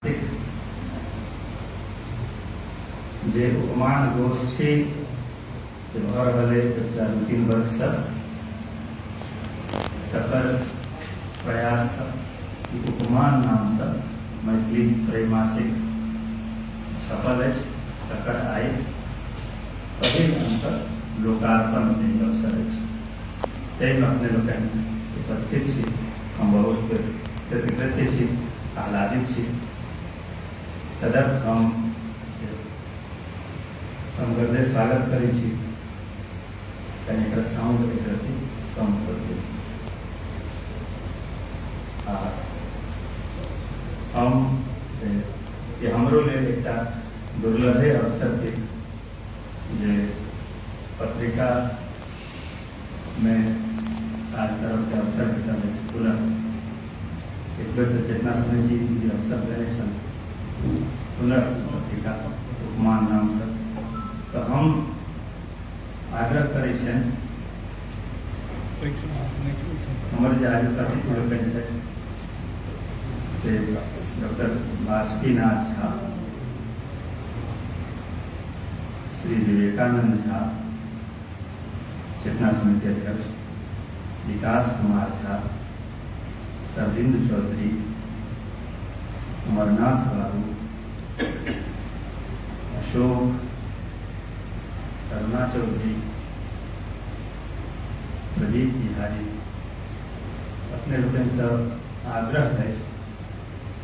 जे उपमान गोष्ठी जे भऽ रहल अइ पछिला 2-3 वर्षसँ, तकर प्रयाससँ ई उपमान नामसँ मैथिली त्रैमासिक छपल अछि, तकर आइ पहिल अंकक लोकार्पण एहि अवसर अछि। ताहिमे अपने लोकनि उपस्थित छी, हम बहुत कृतकृत्य छी, आह्लादित छी। तदर्थ हम से समगर्भे स्वागत करै छी। कनि एकर साउंड एक रत्ती कम कऽ दियौ। आ हम से ई हमरो लेल एकटा दुर्लभे अवसर थिक जे पत्रिका मे काज करब के अवसर भेटल अछि। पुनः एक बेर तऽ चेतना समिति ई अवसर देने छल पुनः पत्रिका उपमान नामसँ, तऽ हम आग्रह करै छियनि हमर जे आजुक अतिथि लोकनि छथि से डॉक्टर बासुकीनाथ झा, श्री विवेकानंद झा चेतना समिति अध्यक्ष, विकास कुमार झा, सरबिंदु चौधरी, अमरनाथ बाबू, अशोक, करुणा चौधरी, प्रदीप बिहारी, अपने लोकनिसँ आग्रह अछि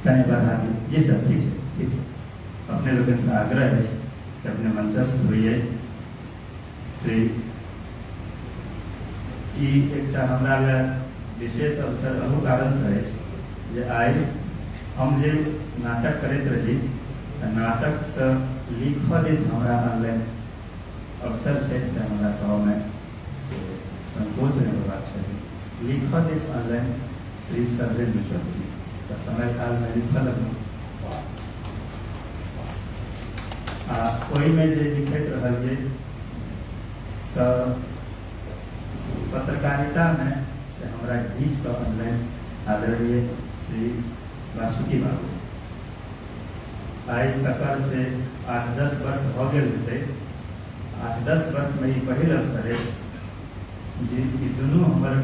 कने बढ़ा दी। जी सर, ठीक छै, ठीक छै। अपने लोकनिसँ आग्रह अछि कि अपने मंचस्थ होइए। श्री ई एकटा हमरा लए विशेष अवसर अहू कारणसँ अछि जे आइ हम जे नाटक करैत रही तऽ नाटकसँ लिखऽ दिस हमरा अनलनि अवसर छै, तऽ हमरा कहऽमे से संकोच नहि होयबाक चाही। लिखऽ दिस अनलनि श्री सर्वेन्द्र चौधरी, तऽ समय सालमे लिखऽ लगलहुँ आ ओहिमे जे लिखैत रहलियै तऽ पत्रकारितामे से हमरा घीच कऽ अनलनि आदरणीय श्री वासुकी बाबू। आइ तकर से 8-10 वर्ष भऽ गेल हेतै। 8-10 वर्षमे ई पहिल अवसर अछि जे ई दुनू हमर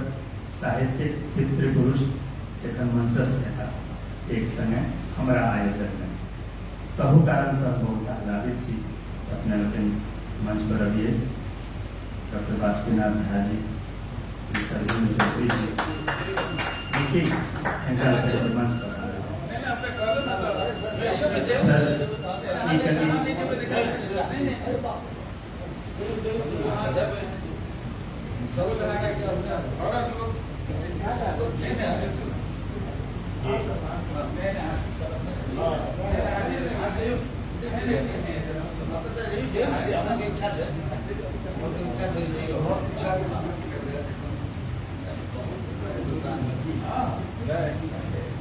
साहित्यिक पितृपुरुष से एखन मंचस्थ हेता एक संगे हमरा आयोजनमे। तहू कारणसँ हम बहुत आह्लादित छी। अपने लोकनि मंच पर अबियै, डॉक्टर बासुकीनाथ झा जी, श्री सरवीन चौधरी जी, निकी हिनका लोकनि मंच पर आबै। सर, ई कनि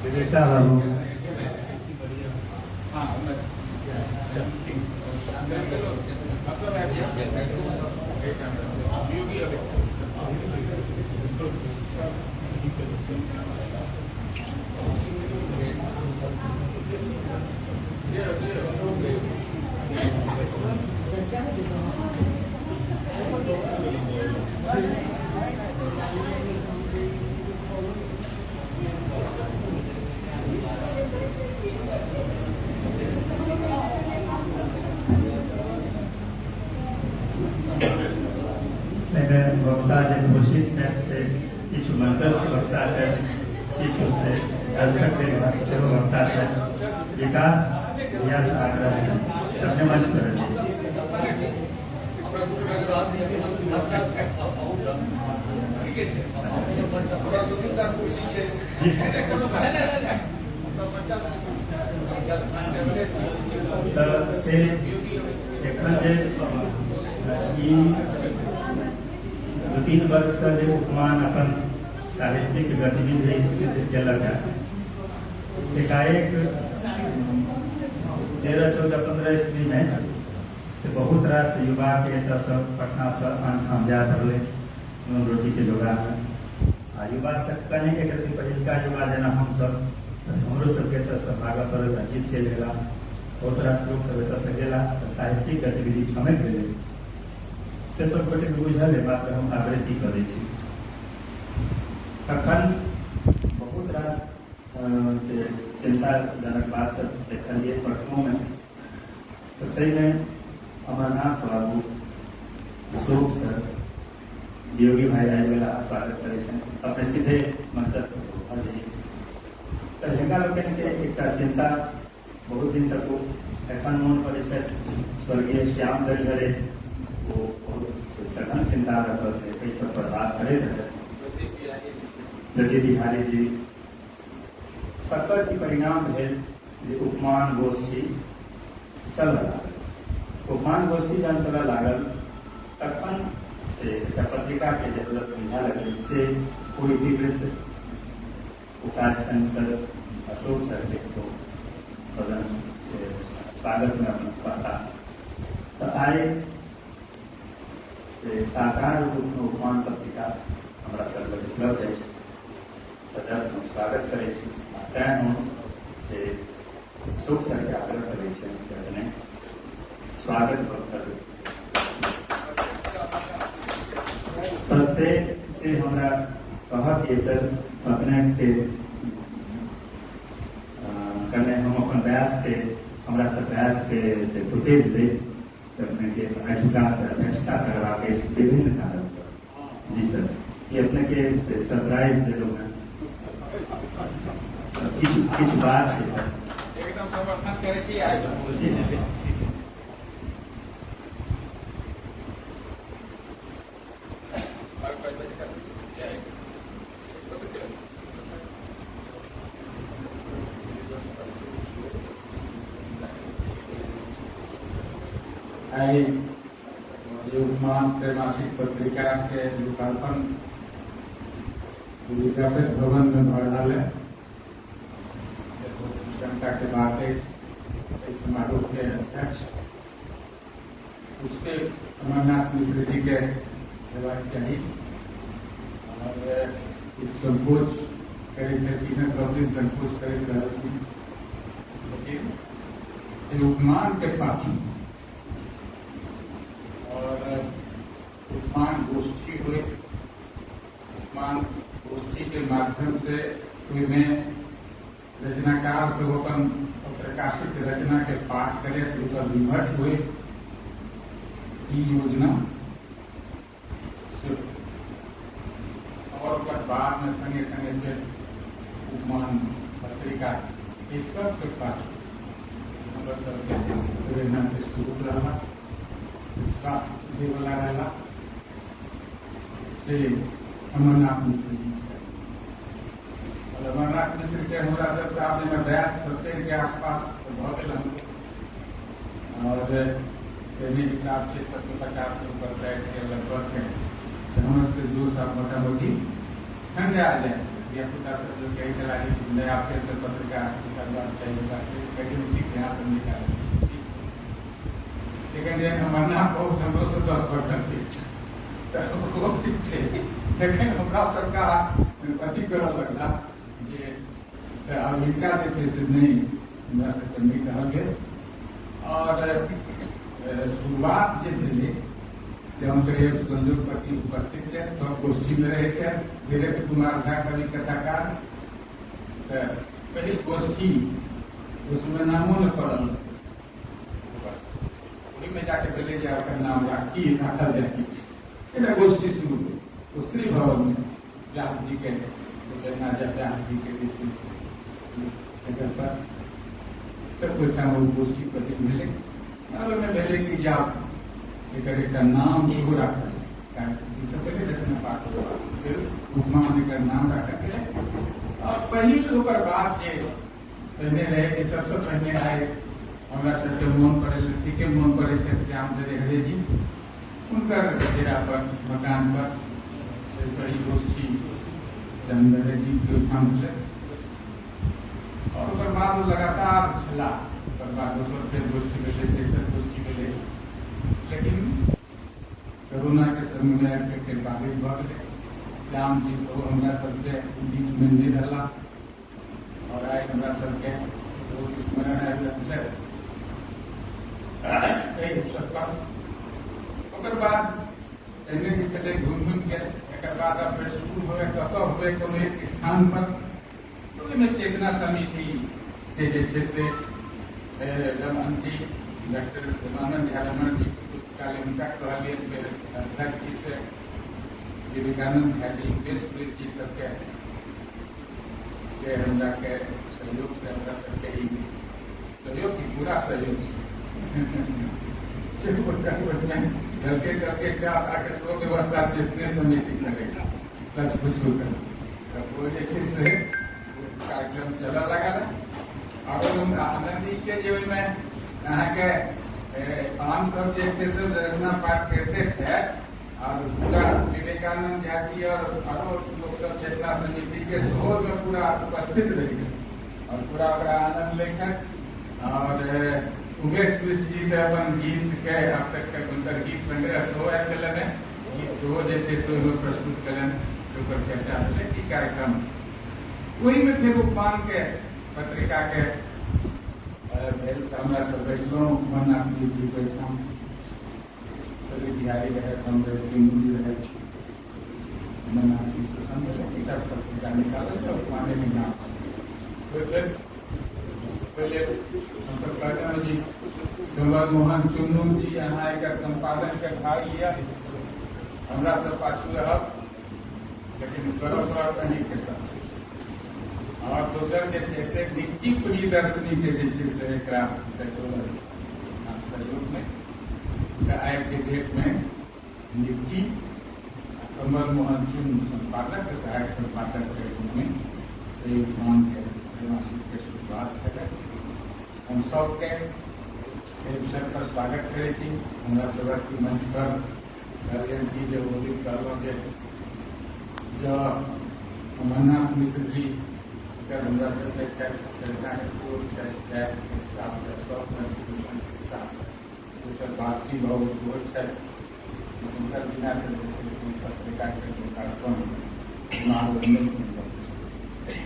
विवेका बाबू, एहिमे वक्ता जे घोषित छथि से किछु मंचस्थ वक्ता छथि, किछु से दर्शक के सेहो वक्ता छथि। विकास भैयासँ आग्रह छै अपने मंच पर सर से एखन जे ई 2-3 वर्षसँ जे उपमान अपन साहित्यिक गतिविधि सिद्ध केलक है, एकाएक 13, 14, 15 ईस्वी में से बहुत रास युवाके एतऽसँ पटनासँ आन ठाम जाय पड़लै नून रोटीके जोगाड़मे। आ युवा सब कनि एक रति पहिलका युवा जेना हमसब तऽ हमरो सबके एतऽसँ भागऽ पड़ल, अजीत चलि गेला, बहुत रास लोकसभ एतऽसँ गेला, तऽ साहित्यिक गतिविधि ठमकि गेलै। से सब गोटेके बुझल अइ, मात्र हम आवृत्ति कऽ दै छी। तखन बहुत रास से चिन्ताजनक बात सब देखलियै पटनोमे, तऽ ताहिमे अमरनाथ बाबू, अशोक सर, वियोगी भाई आबि गेला, स्वागत करै छनि, अपने सीधे मंचस्थ भऽ जइयै। तऽ हिनका लोकनिके एकटा चिन्ता बहुत दिन तक ओ एखन मोन पड़ै छथि स्वर्गीय श्याम दरिहरे, ओ बहुत सघन चिन्ता रखल से एहि सब पर बात करैत रहथि। प्रदीप बिहारी जी। तकर की परिणाम भेल जे उपमान गोष्ठी चलऽ लागल। उपमान गोष्ठी जहन चलऽ लागल तखन से एकटा पत्रिकाके जरूरत बुझा लगलै, से ओ इतिवृत्त ओ काज छनि सर अशोक सरके, ओ कहलनि से स्वागतमे अपन कहता। तऽ आइ से साकार रूपमे उपमान पत्रिका हमरा सब लग उपलब्ध अछि, तदर्थ हम स्वागत करै छी आ तैँ हम से अशोक सरके आग्रह करै छियनि कि अपने स्वागत वक्तव्य। तऽ से हमरा कहक ये सर, अपनेके कने हम अपन व्यासके हमरा सब व्यासके से फुटेज दैत से अपनेके अजुका से अध्यक्षता करबाक अछि विभिन्न कारणसँ। जी सर, ई अपनेके से सरप्राइज देलहुँ हेँ, किछु किछु बात छै सर। एकदम समर्थन करै छी। जी सर। आइ युगमान त्रैमासिक पत्रिका के लोकार्पण विद्यापीठ भवन में भऽ रहल है, जनता के बात अछि। एहि समारोह के अध्यक्ष उसके अमरनाथ मिश्र जी के हेबाक चाही और किछु संकोच करै छलखिन हेँ, सब दिन संकोच करैत रहलखिन, लेकिन एहि उपमान के पाछू और उपमान गोष्ठी हुए, उपमान गोष्ठी के माध्यम से ओहिमे रचनाकार सब अपन प्रकाशित रचना के पाठ करे, ओकर विमर्श हुए, ई योजना से और ओकर बाद में संगे संगे फेर उपमान पत्रिका, ई सबके पाछु हमर सबके प्रेरणा के स्रोत रहला, उत्साह देवला रहला, से अमरनाथ मिश्र जी छथि। और अमरनाथ मिश्र के हमरा सबके आब जेना बयास 70 के आसपास भऽ गेल हन और तेने हिसाब से सबके 50 से ऊपर 60 के लगभग है, तऽ हमरा सबके जोश आब मोटा मोटी ठंडा जाइ छै। धियापुता सब जो कहै छला जे नया फेर से पत्रिका निकालबाक चाही, होबाक चाही, कहै छै ठीक छै, अहाँ सब निकालू। लेकिन जे अमरनाथ बहुत हमरो से 10 वर्षक छै, तऽ ओ ठीक छै, जखन हमरा सबके अथी करऽ लगला जे तऽ आब हिनका जे छै से नहि हमरा सबके नहि कहल गेल। और शुरुआत जे भेलै से हम कहिए संजोगपति उपस्थित छथि, सब गोष्ठीमे रहै छथि, वीरेंद्र कुमार झा कवि कथाकार, तऽ पहिल गोष्ठी उसमे नामो नहि पड़ल, ओहिमे जाके भेलै जे ओकर नाम की राखल जाय। किछु एकटा गोष्ठी शुरू भेल ओ श्री भवनमे, व्यास जी के व्यास जी के जे छै से जगह पर, तऽ ओहिठाम ओ गोष्ठी पहिल भेलै। आओर ओहिमे भेलै कि जे आब एकर एकटा नाम सेहो राखल जाय, कारण ई सब पहिले रचना पाठ फेर उपमान एकर नाम राखल गेलै। आओर पहिल ओकर बाद जे पहिने रहै कि सबसँ पहिने आइ हमरा सबके मोन पड़ै लए ठीके मोन पड़ै छै श्याम हरे जी, हुनकर डेरा पर मकान पर से पहिल गोष्ठी श्याम हरे जी के ओहिठाम भेलै। और ओकर बाद ओ लगातार छला, ओकर बाद दोसर फेर गोष्ठी भेलै, तेसर गोष्ठी भेलै, लेकिन कोरोना के समय में आबि के फेर बाधित भऽ गेलै। श्याम जी सेहो हमरा सबके बीचमे नहि रहला। आओर आइ हमरा सबके बहुत स्मरण आबि रहल छै एहि अवसर पर। ओकर बाद एहने जे छलै घुमि घुमिके, एकर बाद आब फेर शुरू हुए कतऽ हुए कोनो एक स्थान पर, ओहिमे चेतना समिति के जे छै से रमणजी, डॉक्टर रमानंद झा रमण जी पुस्तकालय, हुनका कहलियनि, फेर अध्यक्ष जी से विवेकानंद झा जी, उमेश जी सबके से हमरा के सहयोग से, हमरा सबके ई सहयोग की पूरा सहयोग से झलके झलके चाह ताके सेहो व्यवस्था चेतने समिति करै, सच पूछू तऽ ओ जे छै से कार्यक्रम चलऽ लागल। आओर आनन्द ई छै जे ओहिमे अहाँके आम सब जे छै से रचना पाठ करिते छै आओर पूरा विवेकानंद झा जी आओर आरो लोक सब चेतना समिति के सेहो ओहिमे पूरा उपस्थित रहै छै आओर पूरा ओकरा आनंद लै छथि। आओर उमेश मिश्र जी तऽ अपन गीत के आब तक के हुनकर गीत संग्रह सेहो आबि गेलनि, गीत सेहो जे छै से ओहिमे प्रस्तुत कयलनि, ओकर चर्चा भेलै ई कार्यक्रम। ओहिमे फेर उपमान के पत्रिका के भेल तऽ हमरा सब बैसलहुँ उमानाथ जी ओहिठाम, कवि बिहारी रहै, हम रहै, जी रहै, उमानाथ जी से संग भेलै, एकटा पत्रिका निकालल जाय उपमाने के नाम। फेर पहिले हमसब कहलहुँ जी कमल मोहन चुन्नू जी अहाँ एकर सम्पादन के भाग लिअ, हमरा सब पाछू रहब, लेकिन करऽ पड़त अहीँके साथ। आओर दोसर जे छै से नित्य प्रियदर्शनी के जे छै से एकरा से जुड़ल सहयोगमे तऽ आइके डेटमे निक्की कमल मोहन चुन्नू सम्पादक, सहायक सम्पादक के रूपमे से उपमानके त्रैमासिकके शुरुआत भेलै। हम सबके एहि अवसर पर स्वागत करै छी। हमरा सबक मंच पर कहलियनि कि जे ओ दिन कहलहुँ जे जँ अमरनाथ मिश्र जी अगर हमरा सबके छथि, चर्चाके स्रोत छथि, गैसके हिसाबसँ सब कंट्रीब्यूशनके हिसाबसँ, दोसर बासुकी बाबू सेहो छथि, हुनकर बिना तऽ जे छै से पत्रिकाके लोकार्पण समारोह नहि सम्भव छै,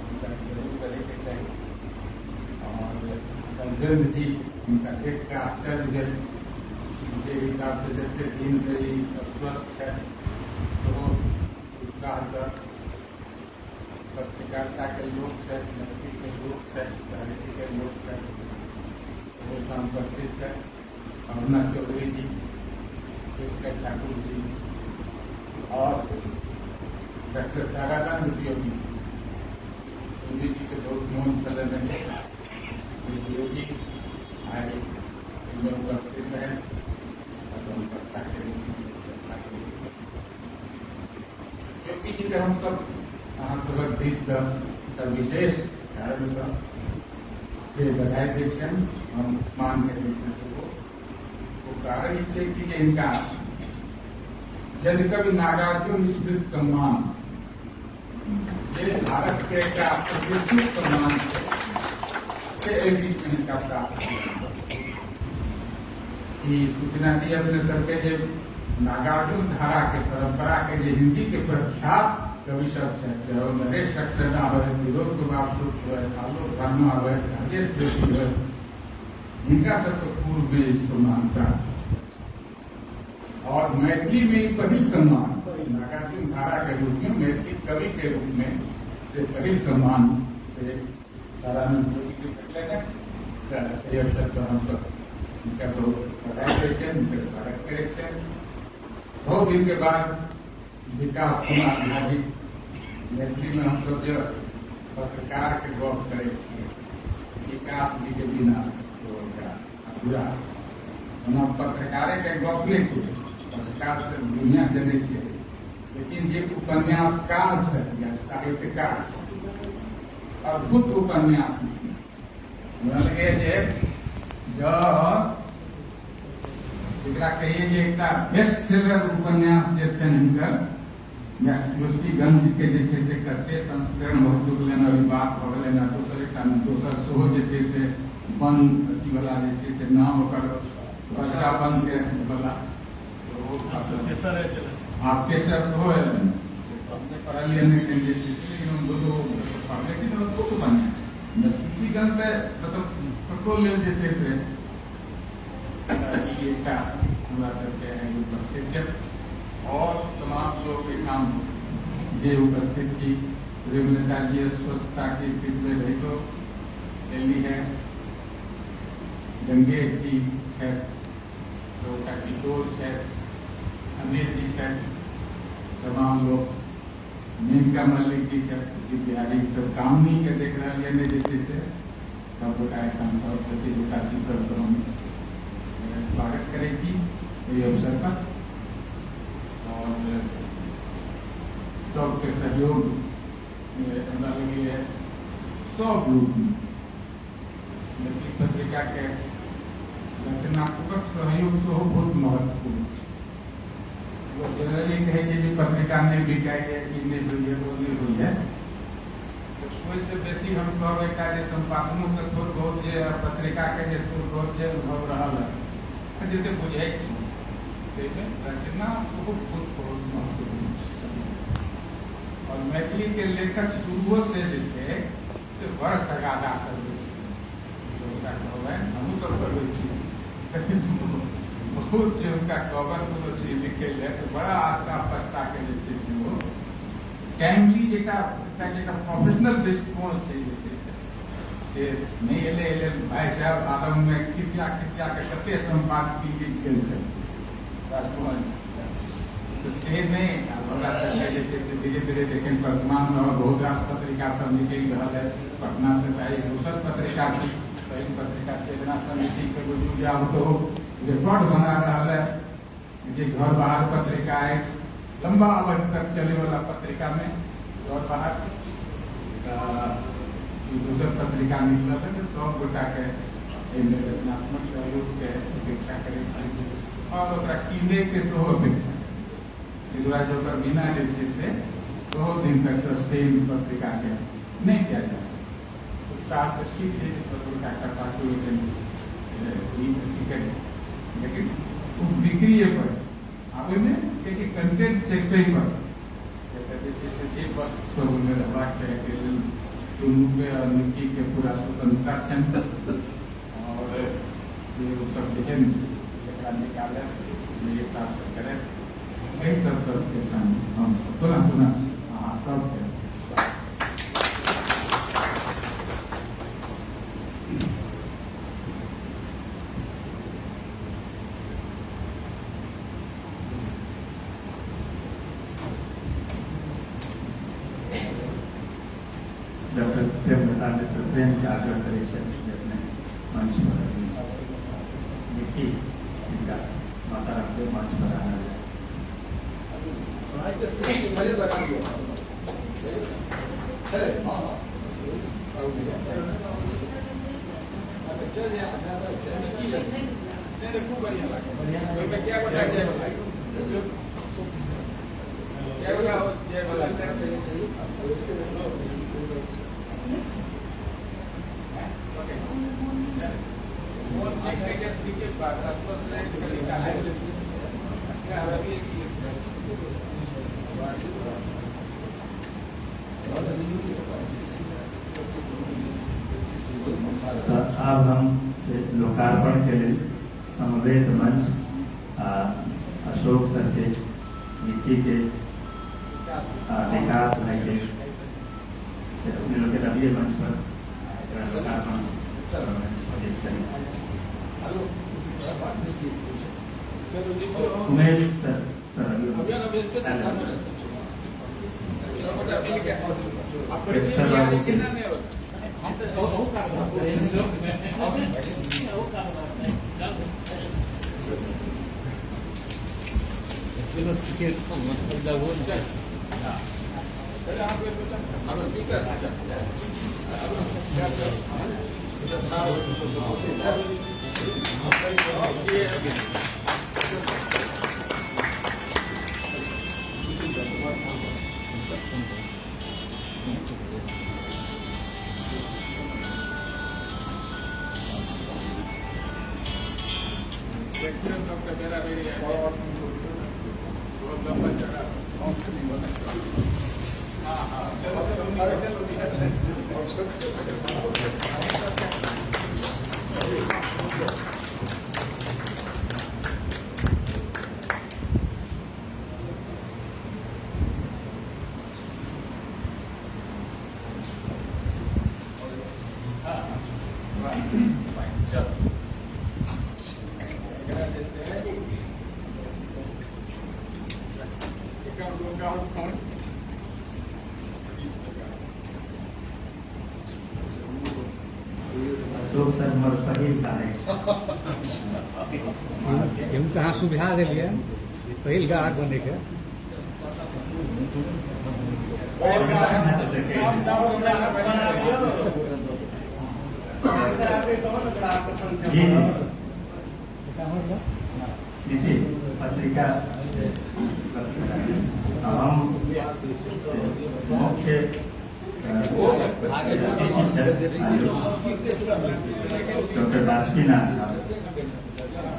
हुनका जरूर करैके चाही। आओर शैलेन्द्र जी, हुनका देख कऽ आश्चर्य भेल जे हिसाबसँ जतेक दिनसँ ई अस्वस्थ छथि सेहो उत्साहसँ पत्रकारिताके लोक छथि, मैथिलीके लोक छथि, साहित्यके लोक छथि, ओहिठाम उपस्थित छथि। अरुणा चौधरी जी, पुष्कर ठाकुर जी और डॉक्टर तारानंद योगी, योगी जी के बहुत मोन छलनि योगी आइ एहिमे उपस्थित रहै अपन वक्ताके रूपमे। योगी जी के हमसब अहाँ सबक दिससँ एकटा विशेष कारणसँ से बधाई दै छियनि, हम मानके दिससँ सेहो। ओ कारण ई छै कि जे हिनका जनकवि नागार्जुन स्मृति सम्मान जे भारत के एकटा प्रतिष्ठित सम्मान छै से एहि बीचमे हिनका प्राप्त भेल। ई सूचना दी अपने सबके जे नागार्जुन धारा के परंपरा के जे हिंदी के प्रख्यात कवि सब छथि, चाहे ओ नरेश सक्सेना होय, विनोद कुमार शुक्ल होय, आलोक वर्मा होय, राजेश जोशी होय, हिनका सबके पूर्व में ई सम्मान प्राप्त हो। और मैथिली में ई पहिल सम्मान नागार्जुन धारा के रूप में मैथिली कवि के रूप में से पहिल सम्मान से तारानंद जोशी के भेटलनि। तऽ एहि अवसर पर हमसब हुनका बहुत बधाई दै छियनि, हुनकर स्वागत करै छियनि। बहुत दिन के बाद विकास कुमार झा जी, मैथिली में हमसब जे पत्रकार के गप करै छियै, विकास जी के बिना ओ अधूरा। ओना पत्रकारे के गप नहि छै, पत्रकार तऽ दुनिया जनै छै, लेकिन जे उपन्यासकार छथि या साहित्यकार छथि, अद्भुत उपन्यास हमरा लगैए जे जँ एकरा कहिए जे एकटा बेस्ट सेलर उपन्यास जे छनि हिनकर गोष्ठीगंज के जे छै से कते संस्करण भऽ चुकलनि, अभी बात भऽ गेलनि, आ दोसर एकटा दोसर सेहो जे छै से बन अथीवला जे छै से नाम ओकर बसरा बन के बला, आब तेसर सेहो एलनि। हम नहि पढ़लियै, लेकिन जे छै से, लेकिन हम दू दू पढ़ल। लेकिन बहुत बढ़िआँ नजदीकी तऽ मतलब ककरो लेल जे छै से ई एकटा हमरा सबके उपस्थित छै। आओर तमाम लोक एहिठाम जे उपस्थित छी, प्रेमलता जी अस्वस्थता के स्थिति में रहितो एली है, गंगेश जी छथि, सबटा किशोर छथि, अनिल जी छथि, तमाम लोक, मेनका मल्लिक जी छथि, जी बिहारी सब कामनी के देख रहल यऽ जे छै से सब गोटा एहिठाम सब जते गोटा छी सबके हम स्वागत करै छी एहि अवसर पर। और सबके सहयोग हमरा लगैए सब रूपमे मैथिली पत्रिकाके रचनात्मक सहयोग सेहो बहुत महत्वपूर्ण छै। लोक जनरली कहै छै जे पत्रिका नहि बिकाइए, ई नहि होइए, ओ नहि होइए, तऽ ओहिसँ बेसी हम कहब एकटा जे सम्पादनोके थोड़ बहुत जे पत्रिकाके जे थोड़ बहुत जे अनुभव रहल है जतेक बुझै छी ताहिमे रचना सेहो बहुत बहुत महत्वपूर्ण छै। और मैथिली के लेखक शुरुओ से जे छै से बड़ तगादा करबै छै, हुनका कहबनि हमहूँ सब करबै छी, लेकिन बहुत जे हुनका कहबनि कोनो चीज लिखै लए तऽ बड़ा आस्था पस्ता के जे छै से ओ टाइमली एकटा एकटा प्रोफेशनल दृष्टिकोण छै जे छै से नहि एलै। एलै भाइ साहेब आरम्भमे खिसिया खिसिया के कते सम्पादकी लिख गेल छै राजमोहन, तऽ से नहि। आब हमरा सबके जे छै से धीरे धीरे देखिन वर्तमानमे बहुत रास पत्रिका सब निकलि रहल है। पटना से तऽ आइ दोसर पत्रिका छी, पहिल पत्रिका चेतना समिति के बुझू जे आब तऽ रिकॉर्ड बना रहल है जे घर बाहर पत्रिका अछि, लंबा अवधि तक चले वाला पत्रिका में घर बाहर तऽ दोसर पत्रिका निकलल है। तऽ सब गोटा के एहिमे रचनात्मक सहयोग के अपेक्षा करै छी और ओकरा कीनै के सेहो अपेक्षा करै छी। एहि दुआरे जे ओकर बिना जे छै से बहुत दिन तक सस्टेन पत्रिका के नहि कयल जा सकै छै। उत्साह से ठीक छै जे पत्रिका के पाछू ई अथी करी, लेकिन ओ बिक्रिए पर आ ओहिमे कियाकि कंटेंट छै ताहि पर जे छै से जे वस्तु सब ओहिमे रहबाक चाही ताहि लेल टुन्नूके आओर निक्कीके पूरा स्वतंत्रता छनि और जे ओ सब जेहन जकरा निकालत जे हिसाबसँ करत, एहि सब सबके संग हम पुनः पुनः अहाँ सबके डॉक्टर प्रेमलता मिश्र प्रेम के आग्रह करै छथि जे अपने मंच पर लिखी हिनका माता रामदेव मंच पर आनल जाय। आब हम से लोकार्पण के लेल समवेत मंच आ अशोक सर के, निक्की के, विकास भाई के से अपने लोग के अभी मंच पर लोकार्पण। उमेश सर, सर एकरा जे छै एकर लोकार्पण 20 टका। अशोक सर हमर पहिल गाहक छै। हम तऽ अहाँ सुविधा देलियै पहिल ग्राहक बनैके। और ग्राहक ग्राहक बनाबियौ। जी जी, पत्रिका हम मुख्य डॉक्टर बासुकीनाथ साहब,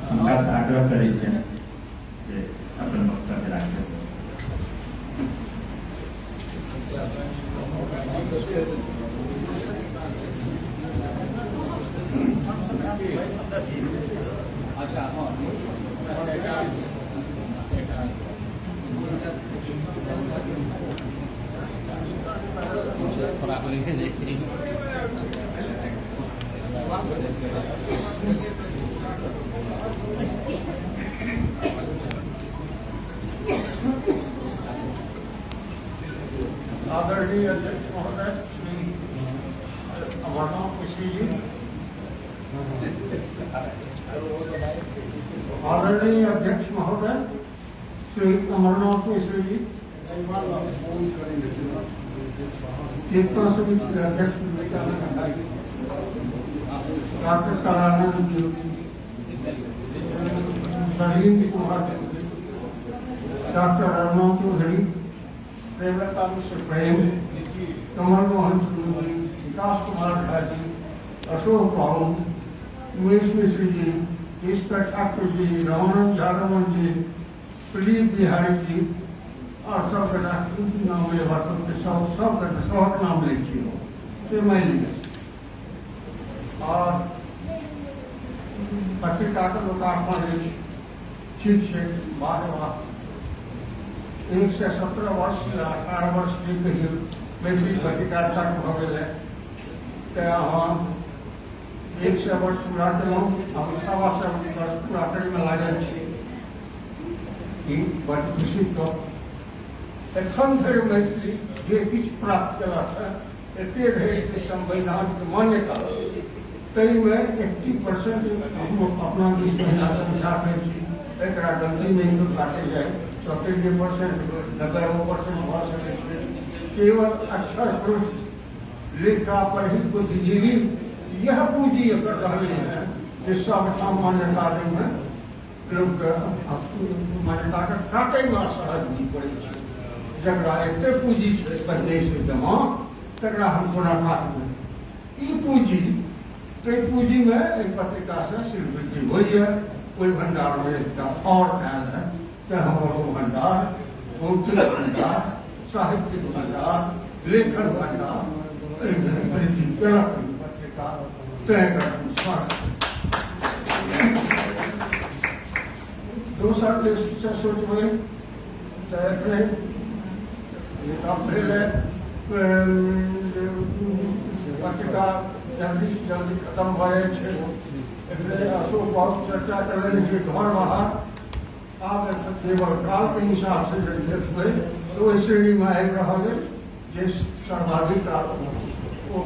हुनकासँ आग्रह करै छियनि जे अपन वक्तव्य राखथि। आदरणीय अध्यक्ष महोदय श्री अमरनाथ मिश्री जी, आदरणीय अध्यक्ष महोदय श्री अमरनाथ मिश्र जी, चेतना समिति के अध्यक्ष विवेकानंद भाई, डॉक्टर कलानंद जी, सलीम कुमार जी, डॉक्टर अरुणा चौधरी, प्रेमलता मिश्र प्रेम, कमल मोहन चौधरी, विकास कुमार झा जी, अशोक बाबू, उमेश मिश्र जी, ईश्वर ठाकुर जी, रामानंद झा रमन जी, प्रदीप बिहारी जी आओर सब गोटा नाम लेबा सबके, सब सब सबक नाम लै छी से मानि लिअ। आओर पत्रिकाके लोकार्पण अछि, ठीक छै, वाह वाह। 117 वर्ष या 18 वर्ष जे कहियौ मैथिली पत्रकारिताके भऽ गेलै, तऽ अहाँ 100 वर्ष पूरा केलहुँ, हम 125 वर्ष पूरा करैमे लागल छी। ई बड खुशीके गप। एखन धरि मैथिली जे किछु प्राप्त केलक हँ, एते धरि जे संवैधानिक मान्यता, ताहिमे 80% हम अपना दिस महिला संख्या कहै छी, एकरा गलती नहि काटल जाय, 70%, 90% भऽ सकै छै। केवल अक्षर पुरुष लेखा पढ़ी बुद्धिजीवी यह पूंजी एकर रहलै हैं जे सबठाम मान्यता दैमे लोकके मान्यताके काटैमे असहज नहि पड़ै छै। जकरा एते पूंजी छै पहिनेसँ जमा, तकरा हम कोना काटबै ई पूंजी? ताहि पूंजीमे एहि पत्रिकासँ श्रीवृद्धि होइए। ओहि भण्डारमे एकटा आओर आयल है, तेँ हमर ओ भण्डार, बौद्धिक भण्डार, साहित्यिक भण्डार, लेखन भण्डार, एहिमे वृद्धि केलक ई पत्रिका, तेँ एकर हम स्वागत। दोसर दृष्टिसँ सोचबै तऽ एखने गप भेलै जे पत्रिका जल्दीसँ जल्दी खतम भऽ जाइ छै। एखने अशोक बहुत चर्चा कयलनि जे घर बाहर आब केवल कालके हिसाबसँ यदि देखबै तऽ ओहि श्रेणीमे आबि रहल अछि जे सर्वाधिक ओ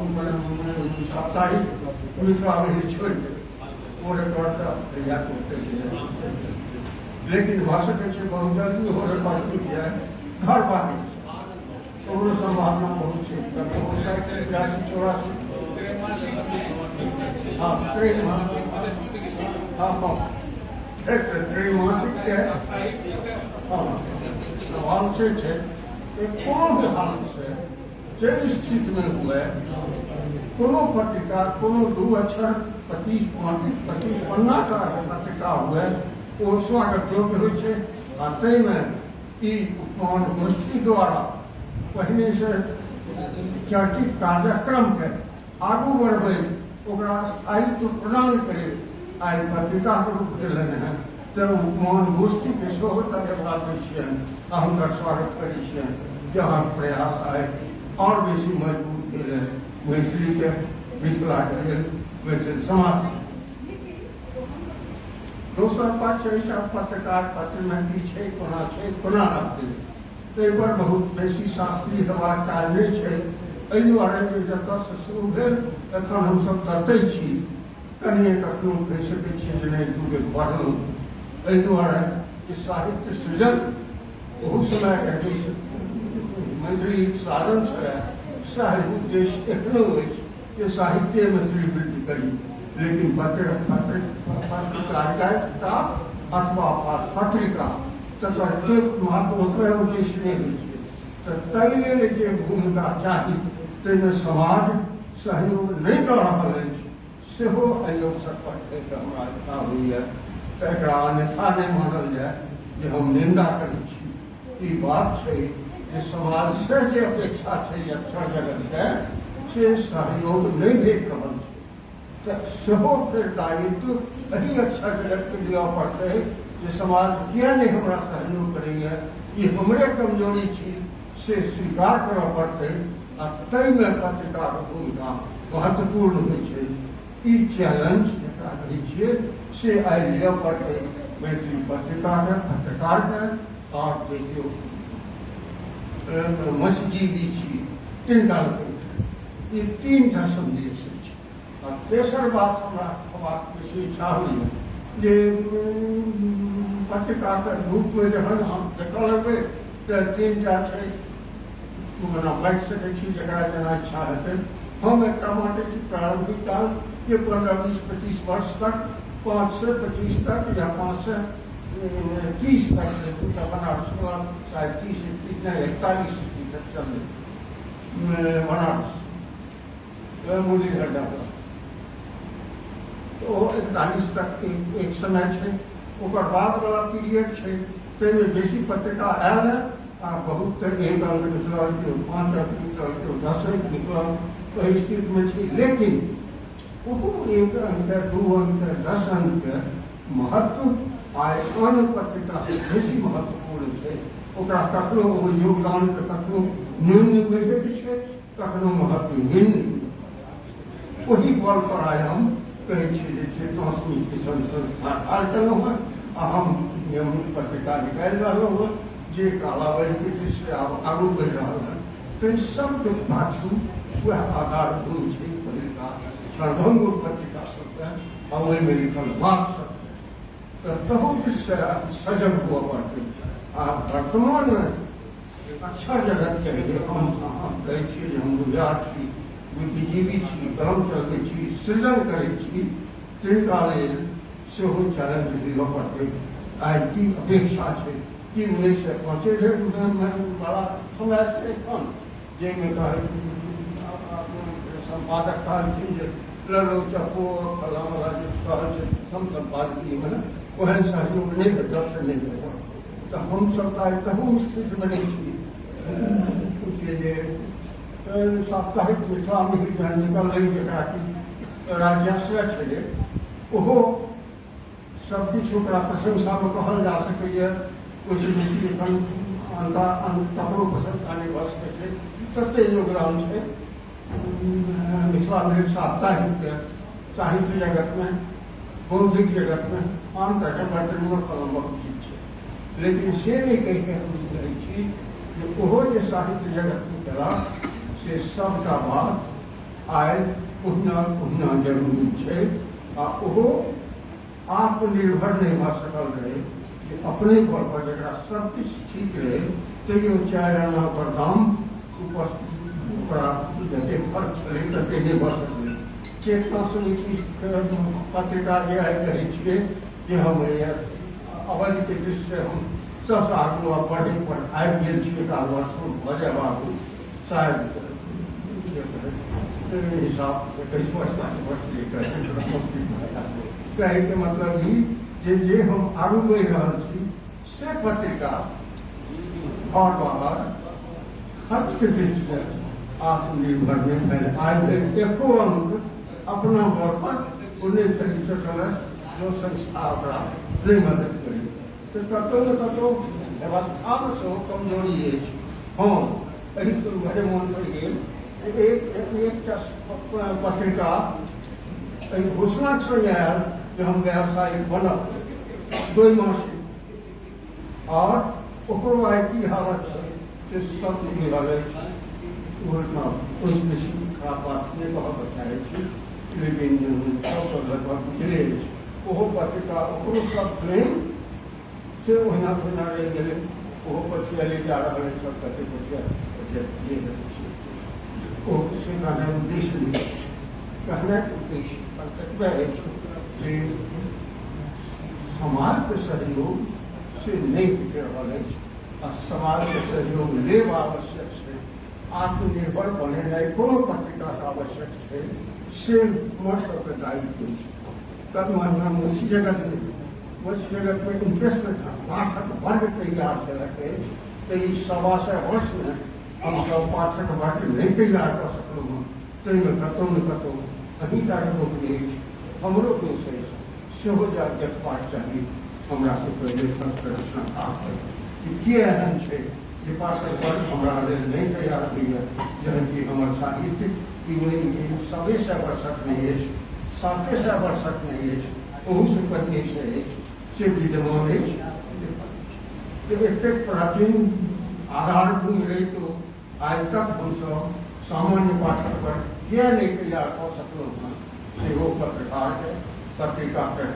साप्ताहिक मिथिला मिहिर छोड़ि कऽ। ओ रिकॉर्ड तऽ कहिया टूटै छै, लेकिन भऽ सकै छै बहुत जल्दी ओहो रिकॉर्ड टूटि जाय। घर बाहर ओकरो सम्भावना बहुत छै। 60, 83, 84, हँ, त्रैमासिक, हँ हँ त्रैमासिकके हँ। सवाल से छै कि कोनो भी हालतसँ जे स्थितिमे हुए, कोनो पत्रिका, कोनो दू अक्षर 25 पाँच 25 पन्नाके पत्रिका हुए, ओ स्वागत योग्य होइ छै। आ ताहिमे ई उपमान गोष्ठी द्वारा पहिनेसँ चर्चित कार्यक्रमके आगू बढ़बैत ओकरा स्थायित्व प्रदान करैत आइ पत्रिकाके रूप देलनि हेँ। तऽ मोहन गोष्ठीके सेहो धन्यवाद दै छियनि आ हुनकर स्वागत करै छियनि जे अहाँके प्रयास आइ आओर बेसी मजबूत भेल है मैथिलीके, मिथिलाके लेल, मैथिल समाज। दोसर पक्ष एहि सब पत्रकार पत्रमे की छै, कोना छै, कोना रहतै, ताहिपर बहुत बेसी शास्त्रीय हेबाक काज नहि छै। एहि दुआरे जे जतऽसँ शुरू भेल एखन हमसभ ततहि छी। कनिए कखनो कहि सकै छियै जे नहि, दू बेर बढ़लहुँ। एहि दुआरे जे साहित्य सृजन ओहू समयके मैथिली साधन छलए, सएह उद्देश्य एखनो अछि जे साहित्यमे श्रीवृद्धि करी, लेकिन पत्र पत्र पत्रकारिता अथवा पत्रिका तकर के महत्व ओतबे उद्देश्य नहि होइ छै। तऽ ताहि लेल जे भूमिका चाही ताहिमे समाज सहयोग नहि दऽ रहल अछि, सेहो एहि अवसर पर कहिके हमरा इच्छा होइए। तऽ एकरा अन्यथा नहि मानल जाय जे हम निन्दा करै छी। ई बात छै जे समाजसँ जे अपेक्षा छै अक्षर जगतके, से सहयोग नहि भेट रहल छै। तऽ सेहो फेर दायित्व एहि अक्षर जगतके लिअ पड़तै जे समाज किए नहि हमरा सहयोग करैए, ई हमरे कमजोरी छी से स्वीकार करऽ पड़तै, आ ताहिमे पत्रिकाके भूमिका महत्वपूर्ण होइ छै। ई चैलेंज जकरा कहै छियै से आइ लिअ पड़तै मैथिली पत्रिकाके, पत्रकारके, आओर जे केओ मत्स्यजीवी छी तिनका लोकनिके। ई तीन टा सन्देश अछि। आ तेसर बात हमरा कहबाक बेसी इच्छा होइए जे पत्रिकाके रूपमे जखन हम देखऽ लगबै तऽ तीन टा छै, ओना बाँटि सकै छी जकरा जेना इच्छा हेतै। हम एकटा बाँटै छी प्रारम्भिक काल जे 15 20 25 वर्ष तक, 5 से 25 तक या 5 से 30 तक। दूटा बनारसवला शायद 30 31 नहि, 41 ईस्वी तक चललै बनारस मुरलीधर यादव, तऽ ओ 41 तक एक समय छै। ओकर बाद वाला पीरियड छै, ताहिमे बेसी पत्रिका आयल है आ बहुत तऽ एक अंक निकलल, केओ 5 अंक निकलल, केओ 10 अंक निकलल, ओहि स्थितिमे छै। लेकिन ओहो एक अंक, 2 अंक, 10 अंकके महत्व आइ अन्य पत्रिकासँ बेसी महत्वपूर्ण छै। ओकरा कखनो ओहि योगदानके कखनो न्यून नहि बुझैके छै, कखनो महत्वहीन। ओहि बल पर आइ हम कहै छी जे चेतना समिति सन संस्था ठाढ़ केलहुँ हेँ आ हम नियमित पत्रिका निकालि रहलहुँ हेँ जे कालावधिके दृष्टिसँ आब आगू बढ़ि रहल हेँ। ताहि सबके पाछू वएह आधारभूत छै पहिलका क्षणभंगुर पत्रिका सबके आ ओहिमे लिखल बात सबके। तऽ तहू दृष्टिसँ सजग हुअ पड़तै। आ वर्तमानमे अक्षर जगतके जे हम अहाँ कहै छियै जे हम बुझार छी, बुद्धिजीवी छी, कलम चलबै छी, सृजन करै छी, तिनका लेल सेहो चैलेंज लिअ पड़तै। आइ की अपेक्षा छै कि 1905 धरि वाला समय छै एखन, जाहिमे कहल सम्पादक कहलखिन जे ललो चप्पो फलाँ वाला जे कहल छै हम सम्पादकीयमे ओहन सहयोग नहि भेटल से नहि भेटल। तऽ हमसभ तऽ आइ तहू स्थितिमे नहि छी। बुझियै जे साप्ताहिक मिथिला मिहिर जहन निकललै, जकरा कि राज्याश्रय छलै, ओहो सबकिछु ओकरा प्रशंसामे कहल जा सकैए, ओहिसँ बेसी एखन अनका ककरो प्रशंसा नहि भऽ सकै छै, ततेक योगदान छै मिथिला मिहिर साप्ताहिकके साहित्य जगतमे, बौद्धिक जगतमे। आन तरहके वर्तनीय कलम बहुत चीज छै, लेकिन से नहि कहिके हम ई कहै छी जे ओहो जे साहित्य जगतमे केलक से सबटा बात आइ ओहिना ओहिना जरूरी छै। आ ओहो आत्मनिर्भर नहि भऽ सकल रहै जे अपने बल पर, जकरा सबकिछु ठीक रहै तैयो 4 आना पर दाम ऊपर ओकरा जतेक फर्क छलै ततेक नहि भऽ सकलै। चेतना समिति पत्रिका जे आइ कहै छियै जे हम अवधिके दृष्टिसँ हम सबसँ आगू आब बढ़ै पर आबि गेल छी, एक आध वर्ष भऽ जायब आगू शायद, हिसाब 21 वर्ष 5 वर्ष कहैके मतलब ई जे जे हम आगू बढ़ि रहल छी से पत्रिका घर बाहर खर्चके दृष्टिसँ आत्मनिर्भर नहि भेल। आइ धरि एको अंक अपना बल पर ओ नहि खरीद सकल अछि, जो संस्था ओकरा नहि मदद करी। तऽ कतहु ने कतहु व्यवस्थामे सेहो कमजोरी अछि। हँ, एहि भरे मोन पड़ि गेल जे एकटा पत्रिका एहि घोषणाक सङ्गे आयल जे हम व्यावसायिक बनब द्वैमासिक, आओर ओकरो आइ की हालत छै से सब बुझल अछि। ओहिमे ओहिसँ बेसी खराब बात नहि कहऽ चाहै छी, लेकिन सबके लगभग बुझले अछि। ओहो पत्रिका ओकरो सब प्रेम से ओहिना ओहिना रहि गेलै, ओहो पछुआले जा रहल अछि। सब कते पछुआ जे छै ओ से कहनाइ उद्देश्य नहि अछि। कहनाइके उद्देश्य ततबे अछि जे समाजके सहयोग से नहि भेट रहल अछि आ समाजके सहयोग लेब आवश्यक छै। आत्मनिर्भर बनेनाइ कोनो पत्रिकाके आवश्यक छै, से हमर सबके दायित्व अछि। तब मत्स्य जगतमे मत्स्य जगतमे इंटरेस्ट पाठक वर्ग तैयार केलक अछि, तऽ ई 125 वर्षमे हमसब पाठक वर्ग नहि तैयार कऽ सकलहुँ हँ। ताहिमे कतहु ने कतहु अहीँटाके दोष नहि अछि, हमरो दोष अछि, सेहो जा देखबाक चाही हमरा सबके लेखकके, रचनाकारके कि के एहन छै जे पाठक वर्ग हमरा लेल नहि तैयार होइए, जहन कि हमर साहित्य ई नहि 125 वर्षक नहि अछि, 700 वर्षक नहि अछि, ओहूसँ पहिनेसँ अछि, से विद्यमान अछि। एतेक प्राचीन आधारभूमि रहितो आइ तक हमसब सामान्य पाठक पर किए नहि तैयार कऽ सकलहुँ हँ, सेहो पत्रकारके, पत्रिकाके,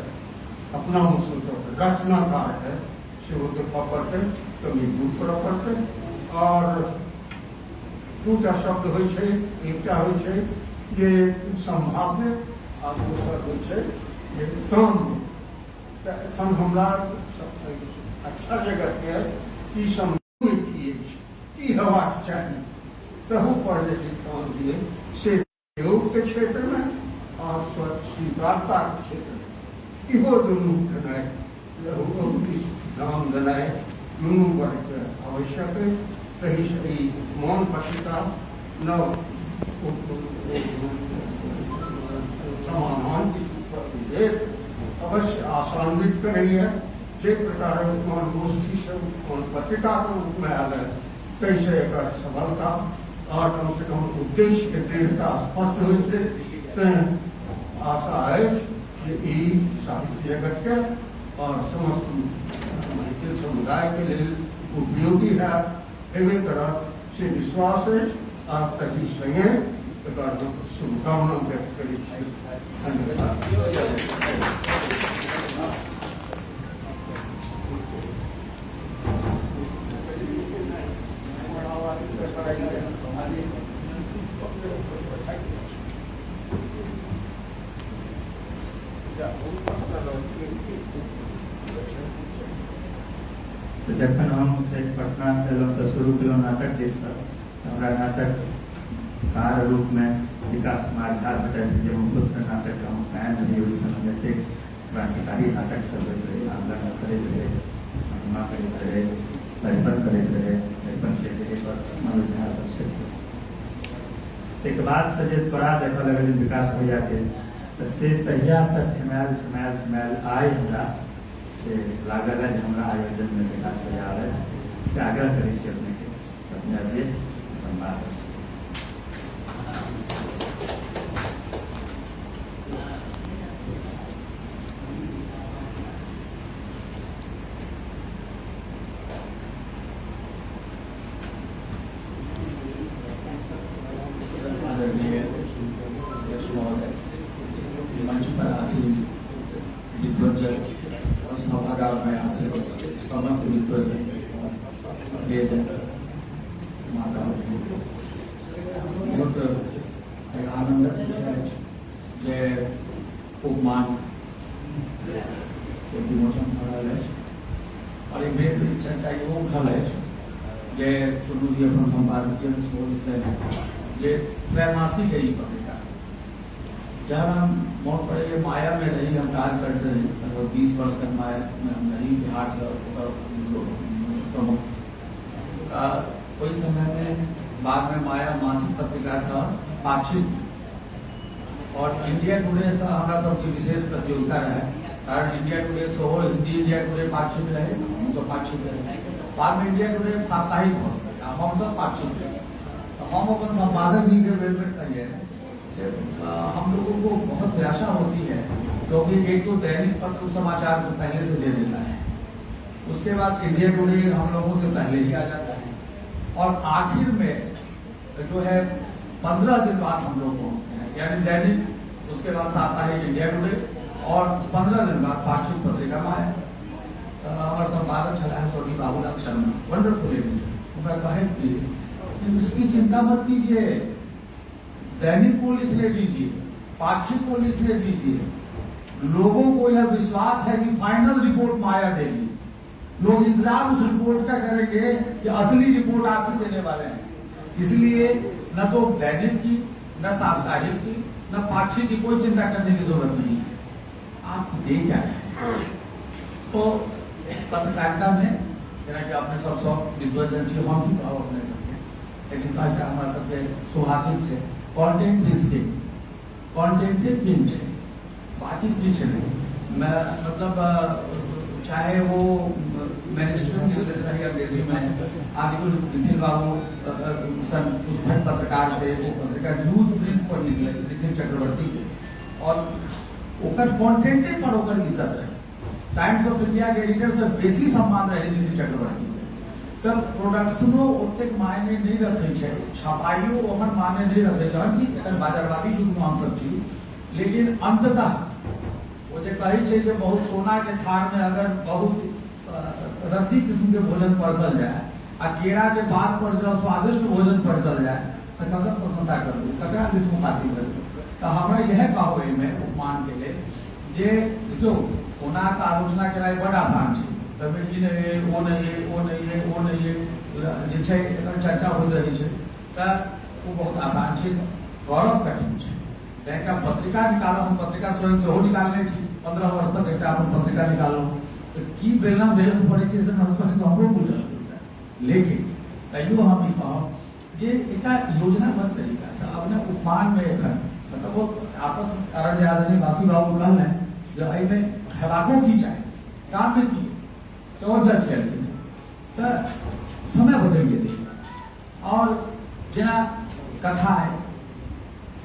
अपना सोचऽ, रचनाकारके सेहो देखऽ पड़तै, कमी दूर करऽ पड़तै। आओर दूटा शब्द होइ छै, एकटा होइ छै जे सम्भाव्य आ दोसर होइ छै जे काम्य। तऽ एखन हमरा अक्षर जगतके ई सम्भाव्य की अछि, की हेबाक चाही, तहू पर यदि ध्यान दियै से योगके क्षेत्रमे आओर स्वीकारताके क्षेत्रमे इहो दुनू देनाइ, ध्यान देनाइ दुनू वर्गके आवश्यक अछि। तहिसँ ई उपमान पत्रिका नव समाधान किछु देत, अवश्य आशान्वित करैए। जे प्रकारक उपमान गोष्ठीसँ उपमान पत्रिकाके रूपमे आयल है, ताहिसँ एकर सफलता आओर कमसँ कम उद्देश्यके दृढ़ता स्पष्ट होइ छै। तैँ आशा अछि जे ई साहित्य जगतके आओर समस्त मैथिल समुदायके लेल उपयोगी हैत, हेबे करत, से विश्वास अछि। आ तही सङ्गे एकर हम शुभकामना व्यक्त करै छी। धन्यवाद। तऽ जखन हम से पटना एलहुँ तऽ शुरू केलहुँ नाटक दिससँ। हमरा नाटककार रूपमे विकास कुमार झा भेटल, जे मुकुट नाटकके हम फैन रही। ओहि समय जतेक क्रांतिकारी नाटक सब होइत रहै, आन्दोलन करैत रहै, महिमा करैत रहै, अरिपन करैत रहै, अरिपन के जे मनोज झा सब छथिन। ताहिके बादसँ जे त्वरा देखऽ लगलियै विकास भैयाके, तऽ से तहियासँ ठेमायल ठेमायल ठेमायल आइ हमरा से लागल है जे हमरा आयोजनमे विकास भैया आबथि, से आग्रह करै छी अपनेके, अपने अबियै, अपन बात रखियै। आदरणीय अध्यक्ष महोदय, मंच पर आसीन विद्वजन और सभागार में आसीन समस्त विद्वजन और प्रियजन, माता, बहुत आनंदक विषय अछि जे उपमान के विमोचन भऽ रहल अछि और एक बेर चर्चा इहो उठल अछि जे चुन्नू जी अपन सम्पादकीय सेहो लिखलनि जे त्रैमासिक है ई पत्रिका। जहन हम मोन पड़ैए मायामे रही, हम काज करैत रही, लगभग 20 वर्ष तक मायामे हम रही, बिहारसँ ओकर प्रमुख। ओहि समयमे बादमे माया मासिक पत्रिकासँ पाक्षिक आओर इंडिया टुडेसँ हमरा सबके विशेष प्रतियोगिता रहै, कारण इंडिया टुडे सेहो हिंदी इंडिया टुडे पाक्षिक रहै, हमसब पाक्षिक रहै। बादमे इंडिया टुडे साप्ताहिक भऽ गेलै आ हमसब पाक्षिक रहै। तऽ हम अपन संपादक जी के बेर बेर कहिए कि हम लोगों को बहुत निराशा होती है, क्योंकि एक तो दैनिक पत्र समाचार को पहले से दे देता है, उसके बाद इंडिया टुडे हम लोगों से पहले ही आ जाता है और आखिर में जो है 15 दिन बाद हम लोग पहुंचते हैं, यानी दैनिक, उसके बाद साप्ताहिक इंडिया टुडे और 15 दिन बाद पाक्षिक पत्रिका माया। हमारे संपादक छला है स्वर्गीय बाबूलाल शर्मा, वंडरफुल एडिटर। उनका कहे कि इसकी चिंता मत कीजिए, दैनिक को लिखने दीजिए, पाक्षिक को लिखने दीजिए, लोगों को यह विश्वास है कि फाइनल रिपोर्ट माया देगी, लोग इंतजार उस रिपोर्ट का करेंगे कि असली रिपोर्ट आप ही देने वाले हैं। इसलिए न तो दैनिक की, न साप्ताहिक की, न पाक्षिक की कोई चिंता करने की जरूरत नहीं है, आप दे क्या रहे हैं। तो पत्रकारिता में जेना कि अपने सब सब विद्वजन छी, हम की कहब अपने सबके, लेकिन कहता हमरा सबके सुभाषित छै, कंटेंट is king, कंटेंटे किंग छै, बाकी किछु नहि। मैं मतलब चाहे वो मिनिस्ट्री न्यूज रही अंग्रेजी में, आदिकुल निखिल बाबू सन उद्भट पत्रकार के वो पत्रिका न्यूज प्रिंट पर निकले निखिल चक्रवर्ती के, और ओकर कंटेंटे पर ओकर इज्जत रहे। टाइम्स ऑफ इंडिया के एडिटर से बेसी सम्मान रहे निखिल चक्रवर्ती के। तऽ प्रोडक्शनो ओतेक मायने नहि रखै छै, छपाइयो ओहन मायने नहि रखै छै, जहन कि एखन बाजारवादी युगमे हमसब छी, लेकिन अंततः ओ जे कहै छै जे बहुत सोना के थार में अगर बहुत रद्दी किस्म के भोजन परसल जाय आ केरा के पात पर जब स्वादिष्ट भोजन परसल जाय तऽ ककर प्रशंसा करबै, ककरा दिस मुखातिब करबै। तऽ हमरा इएह कहब एहिमे उपमान के लेल जे देखियौ ओना तऽ आलोचना केनाइ बड आसान छै, तभी ई नहि अइ, ओ नहि अइ, ओ नहि अइ, ओ नहि अइ, जे छै एकर चर्चा होइत रहै छै, तऽ ओ बहुत आसान छै, करब कठिन छै। तऽ एकटा पत्रिका निकालब, हम पत्रिका स्वयं सेहो निकालने छी, 15 वर्ष तक एकटा अपन पत्रिका निकाललहुँ, तऽ की बेलना बेलन पड़ै छै से हमरो बुझल, लेकिन तैयो हम ई कहब जे एकटा योजनाबद्ध तरीकासँ अपने उपमानमे एखन मतलब ओ आपस कारण जे आदरणीय बासु बाबू कहलनि जे एहिमे हेबाको की चाही, काममे की सेहो जज कयल, तऽ समय बदलि गेलै। और जेना कथा है,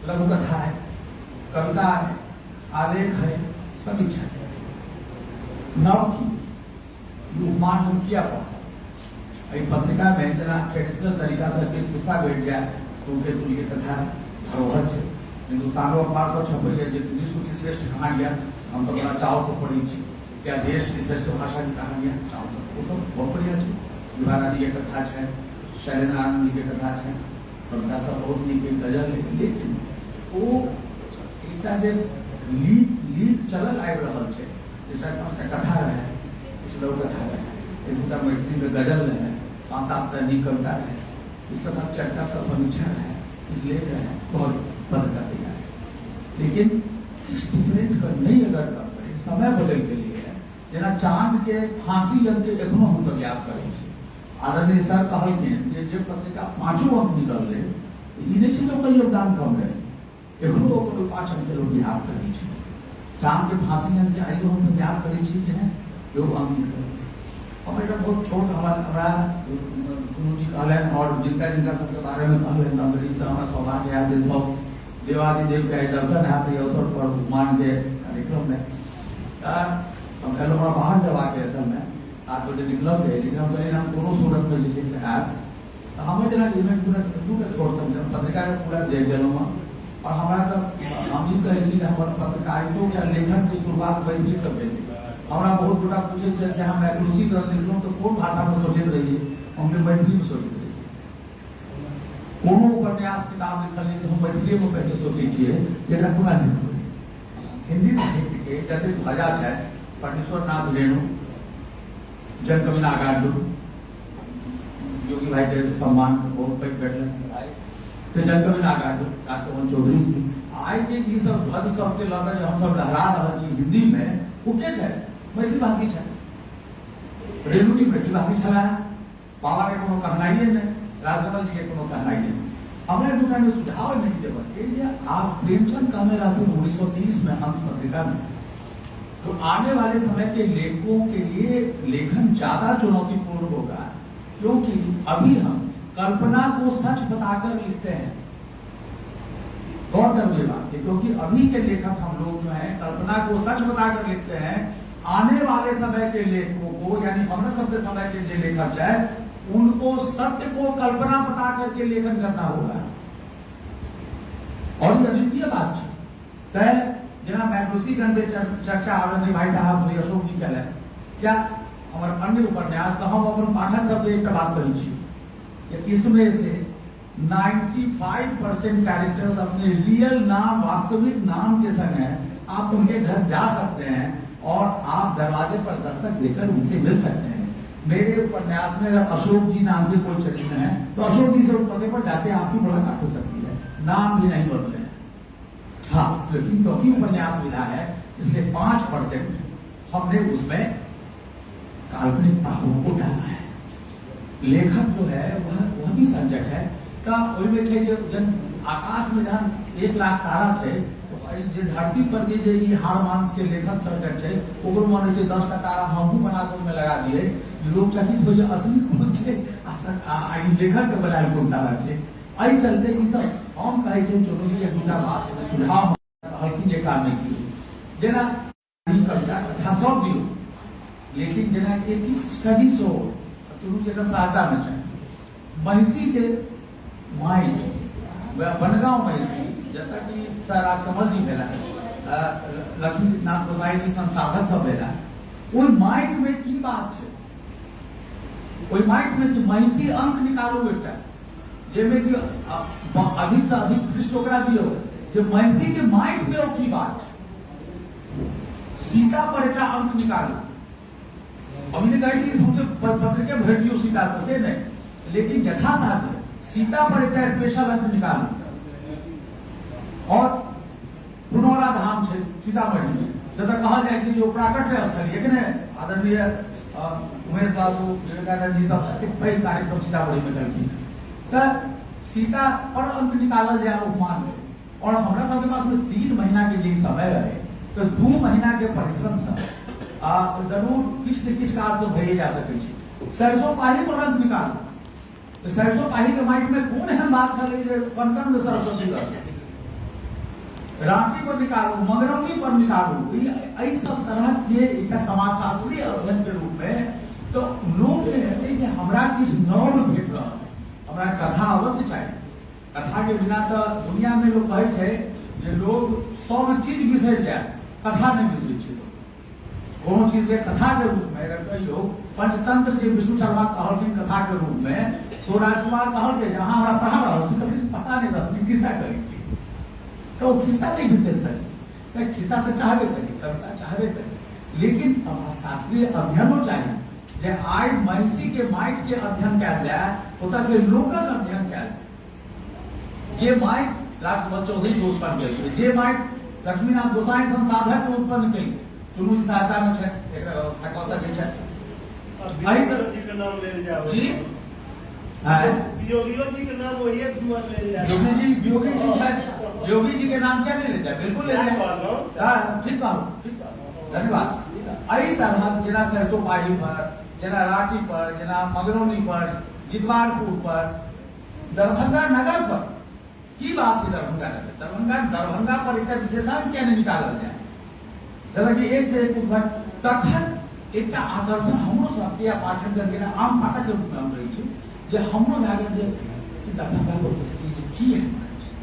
लघु कथा है, कविता है, आलेख है, समीक्षा है, नव की उपमान हम किया पढ़ब। एहि पत्रिकामे जेना ट्रेडिशनल तरीकासँ किछु खिस्सा भेट जाय तऽ उनके तुलके कथा धरोहर छै। हिंदुस्तानो अखबार सब छपैए जे विश्व की श्रेष्ठ कहानियाँ, हम तऽ बड़ा चावसँ पढ़ै छी, या देश की श्रेष्ठ भाषा की कहानियाँ चावसँ, ओ सब बहुत बढ़िआँ छै। विभा रानीके कथा छै, शैलेन्द्र आनंद जीके कथा छै, कविता सब बहुत नीक, गजल है, लेकिन ओ एकटा जे लीक लीक चलल आबि रहल छै जे 4-5टा कथा रहै, किछु लघु कथा रहै, एक दूटा मैथिलीमे गजल रहै, 5-7टा नीक कविता रहै, पुस्तकक चर्चा सब समीक्षा रहै, किछु लेख रहै, बहुत पत्रिका तैयार है। लेकिन किछु डिफरेंट कर नहि अगर करबै, समय बदलि गेलैए। जेना चाँद के फांसी अंक के एखनो हमसब याद करै छी। आदरणीय सर कहलखिन जे जे पत्रिका 5 अंक निकललै, ई नहि छै जे ओकर योगदान कम रहै, एखनो ओकर ओहि 5 अंक के लोक याद करै छै। चाँद के फांसी अंक के आइयो हमसब याद करै छी कि नहि, जे ओ अंक निकललै। हम एकटा बहुत छोट हमरा चुनू जी कहलनि और जिनका जिनका सबके बारेमे कहलनि, तऽ हमरा सौभाग्य आयल जे सब देवादिदेव के दर्शन हैत एहि अवसर पर उपमान के कार्यक्रममे। तऽ हम कहलहुँ हमरा बाहर जयबाक असल में 7 बजे निकलल रहे, लेकिन हम कहलियै हम कोनो सूरतमे जे छै से आयब। तऽ हमर जेना इवेंट पूरा दूटा छोट सन पत्रिकाके पूरा देख गेलहुँ हँ, और हमरा तऽ हम ई कहै छी जे हमर पत्रकारितो या लेखनके शुरुआत मैथिलीसँ भेल। हमरा बहुत गोटा पूछै छथि जे हम मैक्रोसी ग्रंथ लिखलहुँ तऽ कोन भाषामे सोचैत रहियै, हम मैथिलीमे सोचैत रहियै। कोनो उपन्यास किताब लिखलियै तऽ हम मैथिलीमे पहिले सोचै छियै जे एकरा कोना लिखबै। हिंदी साहित्यके जतेक ध्वजा छथि, परमेश्वर नाथ रेणु, जनकवि नागार्जुन, योगी भाई के सम्मान बहुत पैघ भेटलनि तऽ जनकवि नागार्जुन, राजकमल चौधरी जी, आइ के ई सब ध्वज सबके लऽ कऽ जे हमसब लहरा रहल छी हिंदीमे, ओ के छथि? मैथिली भाषी छथि। रेणु जी मैथिली भाषी छलाह, बाबा के कोनो कहनाइए नहि, राजकमल जी के कोनो कहनाइ नहि। हमरा दूटा मे सुझाव नहि देबऽ के जे आप प्रेमचंद कहने रहथिन 1930 में हंस पत्रिका में, तो आने वाले समय के लेखकों के लिए लेखन ज्यादा चुनौतीपूर्ण होगा, क्योंकि अभी हम कल्पना को सच बताकर लिखते हैं। गौर करो ये बात, क्योंकि अभी के लेखक हम लोग जो हैं कल्पना को सच बताकर लिखते हैं। आने वाले समय के लेखकों को, यानी हमने सबके समय के जो लेखक है, उनको सत्य को कल्पना बता करके लेखन करना होगा। और ये अद्वितीय बात है। तय जेना मैक्लुसीगंज के चर्चा आदरणीय भाई साहब श्री अशोक जी कयलनि, क्या हमर अन्य उपन्यास, तऽ हम अपन पाठक सबके एकटा बात कहै छी कि इसमें से 95% कैरेक्टर्स अपने रियल नाम, वास्तविक नाम के संग हैं। आप उनके घर जा सकते हैं और आप दरवाजे पर दस्तक देकर उनसे मिल सकते हैं। मेरे उपन्यास में अगर अशोक जी नाम के कोई चरित्र हैं तो अशोक जी से उस पते पर जाके आपकी मुलाकात हो सकती है, नाम भी नहीं बदले हैं। हाँ, लेकिन क्योंकि उपन्यास विधा है इसलिए 5% हमने उसमें काल्पनिक पात्रों को डाला है। लेखक जो है वह भी संजक है। का ओहिमे छै जे जन आकाश में जहन 1 लाख तारा छै तो जे धरती पर के जे ई हाड़ मांस के लेखक सर्जक छै ओकरो मन होइ छै 10 टा तारा हमहूँ बना के ओहिमे लगा दिए, लोग चकित होइए असली कोन छै आ ई लेखक के बनायल कोन तारा छै। एहि चलते ई सब हम कहै छै चुनू जी एक दूटा बात सुझाव कहलखिन जे काम नहि कियो, जेना कविता कथा सब दियौ, लेकिन जेना एक किछु स्टडी सेहो चुनू जी एखन सहरसामे छै, महिषी के माटि बनगाँव महिषी जतऽ कि सर राजकमल जी भेला, लक्ष्मीनाथ गोसाई जी सन साधक सब भेला, ओहि माटिमे की बात छै, ओहि माटिमे कि महिषी अंक निकालू एकटा जाहिमे कि अधिक से अधिक पृष्ठ ओकरा दियौ जे महिषी के माटि में ओ की बात छै। सीता पर एकटा अंक निकालू, हम नहि कहै छी सौंसे पत्रिके भरि दियौ सीता से, से नहि, लेकिन यथासाध्य सीता पर एकटा स्पेशल अंक निकालू। और पुनौरा धाम छै सीतामढ़ी में, जतऽ कहल जाइ छै जे ओ प्राकट्य स्थल ये कि नहि। आदरणीय उमेश बाबू, विवेकानंद जी सब एतेक पैघ कार्यक्रम सीतामढ़ी में केलखिन, तऽ सीता पर अंक निकालल जाय उपमान में। और हमरा सबके पास में 3 महीना के जे समय रहे तो 2 महीना के परिश्रम से आ जरूर किछु ने किछु काज तो भइए जा सकै छै। सरसों पाही पर अंक निकालू, तो सरसों पाही के माटि में कोन एहन बात छलै जे कनकन में सरस्वती रहतै। रांटी पर निकालू, मंगरौनी पर निकालू, एहि सब तरहक जे एकटा समाजशास्त्रीय अध्ययन के रूप में तो लोग के हेतै जे हमरा किछु नव भेट रहल है, हमरा कथा अवश्य चाही। कथा के बिना तो दुनिया में लोग कहै छै जे लोग सब चीज बिसरि जायत, कथा नहि बिसरै छै। कोनो चीज के कथा के रूप में अगर कहियो पंचतंत्र जे विष्णु शर्मा कहलखिन कथा के रूप में, तो राजकुमार कहलकै जे अहाँ हमरा पढ़ा रहल छी, तखन पता नहि रहल खिस्सा करै छी, तो ओ खिस्सा नहि बिसरि सकै। तऽ खिस्सा तऽ चाहबे करी, कविता चाहबे करी, लेकिन समाजशास्त्रीय अध्ययनो चाही जे आइ महिषी के माटि के अध्ययन कयल जाय, ओतऽ के लोकक अध्ययन कयल जाय। जे माटि राजकमल चौधरी के उत्पन्न केलकै, जे माटि लक्ष्मीनाथ गोसाई सन साधक के उत्पन्न केलकै, चुनू जी सहायता में छथि, एकरा व्यवस्था कऽ सकै छथि। वियोगी के नाम लेल जाय जी वियोगियो जी के नाम ओहिए दुआर लेल जाय। योगी जी, योगी जी छथि, योगी जी के नाम किया नहीं लेल जाय, बिल्कुल लेल जाय। हाँ, ठीक कहू, ठीक कहू, धन्यवाद। एहि तरहक जेना सरसों पाही पर, जेना रांटी पर, जेना मगरौनी पर, जितवारपुर पर, दरभंगा नगर पर की बात छै। दरभंगा नगर, दरभंगा, दरभंगा पर एकटा विशेषांक किया नहि निकालल जाय, जेना कि एक से एक उद्घट। तखन एकटा आकर्षण हमरो सबके या पाठक के, आम पाठक के रूप में हम कहै छी जे हमरो लागल जे दरभंगा पर की एहन बात छै,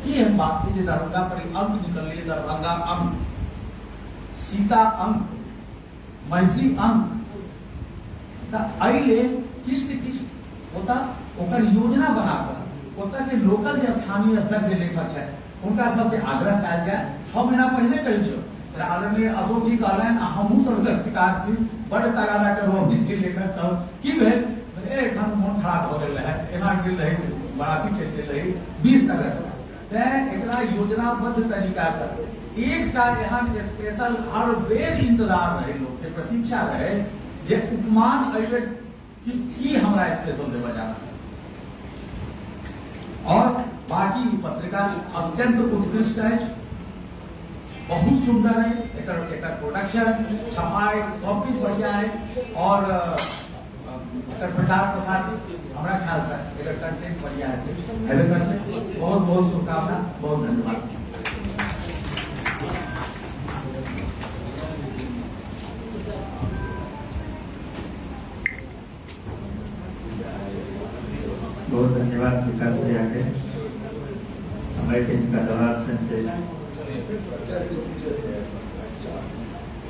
की एहन बात छै जे दरभंगा पर एक अंक निकललै, दरभंगा अंक, सीता अंक, महिषी अंक। तऽ एहि लेल किछु ने किछु ओतऽ ओकर योजना बना कऽ ओतऽ के लोकल जे स्थानीय स्तर के लेखक छथि हुनका सबके आग्रह कयल जाय। 6 महीना पहिने कहि दियौ। आदरणीय अशोक जी कहलनि आ हमहूँ सब एकर शिकार छी, बड्ड तगादा करू अबै छै लेखक सब। की भेल, एखन मोन खराब भऽ गेल रहै, एना गेल रहै, बराती चलि गेल रहै 20 अगस्त। तैं एकरा योजनाबद्ध तरीकासँ एकटा एहन स्पेशल हर बेर इंतजार रहे, लोक के प्रतीक्षा रहे जे उपमान एहि बेर की हमरा स्पेशल देबऽ जा रहल। आओर बाकी ई पत्रिका अत्यंत उत्कृष्ट अछि, बहुत सुंदर है, एकर एकर प्रोडक्शन छपाई सब किछु बढ़िया है और एकर प्रचार प्रसार हमरा ख्याल से एकर कंटेंट बढ़िया है, हेबे करतै। बहुत बहुत शुभकामना, बहुत धन्यवाद। बहुत धन्यवाद विकास भैया के समय के इनका दबाव से।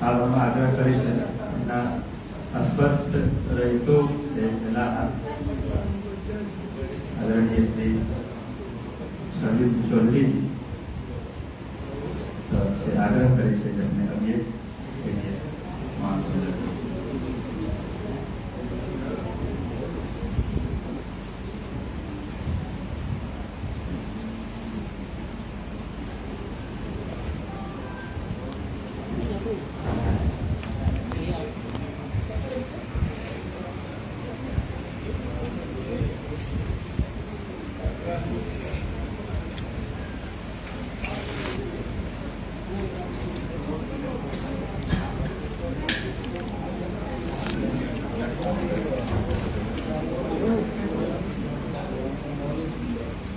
आब हम आग्रह करै छी ना अस्वस्थ रहितो से भेला आदरणीय श्री संदीप चौधरी जी, तो से आग्रह करै छै जे अपने अबियै, इसके लिए मान से।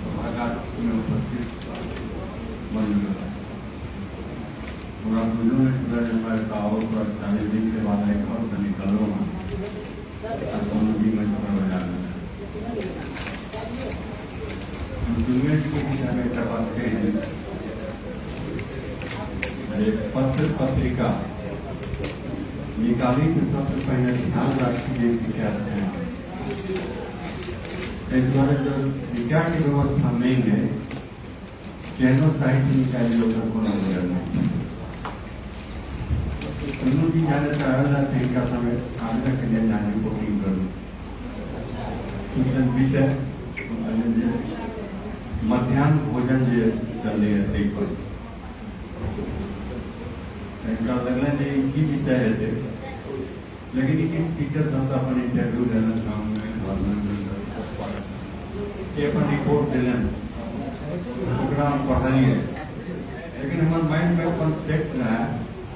सभागार में उपस्थित बंधुगण, हमरा बुझू नहि छलै जे हमरा एतऽ आबऽ पड़त। 40 दिन के बाद आइ घरसँ निकललहुँ हँ आ सोनू जी मंच पर बजा देलनि। हम दुनिया के विषयमे एकटा बात कहि दी जे पत्र पत्रिका निकाली तऽ सबसँ पहिने ध्यान राखी जे विकास केना, एहि दुआरे जब विद्याके व्यवस्था नहि है, केहनो साहित्य निकालि ओकर कोनो मूल्य नहि छै। दुनू जी जाने से आयल रहथिन, हिनका समय आग्रह केलियनि जे अहाँ रिपोर्टिंग करू। किछु विषय कहलियनि जे मध्याह्न भोजन जे चलैए ताहिपर। हिनका लगलनि जे ई की विषय हेतै, लेकिन ई किछु टीचर सब अपन इंटरव्यू लेलनि, गाममे घरमे अपन रिपोर्ट देलनि, ओकरा हम पढ़लियै। लेकिन हमर माइंडमे अपन सेट रहए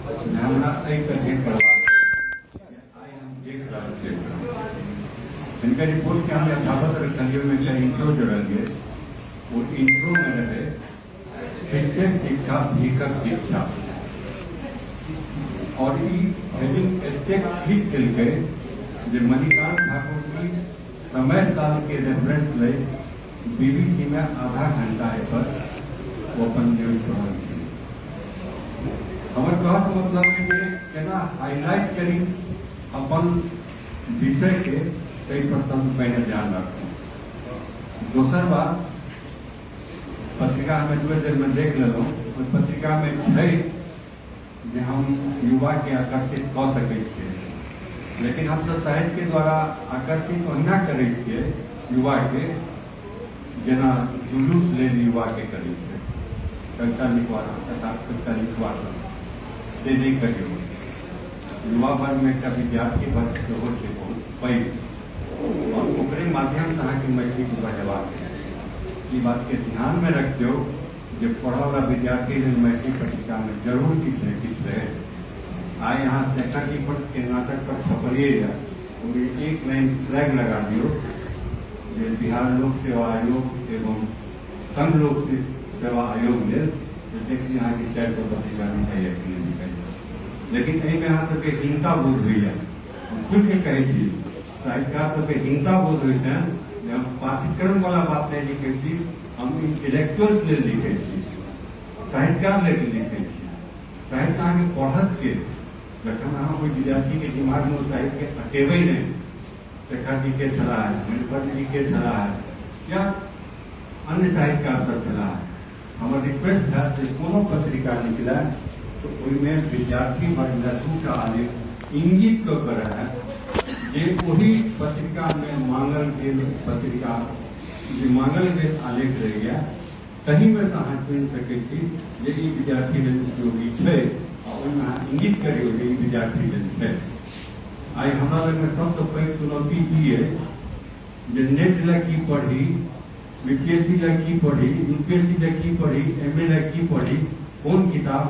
जे हमरा एहिके अध्ययन करबाक अछि। आइ हम देख रहल छियै हिनकर रिपोर्टके हम यथावत रखलियै, ओहिमे एकटा इंट्रो जोड़लियै। ओ इंट्रोमे रहै शिक्षक शिक्षा भीखक दीक्षा, और ई हेडिंग एतेक ठीक केलकै जे मणिकांत ठाकुर जी समय साल के रेफरेंस लैत बीबीसी में आधा घंटा एहि पर ओ अपन न्यूज पढ़लखिन। हमर कहक मतलब है जे केना हाईलाइट करी अपन विषय के, ताहि पर सबसँ पहिने ध्यान राखू। दोसर बात, पत्रिका हम एतबे देरमे देख लेलहुँ, ओहि पत्रिकामे छै जे हम युवाके आकर्षित कऽ सकै छियै, लेकिन हमसब साहित्यके द्वारा आकर्षित ओहिना करै छियै युवाके जेना जुलूस लेल युवाके करै छै, कविता लिखवा, कथा कविता लिखवा, से नहि करियौ। युवा वर्गमे एकटा विद्यार्थी वर्ग सेहो छै बहुत पैघ, और ओकरे माध्यमसँ अहाँके मैथिलीके बढ़ेबाक है। ई बातके ध्यानमे रखियौ जे पढ़ऽवला विद्यार्थी लेल मैथिली पत्रिकामे जरूर किछु ने किछु रहै। आइ अहाँ शेखर जी पर के नाटक पर छपलियै, ओहिमे एक लाइन फ्लैग लगा दियौ जे बिहार लोक सेवा आयोग एवं संघ लोक सेवा आयोग लेल, जे देखिए अहाँके 400 पत्रिका बिकाइए कि नहि बिकाइए। लेकिन एहिमे अहाँ सबके हीनता बोध होइए, हम खुलिके कहै छी, साहित्यकार सबके हीनता बोध होइ छनि जे हम पाठ्यक्रम वाला बात नहि लिखै छी, हम इंटेलेक्चुअल्स लेल लिखै छी, साहित्यकार लेल लिखै छी। साहित्य अहाँके पढ़त के, जखन अहाँ ओहि विद्यार्थीके दिमागमे ओ साहित्यके अटेबै नहि, शेखर जी के छलाह है, मणिपद्म जी के छलाह है, या अन्य साहित्यकार सब छलाह है। हमर रिक्वेस्ट है जे कोनो पत्रिका निकले तऽ ओहिमे विद्यार्थी वर्ग लए दूटा आलेख इंगित कऽ के रहए जे ओहि पत्रिकामे मांगल गेल पत्रिका जे मांगल गेल आलेख रहैए तहीमे से अहाँ चुनि सकै छी जे ई विद्यार्थी लेल उपयोगी छै, आ ओहिमे अहाँ इंगित करियौ जे ई विद्यार्थी लेल छै। आइ हमरा लगमे सबसँ पैघ चुनौती ई अइ जे नेट लए की पढ़ी, बीपीएससी लए की पढ़ी, यूपीएससी लए की पढ़ी, एमए लए की पढ़ी, कोन किताब,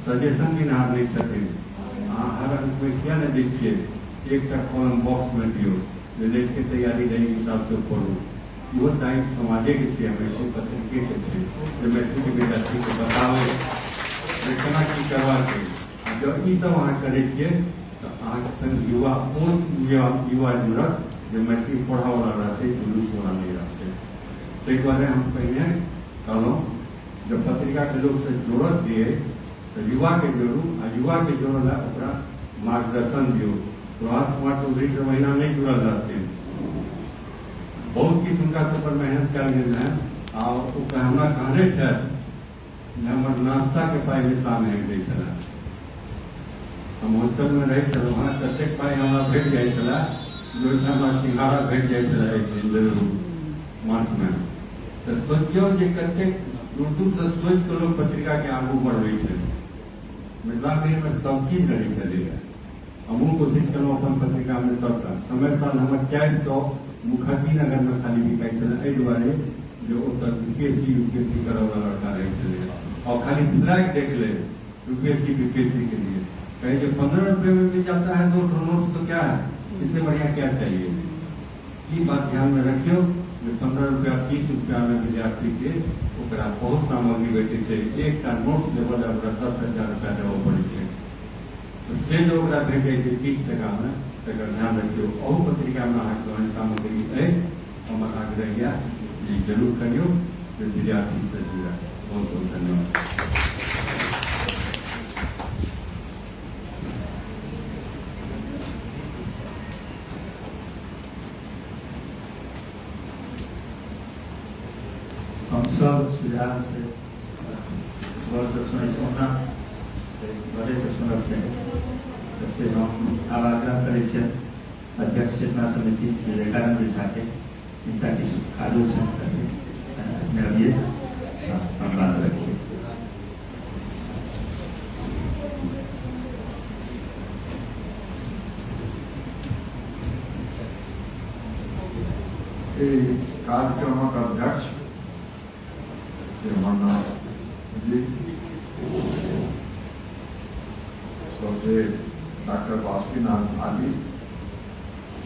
सजेशन देनिहार नहि छथिन। अहाँ हर अंकमे किया नहि दै छियै, एकटा कॉलम बॉक्समे दियौ जे नेटके तैयारी लए ई हिसाबसँ पढ़ू। इहो दायित्व समाजेके छै, मैथिली पत्रिकेके छै जे मैथिलीके विद्यार्थीके बताबै जे केना की करबाक छै। आ जँ ई सब अहाँ करै छियै तऽ अहाँके संग युवा ओ युवा जुड़त जे मैथिली पढ़ऽवला रहतै, जुलूसवला नहि रहतै। ताहि दुआरे हम पहिने कहलहुँ जब पत्रिकाके लोकसँ जोड़त दियै तऽ युवाके जोड़ू आ युवाके जोड़ऽ लए ओकरा मार्गदर्शन दियौ। प्रभास कुमार चौधरी सब एहिना नहि जुड़ल रहथिन, बहुत किछु हुनका सब पर मेहनत कयल गेल रहनि आ ओ हमरा कहने छथि जे हमर नाश्ताके पाइ मिथिला मे दै छलए। हम हॉस्टलमे रहै छलहुँ हँ, ततेक पाइ हमरा भेट जाइ छलए जे ओहिसँ हमरा सिंघाड़ा भेट जाइ छलए एक दिन जरूर मासमे। तऽ सोचियौ जे कतेक दूर दूरसँ सोचि कऽ लोक पत्रिकाके आगू बढ़बै छै। मिथिला मिहिरमे सब चीज रहै छलैए। हमहूँ कोशिश केलहुँ अपन पत्रिकामे सबटा। समय साल हमर 400 मुखर्जी नगरमे खाली बिकाइ छलै, एहि दुआरे जे ओतऽ B P S C, U P S C करऽवला लड़का रहै छलै और खाली फ्लैग देख ले U P S C, B P S C के लिए कहे जे 15 रुपये में मिल जाता है 2 ठो नोट्स तो क्या है, इससे बढ़िया क्या चाहिए। ई बात ध्यान में रखियौ जे 15 रुपया 30 रुपया में विद्यार्थी के ओकरा बहुत सामग्री भेटै छै। एकटा नोट्स लेबऽ लए ओकरा 10,000 रुपया देबऽ पड़ै छै, तऽ से जे ओकरा भेटै छै 30 टाकामे, तकर ध्यान रखियौ। अहू पत्रिकामे अहाँके ओहन सामग्री अइ, हमर आग्रह यए जे जरूर करियौ जे विद्यार्थीसँ जुड़य। बहुत बहुत धन्यवाद। हम सब सुझाव से गौरसँ सुनै छी, ओना घरेसँ सुनब चाही, तऽ से हम आब आग्रह करै छियनि अध्यक्ष चेतना समिति विवेकानंद झाके, नीचा किछु काजो छनि सके अपने अबियै हम बात रखिए। एहि कार्यक्रमक अध्यक्ष श्री अमरनाथ जी, श्रद्धेय डॉक्टर बासुकीनाथ झा जी,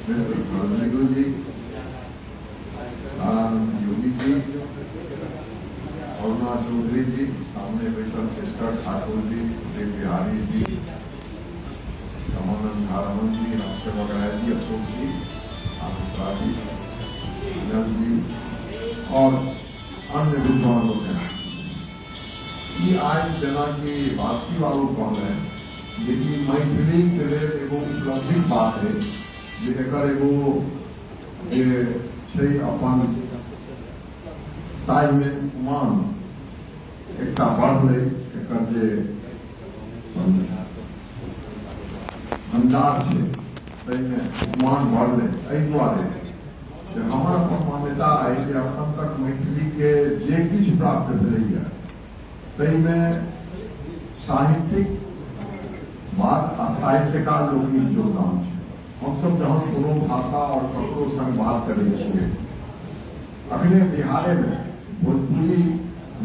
मित्र धर्मेंद्र जी, तारानंद योगी जी, अरुणा चौधरी जी, सामने बैसल मिस्टर ठाकुर जी, देव बिहारी जी, रमानंद झा रमन जी, रामसेवक राय जी, अशोक जी, मिश्रा जी, अनिल जी और अन्य विद्वान लोकनि। ई आइ जेनाकि बासुकी बाबू कहलनि जे ई मैथिलीके लेल एगो उपलब्धिक बात है जे एकर एगो जे छै अपन ताहिमे मान एकटा बढ़लै, एकर जे भंडार छै ताहिमे मान बढ़लै। एहि दुआरे जे हमर अपन मान्यता अइ जे अखन तक मैथिलीके जे किछु प्राप्त भेलैए ताहिमे साहित्यिक बात आ साहित्यकार लोकनिक योगदान छै। हमसब जहन कोनो भाषा और ककरो संग बात करै छियै, अखने बिहारेमे भोजपुरी,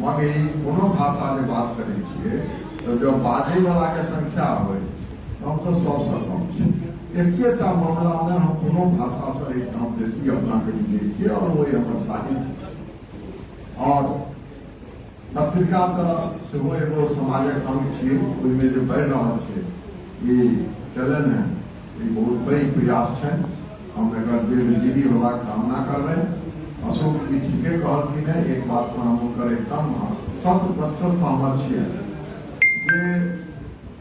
मगही कोनो भाषा जे बात करै छियै तऽ जब बाजैवलाके संख्या होइ तऽ हमसब सबसँ कम छी। एकेटा मामलामे हम कोनो भाषासँ एहिठाम बेसी अपनाके बुझै छियै और ओ हमर साहित्य और पत्रिका तऽ सेहो एगो समाजक अंग छियै, ओहिमे जे बढ़ि रहल छै ई केलनि हेँ, ई बहुत पैघ प्रयास छनि। हम एकर दीर्घजीवी होबाक कामना करबनि। अशोक जी ठीके कहलखिन हेँ, एक बातसँ हम हुनकर एकदम 100% सहमत छियनि जे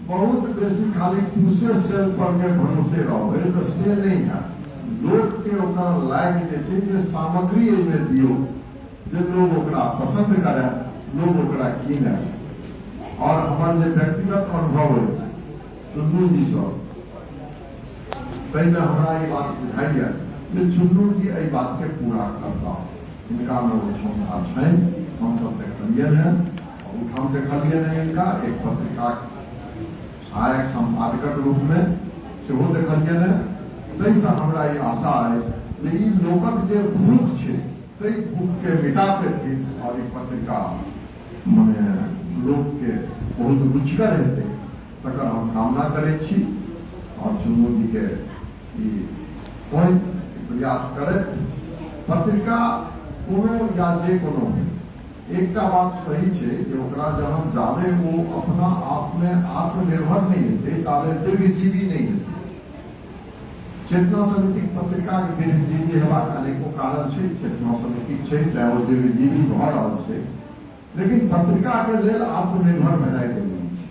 बहुत बेसी खाली पूसे सेल पर के भरोसे रहबै तऽ से नहि हैत। लोकके ओकरा लागि जे छै जे सामग्री एहिमे दियौ जे लोग ओकरा पसंद करे, लोग ओकरा कीने। और हमर जे व्यक्तिगत अनुभव अइ चुन्नू जी सँ, ताहिमे हमरा ई बात बुझाइए जे चुन्नू जी एहि बातके पूरा करता। हिनकामे ओ क्षमता छनि, हमसब देखलियनि हेँ, ओहिठाम देखलियनि हेँ हिनका एक पत्रिकाक सहायक सम्पादकक रूपमे सेहो देखलियनि हेँ। ताहिसँ हमरा ई आशा अइ जे ई लोकक जे भूख छै ताहि भूखके मिटा पेथिन आओर ई पत्रिका मने लोकके बहुत रुचिकर हेतै तकर हम कामना करै छी। आओर चुन्नू जीके ई पॉइंट प्रयास करैत पत्रिका कोनो या जे कोनो होइ, एकटा बात सही छै जे ओकरा जहन जाबे ओ अपना आपमे आत्मनिर्भर नहि हेतै ताबे दीर्घजीवी नहि हेतै। चेतना समितिक पत्रिकाके दीर्घजीवी हेबाक अनेको कारण छै। चेतना समितिक छै तैं ओ दीर्घजीवी भऽ रहल छै, लेकिन पत्रिकाके लेल आत्मनिर्भर भेनाइ जरूरी छै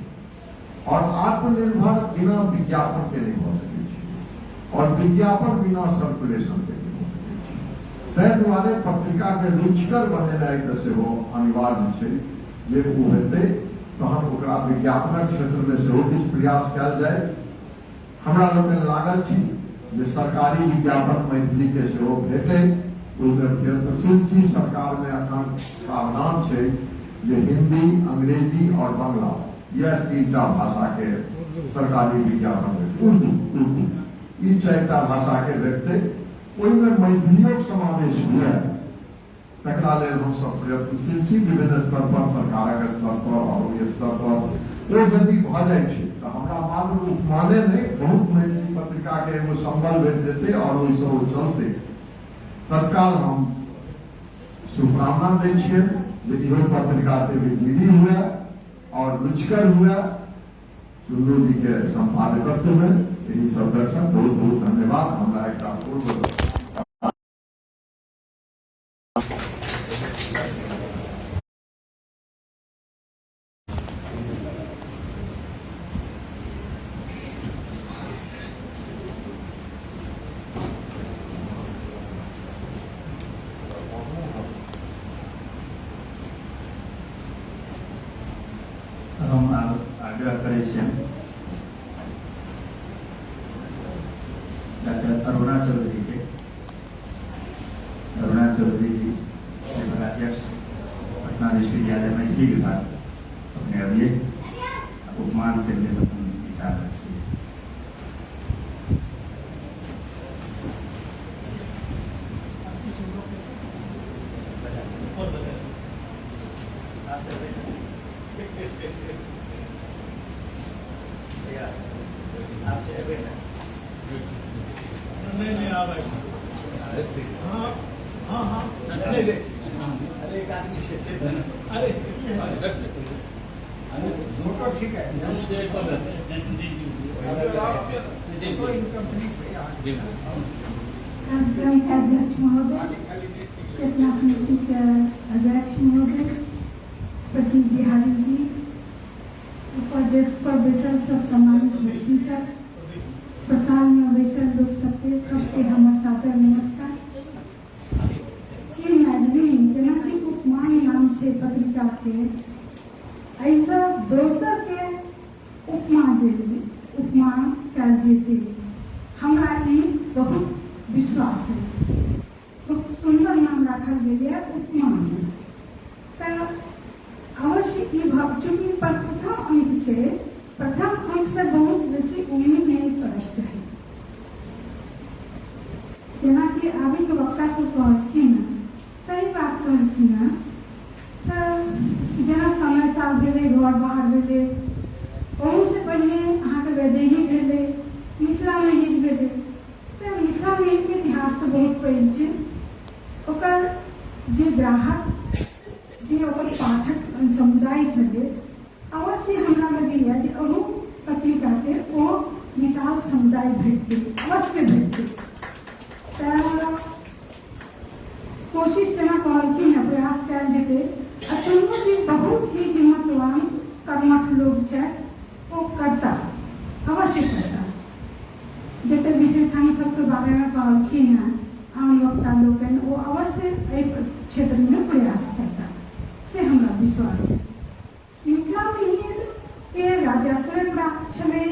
आओर आत्मनिर्भर बिना विज्ञापनके नहि भऽ सकै छै आओर विज्ञापन बिना सर्कुलेशनके नहि भऽ सकै छै। ताहि दुआरे पत्रिकाके रुचिकर बनेनाइ तऽ सेहो अनिवार्य छै जे ओ हेतै तहन ओकरा विज्ञापनक क्षेत्रमे सेहो किछु प्रयास कयल जाय। हमरा लोकनि लागल छी जे सरकारी विज्ञापन मैथिलीके सेहो भेटै, ओहिमे प्रयत्नशील छी। सरकारमे एखन प्रावधान छै जे हिंदी, अंग्रेजी आओर बंगला यह तीनटा भाषाके सरकारी विज्ञापन भेटतै। उर्दू उर्दू ई चारिटा भाषाके भेटतै, ओहिमे मैथिलियोक समावेश हुए तकरा लेल हमसभ प्रयत्नशील छी विभिन्न स्तर पर, सरकारक स्तर पर आओर ओहि स्तर पर। ओ यदि भऽ जाइ छै तऽ हमरा मात्र उपमाने नहि, बहुत मैथिली पत्रिकाके एगो सम्बल भेट जेतै आओर ओहिसँ ओ चलतै। तत्काल हम शुभकामना दै छियै जे इहो पत्रिका दीर्घजीवी हुए आओर रुचिकर हुए। चुन्नू जी के संपादकत्व में यही सब दर्शक बहुत बहुत धन्यवाद। हमरा एकटा पूर्व हम आब आग्रह करै छियनि डॉक्टर अरुणा चौधरी के। अरुणा चौधरी जी, विभागाध्यक्ष, पटना विश्वविद्यालय मैथिली विभाग, अपने अबियै, उपमान के लेल अपन विचार रखिए। नहीं नहीं आप हाँ हाँ हाँ नहीं नहीं, अरे एक आदमी से अरे फोटो ठीक है, कार्यक्रम के अध्यक्ष महोदय, चेतना समिति के अध्यक्ष महोदय प्रदीप बिहारी जी, ऊपर डेस्क पर बैसल सब सम्मानित व्यक्ति सब, प्रसाद में बैसल लोक सबके सबके हमर सादर नमस्कार। ई मैगजीन जेनाकि उपमान नाम छै पत्रिका के, एहिसँ दोसर के उपमा देल उपमा कयल जेतै, हमरा ई बहुत विश्वास है। बहुत सुन्दर नाम राखल गेल उपमान, तऽ अवश्य ई भाव चूँकि प्रथम अंक छै, प्रथम अंक से बहुत बेसी उम्मीद नहि करक चाही। जेनाकि आबैके वक्ता सब कहलखिन हँ, सही बात कहलखिन हँ। तऽ जेना समय साल भेलै, घर बाहर भेलै, ओहूसँ पहिने अहाँके वैदेही भेलै, मिथिला मिहिर भेलै। तऽ मिथिला मिहिरके इतिहास तऽ बहुत पैघ छै। ओकर जे ग्राहक, जे ओकर पाठक समुदाय छलै, अवश्य हमरा लगैए जे अहू पत्रिकाके ओ विशाल समुदाय भेटतै, अवश्य भेटतै। तऽ कोशिश जेना कहलखिन हँ, प्रयास कयल जेतै। आ चुन्नू जी बहुत ही हिम्मतवान कर्मठ लोक छथि, ओ करता, अवश्य करता। जते विशेषांक सबके बारेमे कहलखिन हँ आम वक्ता लोकनि, ओ अवश्य एहि क्षेत्रमे प्रयास करता, से हमरा विश्वास है। मिथिला मिहिर के राजाश्रय प्राप्त छलै,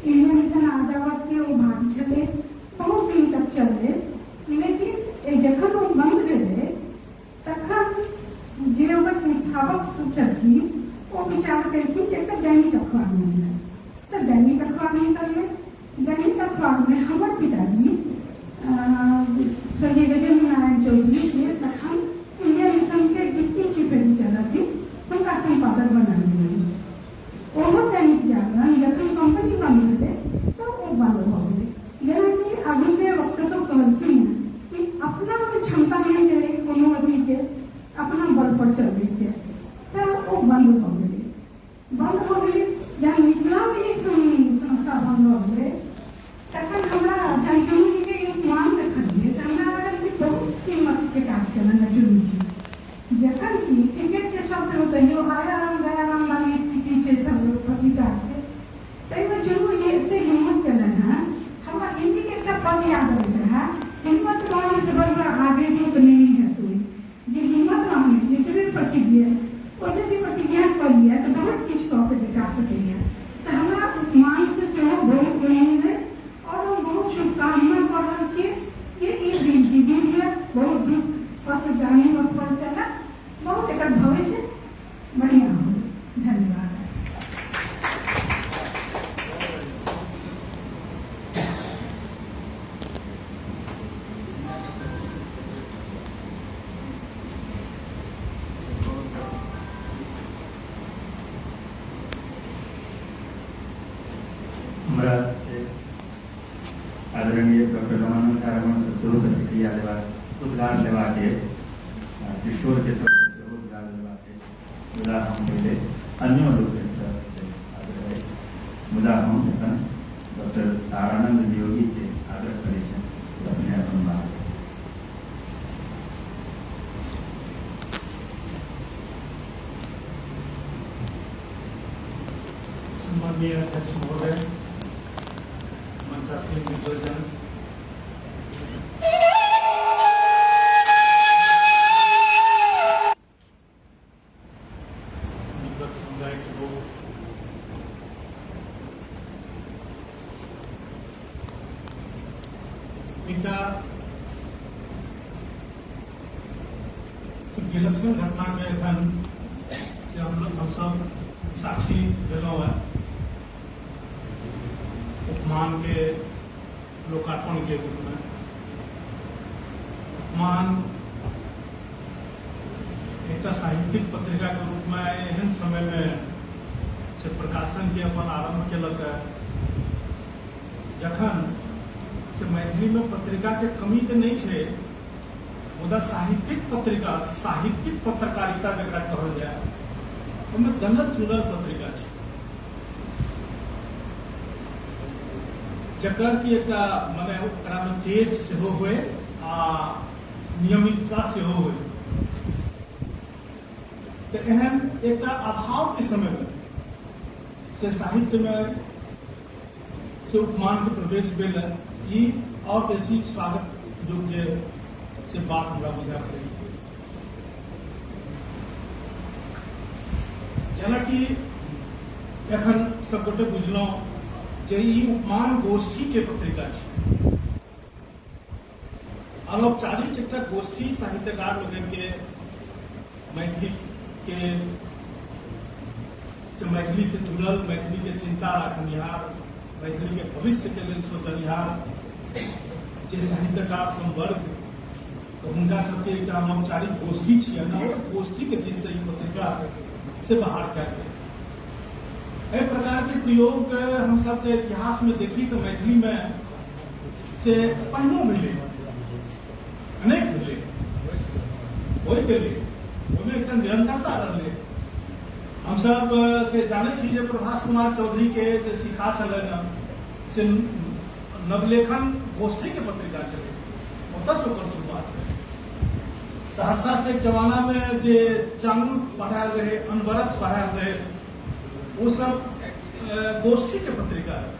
इंडियन मिशन आजावत के ओ भाग छलै, बहुत दिन तक चललै। लेकिन जखन ओ बंद भेलै तखन जे ओकर संस्थापक सब छलखिन ओ विचार केलखिन जे एकटा दैनिक अखबार निकलै। तऽ दैनिक अखबार निकललै। दैनिक अखबारमे हमर पिताजी स्वर्गीय गजेन्द्र नारायण चौधरी जे तखन इंडिया मिशन के डिप्टी चीफ एडिटर रहथिन, हुनका सम्पादक बनायल गेलनि। ओहो दैनिक जागरण जखन कंपनी बंद भेलै तऽ ओ बंद भऽ गेलै। जेनाकि आगूके वक्ता सब कहलखिन हेँ कि अपनामे क्षमता नहि रहै कोनो अथीके अपना बल पर चलैके, तऽ ओ बंद भऽ गेलै। बंद भऽ गेलै। जहन मिथिलामे ई संस्था बंद भऽ गेलै तखन हमरा जहन चुन्नू जीके ई उपमान देखलियै तऽ हमरा लागल कि बहुत हिम्मतके काज केलनि हेँ चुन्नू जी। जखन कि क्रिकेटके शब्द तैयो आया राम गया राम वाली स्थिति छै सब पत्रिकाके, ताहिमे चुन्नू जी एते हिम्मत केलनि हेँ। हमरा हिन्दीके एकटा पद याद अबैत रहए, हिम्मत वाले से बढ़कर आगे दुख नहीं है कोई। जे हिम्मत रहने जे दृढ़ प्रतिज्ञा, ओ यदि प्रतिज्ञा कऽ लिअ तऽ बहुत किछु कऽ के देखा सकैए। तऽ हमरा उपमानसँ सेहो बहुत उम्मीद अइ आओर हम बहुत शुभकामना कऽ रहल छियै जे ई दिन जीवित हुए, बहुत दुख पथगामी पर चलत, बहुत एकर भविष्य बढ़िआँ हो। धन्यवाद। हमरा से आदरणीय डॉक्टर रमानंद झा रमण से सेहो प्रतिक्रिया लेबाक, उद्गार लेबाक अछि, किशोर के सबसँ सेहो उद्गार लेबाक अछि, मुदा हम पहिले अन्यो लोकनिसँ से आग्रह अछि, मुदा हम एखन डॉक्टर तारानंद वियोगी के आग्रह करै छियनि जे अपने अपन बात। सम्माननीय अध्यक्ष महोदय, मंचासीन विद्वजन, विद्वत समुदाय के लोग, एकटा विलक्षण घटना के एखन से हम हमसब साक्षी भेलहुँ हेँ। उपमान के लोकार्पण के रूप में उपमान एकटा साहित्यिक पत्रिका के रूप में एहन समय में से प्रकाशन के अपन आरंभ केलक है, जखन से मैथिली में पत्रिका के कमी तऽ नहि छै, मुदा साहित्यिक पत्रिका, साहित्यिक पत्रकारिता जकरा कहल जाय, ओहिमे गनल चुनल पत्रिका छै, जकर कि एकटा मने ओकरामे तेज सेहो होय आ नियमितता सेहो होय। तऽ एहन एकटा अभावके समयमे से साहित्यमे से उपमानके प्रवेश भेल है, ई आओर बेसी स्वागत योग्य से बात हमरा बुझा पड़ैए। जेनाकि एखन सबगोटे बुझलहुँ जे ई उपमान गोष्ठीके पत्रिका छै। अनौपचारिक एकटा गोष्ठी साहित्यकार लोकनिके मैथिली के से मैथिली से जुड़ल, मैथिली के चिंता राखनिहार, मैथिली के भविष्य के लेल सोचनिहार जे साहित्यकार संवर्ग, तऽ हुनका सबके एकटा अनौपचारिक गोष्ठी छियै ने, गोष्ठी के दिस से ई पत्रिका से बाहर कयल गेल। एहि प्रकार के प्रयोग हमसब जे इतिहास में देखी तऽ मैथिली में से पहिनो भेलै, अनेक भेलै, होइत एलै, ओहिमे एकटा निरंतरता रहलै। हमसब से जानै छी जे प्रभास कुमार चौधरी के जे शिखा छलनि हँ से नवलेखन गोष्ठी के पत्रिका छलै, ओतऽसँ ओकर शुरुआत भेलै। सहरसा से एक जमाना में जे चांगुर पढ़ायल रहे, अनवरत पढ़ायल रहे, वो सब गोष्ठी के पत्रिका रहे।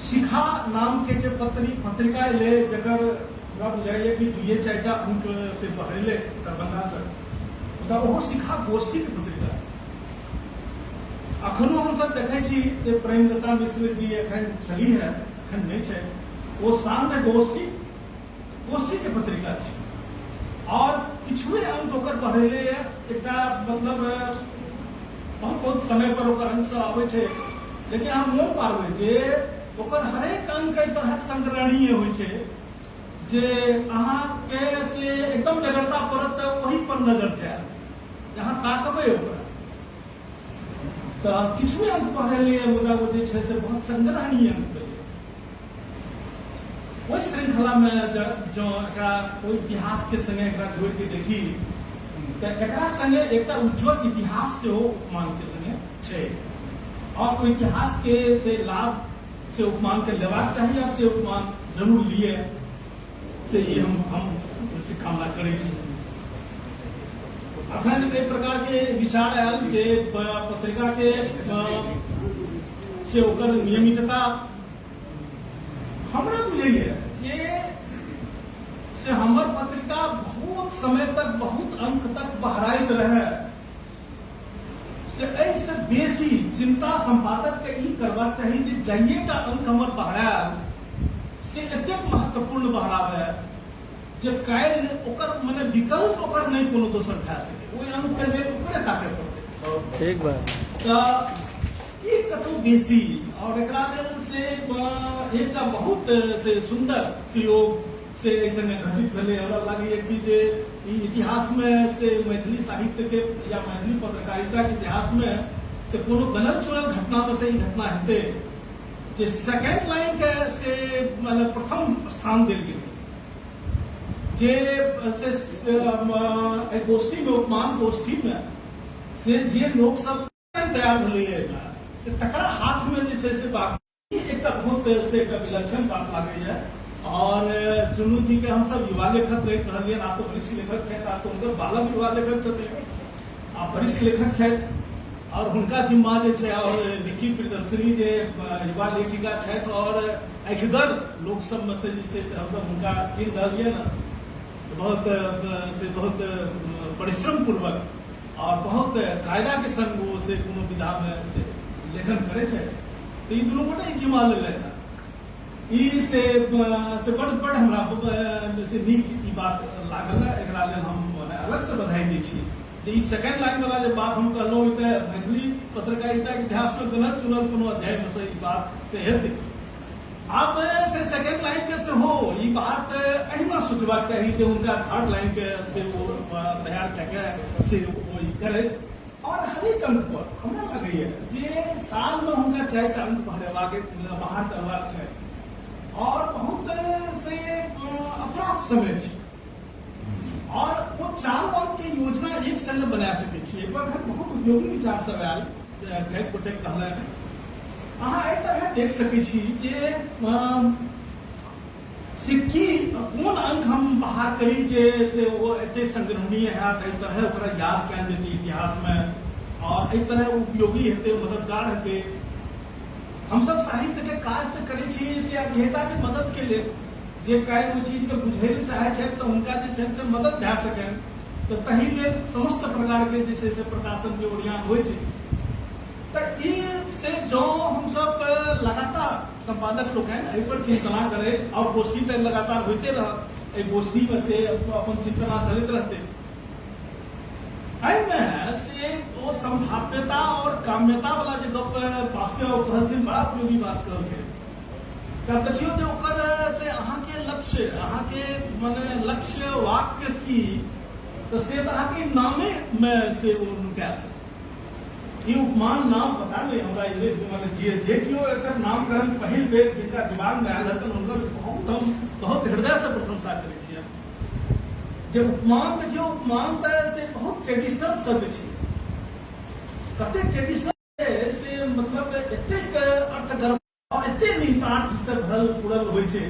शिखा नाम के जे पत्रिका एलै, जकर हमरा बुझाइए कि दुइये चारिटा अंक से बहरेलै दरभंगा से, मुदा ओहो शिखा गोष्ठी के पत्रिका। अखनो हमसब देखै छी जे प्रेमलता मिश्र जी एखन छली है, एखन नहि छै, ओ सान्ध्य गोष्ठी के पत्रिका छै और किछुए अंक ओकर बहरेलै एकटा मतलब बहुत बहुत समय पर ओकर अंक सब आबै छै, लेकिन अहाँ मोन पाड़बै जे ओकर हरेक अंक एहि तरहक संग्रहणीय होइ छै जे अहाँके से एकदम बेगरता पड़त तऽ ओहि पर नजर जायत, अहाँ ताकबै ओकरा। तऽ किछुए अंक पढ़लियै, मुदा ओ जे छै से बहुत संग्रहणीय अंक भेलै। ओहि श्रृंखलामे जँ एकरा ओहि इतिहासके संगे एकरा जोड़िके देखी तऽ एकरा संगे एकटा उज्ज्वल इतिहास सेहो उपमानके संगे छै, और ओहि इतिहासके से लाभ से उपमानके लेबाक चाही, आ से उपमान जरूर लिए, से ई हम से कामना करै छी। अखन एहि प्रकारके विचार आयल जे पत्रिकाके से ओकर नियमितता हमरा बुझैया जे से हमर पत्रिका बहुत समय तक बहुत अंक तक बहराइत रहे, से एहिसँ बेसी चिंता संपादक के ई करबाक चाही जे जाइएटा अंक हमर बहरायल से एतेक महत्वपूर्ण बहराबे जे काल्हि ओकर मने विकल्प ओकर नहि कोनो दोसर भए सके, ओहि अंक के लेल ओकरे ताके पड़तै। ठीक बा। तऽ ई कतहु बेसी, और एकरा लेल से एकटा बहुत से सुंदर प्रयोग से एहि संगे घटित भेलै। हमरा लागैए कि जे ई इतिहासमे से मैथिली साहित्यके या मैथिली पत्रकारिताके इतिहासमे से कोनो गनल चुनल घटनामे से ई घटना हेतै जे सेकेंड लाइनके से मतलब प्रथम स्थान देल गेलै, जे से एहि गोष्ठीमे, उपमान गोष्ठीमे से जे लोक सब तैयार भेलैए से तकरा हाथमे जे छै से बात एकटा बहुत से एकटा विलक्षण बात लागैए। और चुन्नू जी के हमसब युवा लेखक कहैत रहलियनि, आब तऽ वरिष्ठ लेखक छथि, आब तऽ हुनकर बालक युवा लेखक छथिन, आब वरिष्ठ लेखक छथि, और हुनका जिम्मा जे छै, और लिखी प्रियदर्शिनी जे युवा लेखिका छथि और अखिगर लोक सबमे से जे छै हमसब हुनका चिन्ह रहलियनि हँ, बहुत से बहुत परिश्रम पूर्वक और बहुत कायदा के संग ओ से कोनो विधा में से लेखन करै छथि। तऽ ई दुनू गोटे ई जिम्मा लेलनि हँ, ई से से बड़ बड़ हमरा से नीक ई बात लागल है। एकरा लेल हम अलग से बधाई दै छी जे ई सेकेंड लाइन वाला जे बात हम कहलहुँ, ई तऽ मैथिली पत्रकारिता के इतिहास में गलत चुनल कोनो अध्याय में से ई बात से हेतै। आब से सेकेंड लाइन के सेहो ई बात एहिना सोचबाक चाही जे हुनका थर्ड लाइन के से ओ तैयार कए के से ओ ई करैत। और हरेक अंक पर हमरा लगैया जे साल में हुनका 4टा अंक बहरेबाक बाहर करबाक छै, और बहुत से अपर्याप्त समय छै, और ओ 4 अंक के योजना एक संग बना सकै छी। एक बार बहुत उपयोगी विचार सब आयल, कई गोटे कहलनि अहाँ एहि तरह देख सकै छी जे से की कोन अंक हम बाहर करी जे से ओ एते संग्रहणीय हैत, एहि तरह ओकरा याद कयल जेतै इतिहासमे और एहि तरह उपयोगी हेतै, मददगार हेतै। हमसब साहित्यके काज तऽ करै छी से अध्येताके मददके लेल, जे काल्हि ओहि चीजके बुझै लए चाहै छथि तऽ हुनका जे छनि से मदद भए सकनि, तऽ ताहि लेल समस्त प्रकारके जे छै से प्रकाशनके ओरियान होइ छै। तऽ ई से जँ हमसब लगातार संपादक लोकनि एहि पर चिंतना करैत, और गोष्ठी तऽ लगातार होइते रहत, एहि गोष्ठी में से अपन चिंतना चलैत रहतै, एहिमे से ओ संभाव्यता और काम्यता वाला जे गप बासुदेव कहलखिन, बड़ा उपयोगी बात कहलखिन। तब देखियौ जे ओकर से अहाँके लक्ष्य, अहाँके मने लक्ष्य वाक्य की, तऽ से तऽ अहाँके नामे मे से ओ नुकायल। ई उपमान नाम पता नहीं हमरा ई मने जे जे केओ एकर नामकरण पहिल बेर जिनका दिमाग में आयल हेतनि हुनकर बहुत हम बहुत हृदय से प्रशंसा करै छियै जे उपमान। देखियौ उपमान तऽ से बहुत ट्रेडिशनल शब्द छै, कते ट्रेडिशनल से मतलब एतेक अर्थगर्भ और एते निहितार्थ से भरल पुरल होइ छै।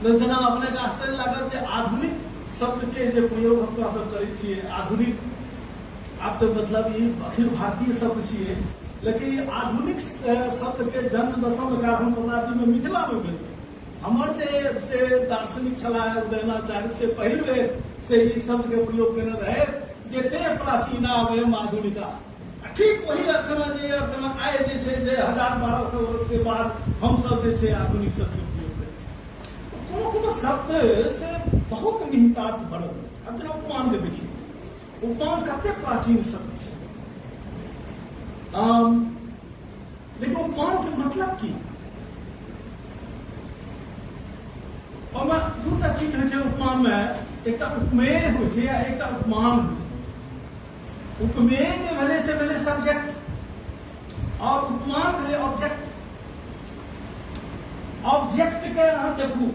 जेना अपने के आश्चर्य लागल जे आधुनिक शब्द के जे प्रयोग हम सब करै छियै, आधुनिक आब तऽ मतलब ई अखिल भारतीय शब्द छियै, लेकिन ई आधुनिक शब्द के जन्म 10म 11म शताब्दी में मिथिला में भेल। हमर जे से दार्शनिक छलाह उदयनाचार्य, से पहिल बेर से ई शब्द के प्रयोग केने रहै जे ते प्राचीना वयम आधुनिका। ठीक वही अर्थमे जे अर्थमे आइ जे छै से 1000-1200 वर्ष के बाद हमसब जे छै आधुनिक शब्द के प्रयोग करै छी। कोनो कोनो शब्द से बहुत निहितार्थ भरल होइ छै। आब जेना उपमान के देखियौ, उपमान कते प्राचीन शब्द छै, लेकिन उपमान के मतलब की? ओहिमे दू दूटा चीज होइ छै उपमामे, एकटा उपमेय होइ छै आ एकटा उपमान होइ छै। उपमेय जे भेलै से भेलै सब्जेक्ट और उपमान भेलै ऑब्जेक्ट। ऑब्जेक्ट के अहाँ देखू,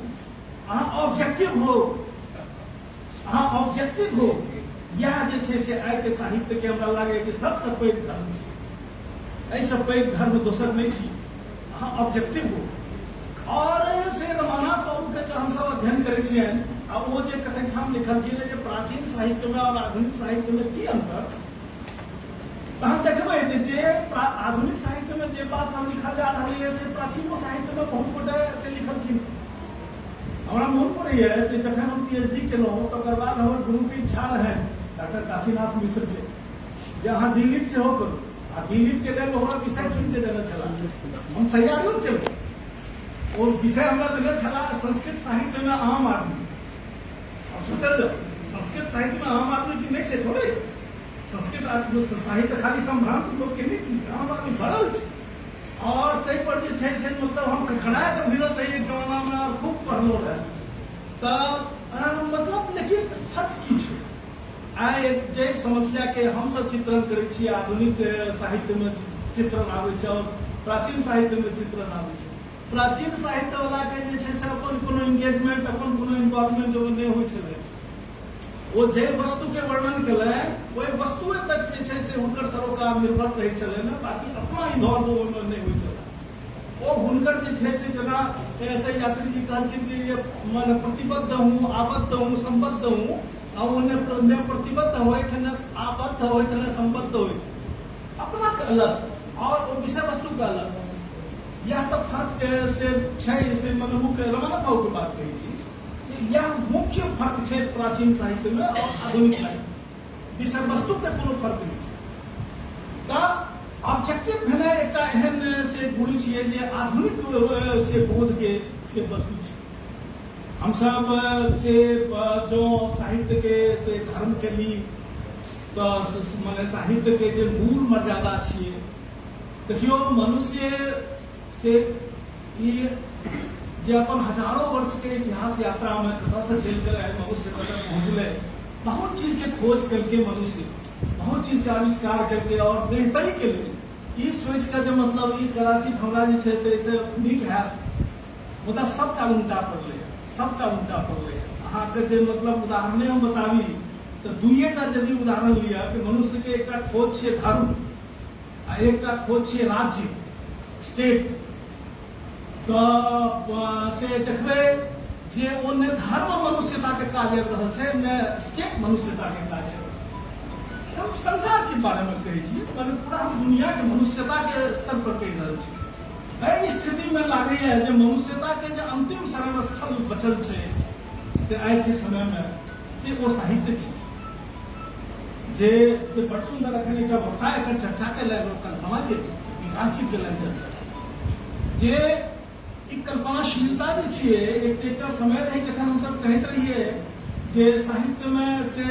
अहाँ ऑब्जेक्टिव हो, अहाँ ऑब्जेक्टिव हो, इएह जे छै से आइके साहित्यके हमरा लागैए कि सबसँ पैघ धर्म छै। एहिसँ पैघ धर्म दोसर नहि छी, अहाँ ऑब्जेक्टिव हो। और से रमानाथ बाबूके जे हमसब अध्ययन करै छियनि आ ओ जे कतेक ठाम लिखलखिन जे प्राचीन साहित्यमे और आधुनिक साहित्यमे की अन्तर, तहन देखबै जे जे आधुनिक साहित्यमे जे बात सब लिखल जा रहल यऽ से प्राचीनो साहित्यमे बहुत गोटे से लिखलखिन। हमरा मोन पड़ैए जे जखन हम पीएचडी केलहुँ तकर बाद हमर गुरुके इच्छा रहनि डॉक्टर काशीनाथ मिश्रके जे अहाँ डीलिट सेहो करू, आ डीलिट के लेल हमरा विषय चुनिके देने छलाह, हम तैयारियो केलहुँ। ओ विषय हमरा देने छलाह संस्कृत साहित्यमे आम आदमी। आब सोचल जाउ, संस्कृत साहित्यमे आम आदमी की नहि छै थोड़े, संस्कृत साहित्य खाली सम्भ्रांत लोकके नहि छी, आम आदमी भरल छै। और ताहि पर जे छै से मतलब हम कड़कड़ा के भिड़ल रही एक जमानामे और खूब पढ़लहुँ रहए। तऽ मतलब लेकिन फर्क की छै? आइ जाहि समस्याके हमसब चित्रण करै छी, आधुनिक साहित्यमे चित्रण आबै छै और प्राचीन साहित्यमे चित्रण आबै छै। प्राचीन साहित्यवलाके जे छै से अपन कोनो एंगेजमेंट, अपन कोनो इन्वॉल्वमेंट ओहिमे नहि होइ छलै। ओ जाहि वस्तुके वर्णन केलनि ओहि वस्तुए तक जे छै से हुनकर सरोकार निर्भर रहै छलनि, बाकी अपना इन्वॉल्व ओहिमे नहि होइ छलै। ओ हुनकर जे छै से जेना ऐसे यात्री जी कहलखिन कि ये मने प्रतिबद्ध हूँ, आबद्ध हूँ, संबद्ध हूँ, आ ओ ने प्रतिबद्ध होइत ने आबद्ध होइत ने संबद्ध होइत, अपना के अलग और ओ विषय वस्तु के अलग। यह तऽ फर्क से छै से मने मुख्य रमानाथ बाबू के बात कहै छी कि यह मुख्य फर्क छै प्राचीन साहित्य में और आधुनिक साहित्य, विषय वस्तु के कोनो फर्क नहि छै। तऽ ऑब्जेक्टिव भेनाइ एकटा एहन से गुण छियै जे आधुनिक से बोध के से वस्तु छै। हमसब से जो साहित्य के से धर्म के ली तऽ मने साहित्य के जे मूल मर्यादा छियै, देखियौ मनुष्य से ई जे अपन हजारों वर्ष के इतिहास यात्रा में कतऽ से चलि गेलै, मनुष्य कतऽ पहुँचलै, बहुत चीज के खोज केलकै मनुष्य, बहुत चीज के आविष्कार केलकै और बेहतरी के लेल ई सोचि कऽ जे मतलब ई कदाचित हमरा जे छै से एहिसँ नीक हैत, मुदा सबटा उल्टा पड़लै, सबटा उल्टा पड़लै। अहाँके जे मतलब उदाहरणे हम बताबी तऽ दुइएटा यदि उदाहरण लिअ कि मनुष्यके एकटा खोज छियै धर्म आ एकटा खोज छियै राज्य, स्टेट, तऽ से देखबै जे ओ ने धर्म मनुष्यताके काज आबि रहल छै ने स्टेट मनुष्यताके काज आबि रहल छै। हम संसारके बारेमे कहै छी, मने पूरा हम दुनियाके मनुष्यताके स्तर पर कहि रहल छी। एहि स्थितिमे लागैए जे मनुष्यताके जे अन्तिम शरण स्थल बचल छै से आइके समयमे से ओ साहित्य छै, जे से बड़ सुन्दर अखन एकटा वक्ता एकर चर्चा केलनि, ओ कल्पना के विकास जी केलनि चर्चा, जे ई कल्पनाशीलता जे छियै, एकटा समय रहै जखन हमसब कहैत रहियै जे साहित्यमे से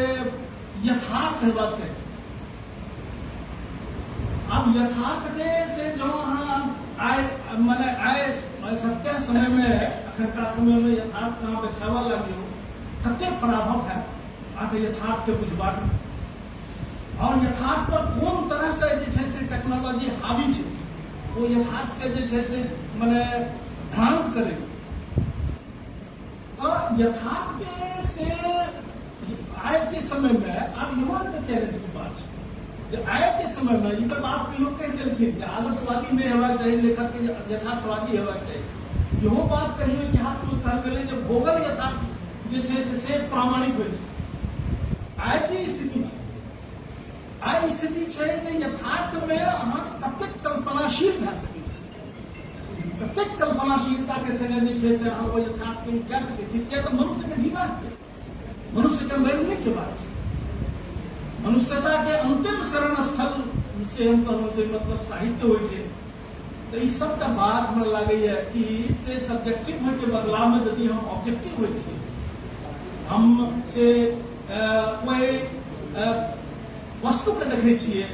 यथार्थ हेबाक चाही। आब यथार्थ के से जँ अहाँ आइ मने आइ सत्य समयमे अखनका समयमे यथार्थ अहाँ देखाबऽ लागियौ कतेक पराभव हैत अहाँके यथार्थके बुझबाक, और यथार्थ पर कोन तरहसँ जे छै से टेक्नोलॉजी हावी छै ओ यथार्थके जे छै से मने भ्रांत करै। तऽ यथार्थके से आइके समयमे आब इहो एकटा चैलेंजके बात छै जे आइके समयमे ई तऽ बात कहियो कहि देलखिन जे आदर्शवादी नहि हेबाक चाही लेखकके, यथार्थवादी हेबाक चाही। इहो बात कहियो इतिहासमे कहल गेलै जे भोगल यथार्थ जे छै से प्रामाणिक होइ छै। आइ की स्थिति छै? आइ स्थिति छै जे यथार्थमे अहाँ कतेक कल्पनाशील भए सकै छी, कतेक कल्पनाशीलताके संगे जे छै से अहाँ ओहि यथार्थके कए सकै छी। किया तऽ मनुष्यके जीबाक छै, मनुष्यके मरि नहि जेबाक छै। मनुष्यताके अन्तिम शरण स्थल से हम कहलहुँ जे मतलब साहित्य होइ छै। तऽ ई सबटा बात हमरा लागैए कि से सब्जेक्टिव होइके बदलामे यदि हम ऑब्जेक्टिव होइ छी, हम से ओहि वस्तुके देखै छियै,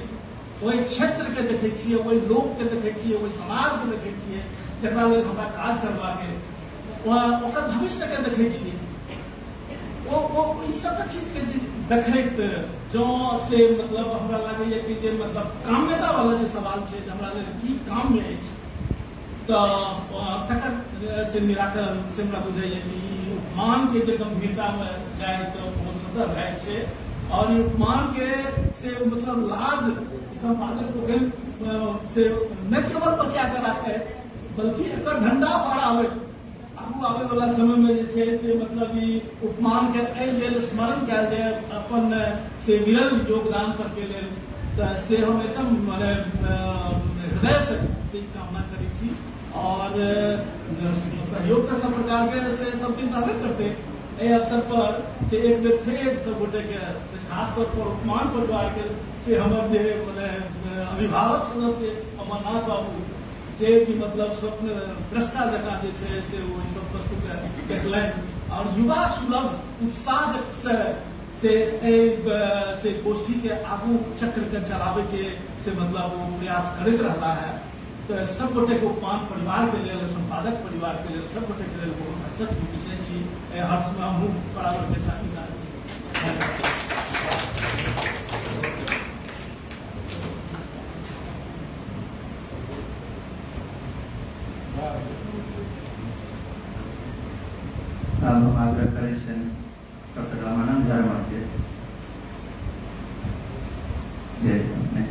ओहि क्षेत्रके देखै छियै, ओहि लोकके देखै छियै, ओहि समाजके देखै छियै जकरा लेल हमरा काज करबाक अइ, ओकर भविष्यके देखै छियै, ओ ओ ई सब चीजके जे देखैत जँ से मतलब हमरा लागैए कि जे मतलब काम्यता वाला जे सवाल छै जे हमरा लेल की काम्य अछि, तऽ तकर से निराकरण से हमरा बुझाइए कि ई उपमानके जे गंभीरतामे जाय तऽ बहुत सुन्दर भए जाइ छै। आओर ई उपमानके से मतलब लाज सम्पादक लोकनि से नहि केवल बचा कऽ राखथि, बल्कि एकर झंडा फहराबैत आगू आबै वाला समय में जे छै से मतलब ई उपमान के एहि लेल स्मरण कयल जाय अपन से विरल योगदान सबके लेल, तऽ से हम एकदम माने हृदय से से कामना करै छी। और सहयोग तऽ सब प्रकार के से सब दिन रहबे करतै। एहि अवसर पर से एक बेर फेर सब गोटे के खास तौर पर उपमान परिवार के से हमर जे माने अभिभावक सदस्य अमरनाथ बाबू जे कि मतलब स्वप्न दृष्टा जकाँ जे छै से ओ ई सब वस्तुके देखलनि और युवा सुलभ उत्साह से से एहि से गोष्ठीके आगू चक्रके चलाबैके से मतलब ओ प्रयास करैत रहला है। तऽ सब गोटेके उपमान परिवारके लेल, सम्पादक परिवारके लेल, सब गोटेके लेल बहुत हर्षक विषय छी। एहि हर्षमे हमहूँ बराबरके साथीदार छी। आब हम आग्रह करै छियनि डॉक्टर रामानंद शर्मा के जे अपने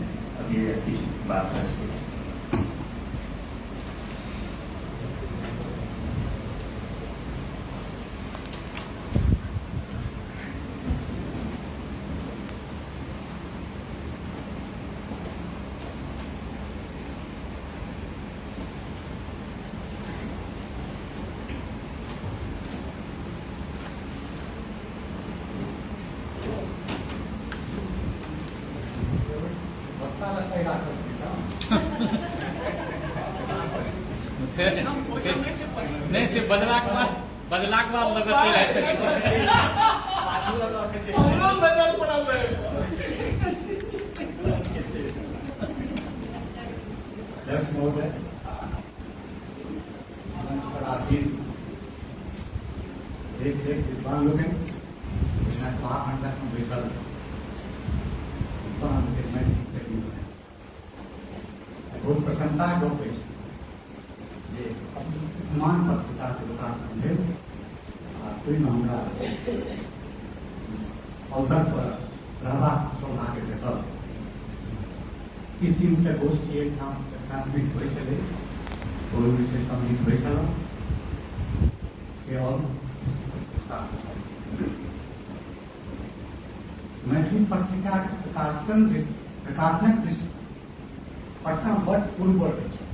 अभी किछु बात रखिए। नहि से बजलाक बाद बजलाक बाद लगत चलि आबि सकै छै। हमरो नजर पड़ल रहै। अध्यक्ष महोदय, मंच पर आसीन एक से एक विद्वान लोकनि, जेना सभामंडप में बैसल विद्वान के मैथिली प्रेमी लोकनि, बहुत प्रसन्नताक गप अछि जे उपमान पत्रिकाके लोकार्पण भेल आ ओहिमे हमरा अवसर पर रहबाक सौभाग्य भेटल। किछु दिनसँ गोष्ठी एकठाम ट्रांसमिट होइ छलै, ओहिमे से सम्मिलित होइ छलहुँ से। और मैथिली पत्रिकाक प्रकाशन प्रकाशनक दृष्टि पटना बड पूर्व अछि।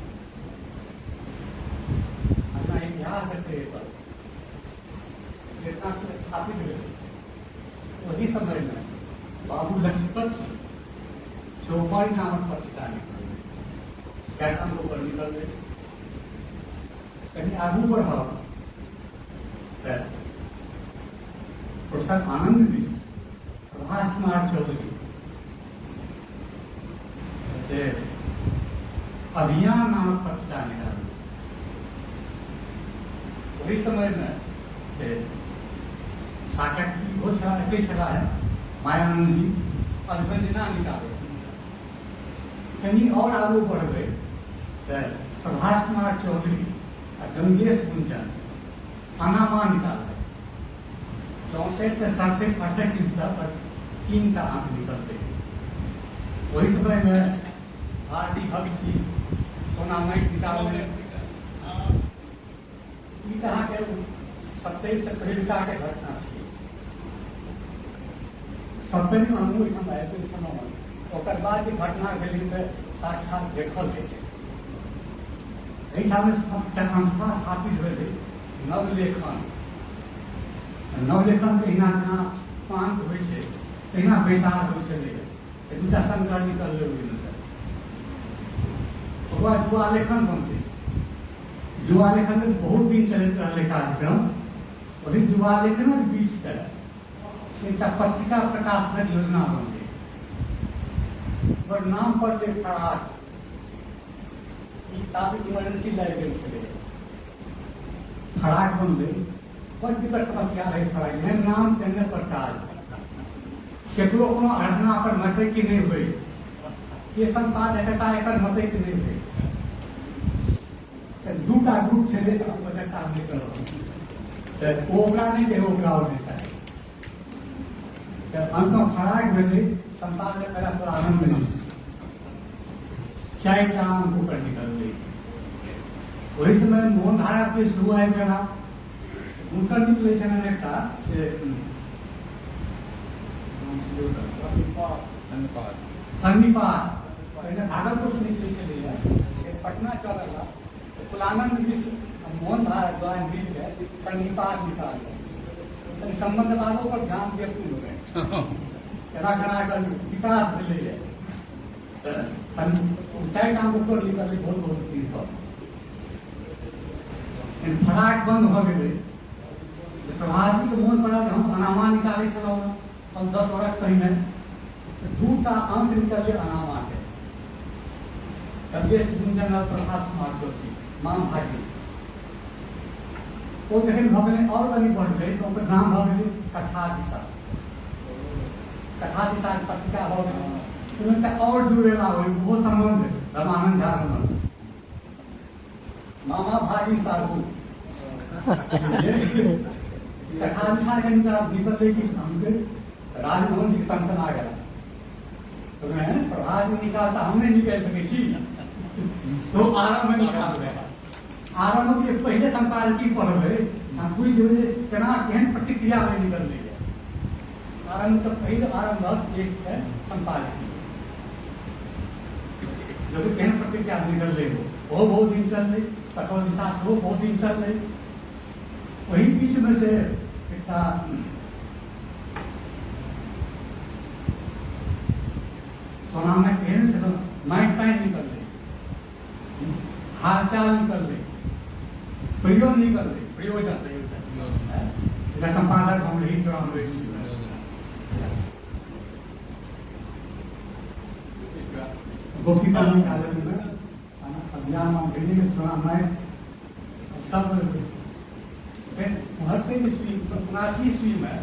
अपना इतिहास देखै पर चेतना से स्थापित भेल ओहि समयमे बाबू लक्ष्मपत सिंह चौपाड़ी नामक पत्रिका निकललै, कएटा ऊपर निकललै। कनि आगू बढ़ब तऽ प्रोफेसर आनंद मिश्र, प्रभास कुमार चौधरी से अभियान नामक पत्रिका निकालल। ओहि समयमे से साकेत इहो छला, एते छला है मायानंद जी अभिव्यंजना निकालै। कनि और आगू बढ़बै तऽ प्रभास कुमार चौधरी आ गंगेश गुंजन अनामा निकाललै। 64 से 67 68 हिस्सा पर 3टा अंक निकलतै। ओहि समयमे भारती भक्त जी सोनामय निकाललै। ई तऽ अहाँके 27 से पहिलुकाके घटना छै। 70मे हमहूँ एहिठाम आबि गेल छलहुँ। ओकर बाद जे घटना भेलै तऽ साक्षात देखल जाइ छै। एहिठाम एकटा संस्था स्थापित भेलै नवलेखन। नवलेखन तहिना जेना पांक होइ छै तहिना बैसार होइ छलै। दूटा संकर निकललै ओहिमे से। ओकर बाद युवा लेखन बनलै। युवा लेखन तऽ बहुत दिन चलैत रहलै कार्यक्रम। ओहि युवा लेखनक बीचसँ से एकटा पत्रिका प्रकाशनक योजना बनलै। ओकर नाम पड़लै फराक। ई ताबे इमरजेंसी लागि गेल छलै। फराक बनलै। बड़ विकट समस्या रहै फराक, एहन नाम तेहने पर काज, केकरो कोनो अर्चना पर मतैक्य कि नहि होइ, के सम्पादकता एकर मतैक्य नहि होइ। तऽ दूटा ग्रुप छलै से हम बजट काम नहि करब, तऽ ओ ओकरा नहि चाही, ओकरा ओ नहि चाही। तऽ अन्तमे फराक भेलै, सम्पादक भेला प्रारम्भ मिश्र, 4टा अंक ओकर निकललै। ओहि समय मोहन भारत के शुरू आबि गेला, हुनकर निकलै छलनि एकटा से सन्निपात, पहिने भागलपुर से निकलै छलैए, फेर पटना चलल, तऽ कुलानंद मिश्र आ मोहन भारद्वाज मिल के सन्निपात निकालल। तनि सम्बन्धवादो पर ध्यान देलखिन लोकनि, केना केना एकर विकास भेलैए। 4टा अंक ओकर निकललै बहुत बहुत दिन पर। फराक बंद भऽ गेलै। प्रभाजीके मोन पड़ल, हम अनामा निकालै छलहुँ हम 10 बरख पहिने, 2टा अंक निकललै अनामाके, कमलेश गुंजन और प्रभास कुमार चौधरी माम भाजी। ओ जखन भऽ गेलै आओर कनि बढ़लै तऽ ओकर नाम भऽ गेलै कथा दिशा, कथा दिशा पत्रिका भऽ गेलै। ओहिमे एकटा आओर जुड़ेला ओहि ओहो सम्बन्ध रमानंद झा रमन, मामा भागिन साहू। कथा दिशा के निकललै कि हमके राजमोहन जी तनतना गेला, तो मैं प्रभास जी निकालता, हम नहीं निकाल सकै छी, तो आरंभ में निकालबै। आरंभ के पहिले सम्पादकी पढ़बै, हम बुझि जेबै जे केना केहन प्रतिक्रिया में निकललै। आरंभ तऽ पहिल आरंभक एक के सम्पादकी जब केहन प्रतिक्रिया निकललै हो, ओहो बहुत दिन चललै, कठोर दिशा सेहो बहुत दिन चललै। ओहि बीचमे से एकटा सोनामे केहन छल, माटि पानि निकललै, हालचाल निकललै, प्रयोजन निकललै, प्रयोजन एकर सम्पादक हम रही 94 ईस्वीमे। गोपीका निकालैमे अभियान हम भेजने सोनामे सब 69 ईस्वी 79 ईस्वीमे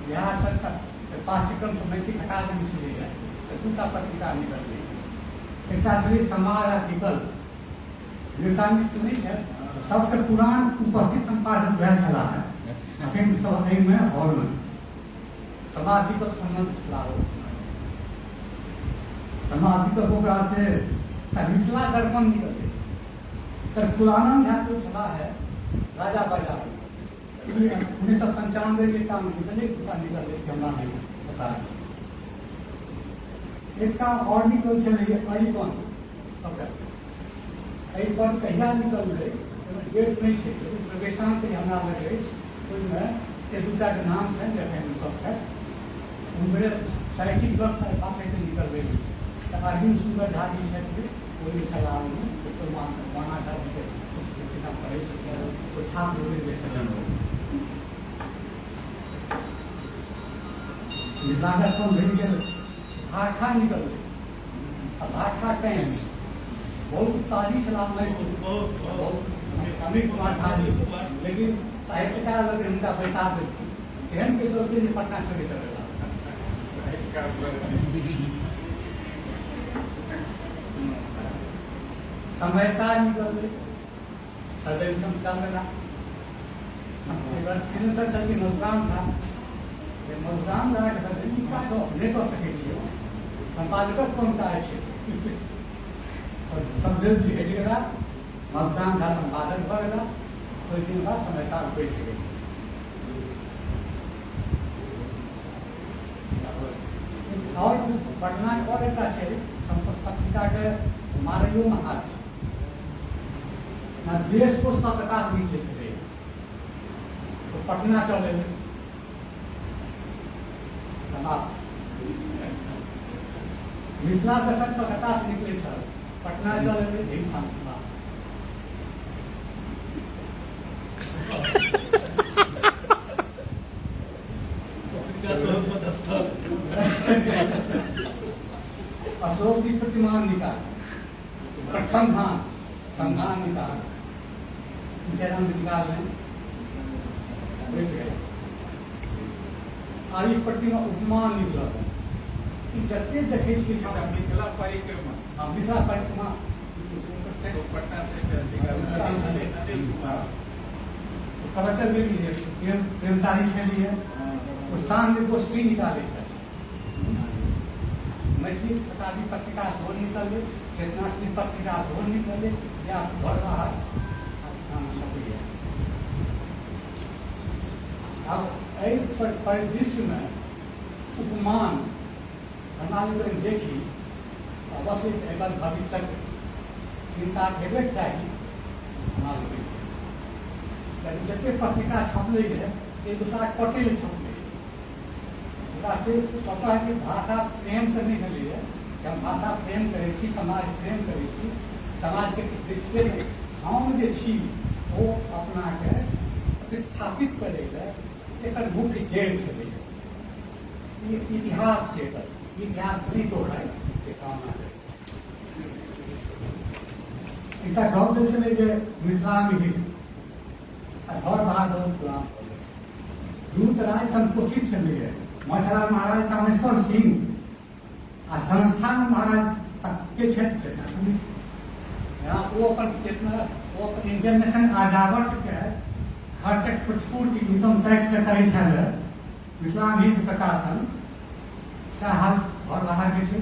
बिहार सरकार पाठ्यक्रम से मैथिली हटा देने छलैए, तऽ 2टा पत्रिका निकललै। एकटा छलै समाज आ विकल्प, नेताजी तऽ नहि छै, सबसे पुरान उपस्थित सम्पादक वएह छलाह है अखन सब एहिमे हॉलमे, समाज विकल्प सम्बन्ध छलाह ओ समाज विकल्प। ओकरा से मिथिला दर्पण निकललै, तर कुलानंद झा जो छलाह है राजा बाजार 1995 के काम निकले, 2टा निकललै हमरा नहि पता। एकटा आओर निकल छलै अरिपन, अरिपन कहिया निकललै ओहिमे डेट नहि छै, लेकिन प्रवेशांक जे हमरा लग अछि ओहिमे एक 2टाके नाम छनि जखन सब छथि, उम्रे शैक्षिक वर्ष साथे निकललै। तऽ अरविंद सुन्दर झा जी छथिन ओहिमे छलाह, ओहिमे माना झा जीके किताब पढ़ै छथिन, ओ छात्र वृन्द छलनि। ओ मिथिला दर्पण भेट गेल, भाखा निकललै आ भाखा टाइम्स बहुत ताजी छलाह बहुत अमित कुमार झा जी, लेकिन साहित्यकार लोकनि हुनका बैसा देलखिन, एहन बैसलखिन जे पटना छोड़ि चलेला। समय सार निकललै, सदैव निकालला। फिर छथिन मधुराम झा, मधुराम झा के ई काज नहि कऽ सकै छियै, सम्पादकक कोन काज छै। समझल जी हटि गेला, मधुराम झा सम्पादक भऽ गेला, ओहि दिन बाद समय सार बैस गेल। आओर पटनाके आओर एकटा छै पत्रिकाके मारैयोमे हाथ छै ना, देश कोष कलकत्ता से निकलै छलै तो पटना चल एलै, समाप्त। मिथिला दर्शन कलकत्ता से निकलै छल, पटना चल एलै, एहिठाम समाप्त। अशोक जी प्रतिमान निकाल, संधान संधान निकाल, जन्म निकाल। बैस गेल। आ ई प्रतिमा उपमान निकलल। ई जते देखै छियै मिथिला परिक्रमा। हँ, मिथिला परिक्रमा। पटना से अनिल कुमार पता चल गेल जे प्रेमतारी छलियै, ओ साँझमे गोष्ठी निकालै छथि। मैथिली शताब्दी पत्रिका सेहो निकललै, चेतनाश्री पत्रिका सेहो निकललै, या घर बाहर नाम छपैए। आब एहि परिदृश्यमे उपमान हमरा लोकनि देखी, अवश्य एकर भविष्यक चिन्ता हेबेक चाही हमरा लोकनिके। कियाकि जतेक पत्रिका छपलै ये एक दोसराके कटै लए छपलै। ओकरा से स्वतःके भाषा प्रेमसँ नहि भेलैए कि हम भाषा प्रेम करै छी, समाज प्रेम करै छी, समाजके दृष्टिसँ हम जे छी ओ अपनाके प्रतिस्थापित करै लए एकर मुख्य जड़ि छलैए। ई इतिहास छै, एकर इतिहास नहि दोहराइ से कामना करै छी। एकटा गप जे छलै जे मिथिलामे ही आ घर बाहर बहुत पुरान भऽ गेल। दूत राज संकुचित छलैए, मिथिला महाराज कामेश्वर सिंह आ संस्थान महाराज के क्षेत्र छै। ओ अपन चेतना, ओ अपन इंडियन नेशन आजावतके खर्चक प्रतिपूर्ति इनकम टैक्स से करै छलै मिथिला हित प्रकाशन। सएह हाल घर बाहरके छै।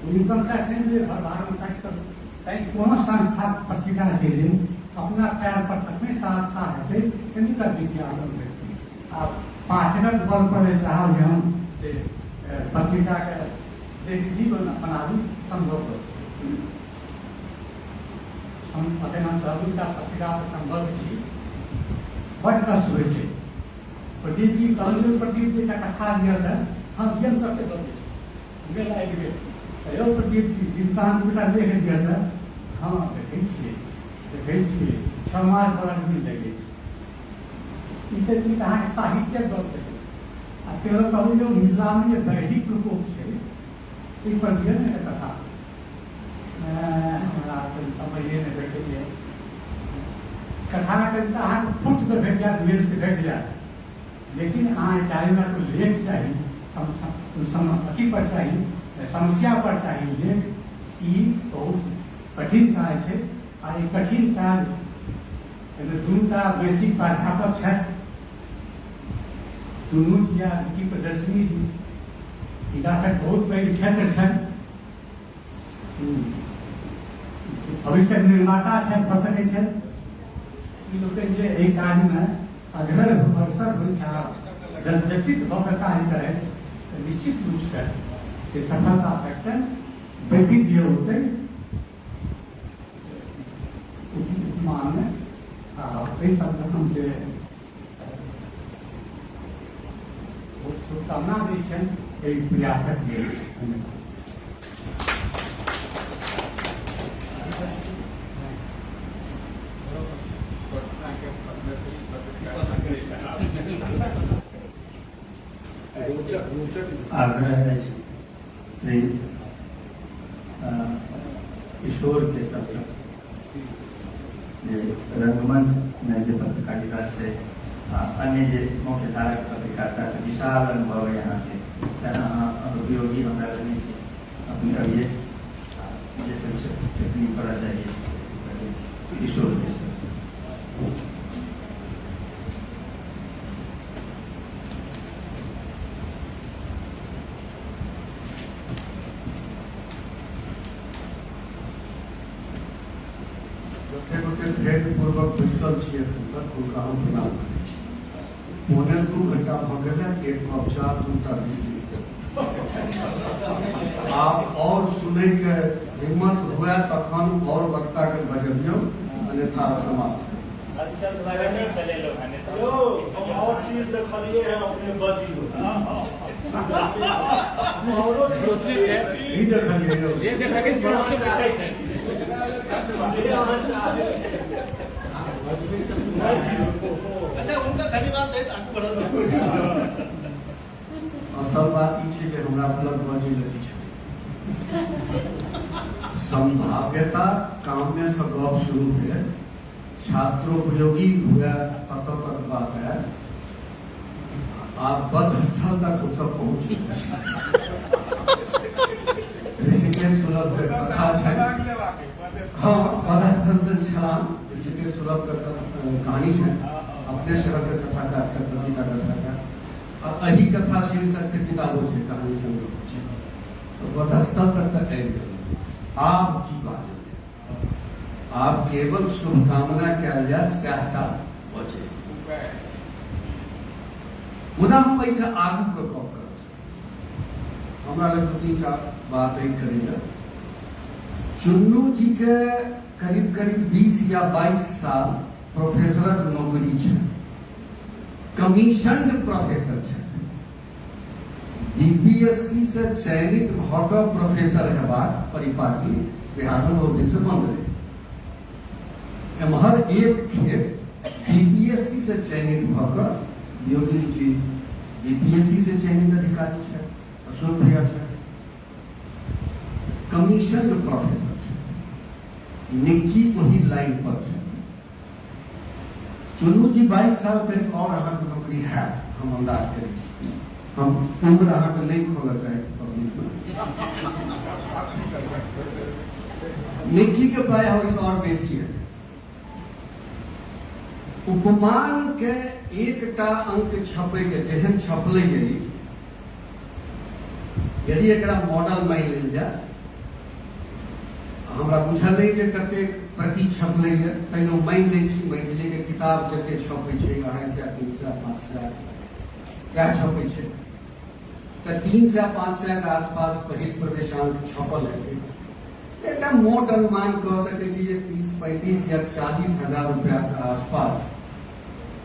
इनकम टैक्स नहि देबै, घर बाहरमे टैक्स करू। तैँ कोनो संस्था पत्रिका छै जे अपना पैर पर तखने संस्था हेतै तनिका विज्ञापन भेटतै। आ पाठकक बल पर जे चाहब जे हम से पत्रिकाके देखी बनाबी सम्भव होत। हम अखन हम सबटा पत्रिकासँ सम्बद्ध छी। बड्ड कष्ट होइ छै। प्रदीप जी कहलियै, प्रदीप जी एकटा कथा दिअ तऽ हम दियन सबके दऽ दै छी, मेल आबि गेल। तऽ यौ प्रदीप जी, जिनका हम दूटा लेख दिअ तऽ हँ देखै छियै, देखै छियै, 6 मास बरस बीत जाइ अछि। ई तऽ ई अहाँके साहित्यक गप भेलै। आ केवल कहू जे मिथिलामे जे वैदिक प्रकोप छै एहि पर दिअ ने एकटा कथा। हमरा तऽ समये नहि भेटैए। कथा कविता अहाँके फुट तऽ भेट जायत, मेलसँ भेट जायत, लेकिन अहाँ चाही हमरा कोइ लेख चाही, अथी पर चाही, समस्या पर चाही लेख। ई बहुत कठिन काज छै। आ ई कठिन काज एहिमे दुनूटा वैश्विक प्राध्यापक छथि, दुनू जी आ विकी प्रदर्शनी जी। विकासक बहुत पैघ क्षेत्र छनि, भविष्यक निर्माता छथि, भऽ सकै छथि। ई लोकनि जे एहि काजमे अग्रसर अग्रसर होइत जलजचित भऽ कऽ काज करथि तऽ निश्चित रूपसँ से सफलता भेटतनि। वैविध्य होतै उपमानमे। आ एहि सबके हम जे बहुत शुभकामना दै छियनि एहि प्रयासक लेल। धन्यवाद। आग्रह अछि श्री किशोर के सबसँ जे रंगमंचमे जे पत्रकारिता छै आ अन्य जे मुख्य धाराके पत्रकारिता से विशाल अनुभव है अहाँके, तेना अहाँ अनुपयोगी हमरा लगै छै। अपने अभिये जे सब टिप्पणी करऽ चाहिए किशोर के सब। जते गोटे धैर्यपूर्वक बैसल छी एखन तक, हुनका हम प्रणाम करै छी। 1.75 घंटा भऽ गेल है, एक कप चाह, 2टा बिस्किट। आब और सुनैके हिम्मत हुए तखन और वक्ता के बजबियौ, अन्यथा समाप्त। यौ, हम और चीज देखलिए हैं, अपने बजियो। औरो चीज ई देखलिए यौ। जे देखलिए भरोसे बैठे छै। अच्छा, उनका धन्यवाद दैत आगू बढ़ल। असल बात ई छै जे हमरा लग बजै लए किछु संभाव्यता काम्य से गप शुरू भेल। छात्रोपयोगी हुए ततऽ तक बात आयल। आब बद्धस्थल तक हमसब पहुँच गेल छी। ऋषिकेश सुलभ के कथा छै। हाँ, बद्धस्थल से छलाह ऋषिकेश सुलभ के कहानी छै। अपने शहर के कथाकार छै, पत्रिका कथाकार। आ एहि कथा शीर्षक से किताबो छै, कहानी संग्रह छै। तऽ बद्धस्थल तक तऽ आबि गेल। आब की बाजल जाय? आब केवल शुभकामना कयल जाय सएह टा बचै। मुदा हम एहिसँ आगूके गप करब। हमरा लग दू तीन टा बात एहि करै लए। चुन्नू जीके करीब करीब 20 या 22 साल प्रोफेसरक नौकरी छनि, कमीशन्ड प्रोफेसर छथि। बीपीएससी से चयनित भऽ कऽ प्रोफेसर हेबाक परिपाटी बिहारमे बहुत दिनसँ बन्द रहै। एम्हर एक खेप बीपीएससी से चयनित भऽ कऽ योगी जी बीपीएससी से चयनित अधिकारी छथि, अशोक भैया छथि, कमीशन प्रोफेसर छथि, निक्की ओही लाइन पर छथि। चुनू जी 22 साल करीब और अहाँके नौकरी हैत, हम अंदाज करै छी। हम उम्र अहाँके नहि खोलऽ चाहै छी पब्लिकमे। निक्की के प्रायः ओहिसँ और बेसी है। उपमान के एकटा अंक छपै के जेहन छपलै यदि एकरा मॉडल मानि लेल जाय, हमरा बुझल नहि जे कतेक प्रति छपलै यऽ, तैयो मानि लै छी मैथिलीके किताब जते छपै छै 250, 300, 500 सएह छपै छै, तऽ 300, 500 के आसपास पहिल प्रवेशांक छपल हेतै। एकटा मोट अनुमान कऽ सकै छी जे 30, 35 या 40 हजार रुपैआके आसपास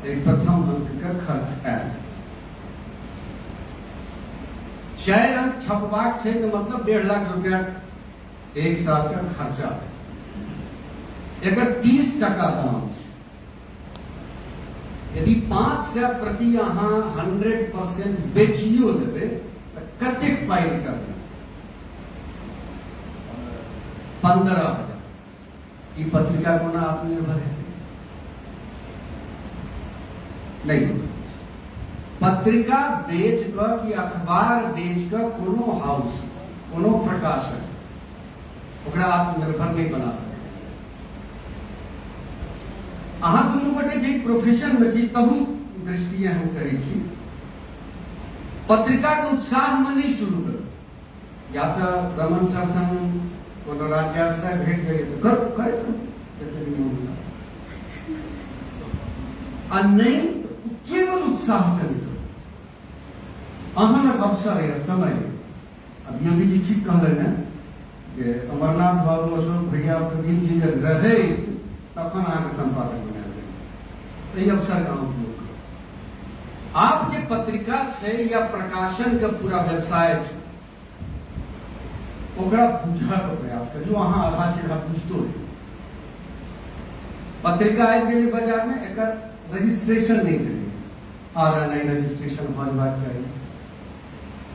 एहि प्रथम अंकके खर्च आयल। 4 अंक छपबाक छै तऽ मतलब 1.5 लाख रुपया एक साल के खर्चा। एकर 30 टका दाम छै। यदि 500 प्रति अहाँ 100% बेचियो लेबै तऽ कतेक पाइ रिटर्न? 15,000। ई पत्रिका कोना आत्मनिर्भर हेतै? नहि हो सकै। पत्रिका बेच कऽ कि अखबार बेच कऽ कोनो हाउस, कोनो प्रकाशक ओकरा आत्मनिर्भर नहि बना सकै। अहाँ दुनू गोटे जे प्रोफेशन में छी तहू दृष्टिए हम कहै छी, पत्रिका के उत्साह में नहीं शुरू करू। या तऽ रमन सर संग कोनो राज्याश्रय भेट जाइए तऽ करू, करैत रहू जतेक दिन मोन हुए। आ नहि केवल उत्साह से नहीं करू। अहाँ लग अवसर यऽ, समय यऽ। अब योगी जी ठीक कहलनि ने जे अमरनाथ बाबू, अशोक भैया, प्रदीप जी जब रहै तखन अहाँके सम्पादक बनायल गेल। एहि अवसरके अहाँ उपयोग करू। आब जे पत्रिका छै या प्रकाशन के पूरा व्यवसाय छै ओकरा बुझऽके प्रयास करियौ। अहाँ आधा सीधा बुझतो रहियौ। पत्रिका आबि गेलै बाजारमे, एकर रजिस्ट्रेशन नहि भेलै। आर एन आई रजिस्ट्रेशन भऽ जेबाक चाही,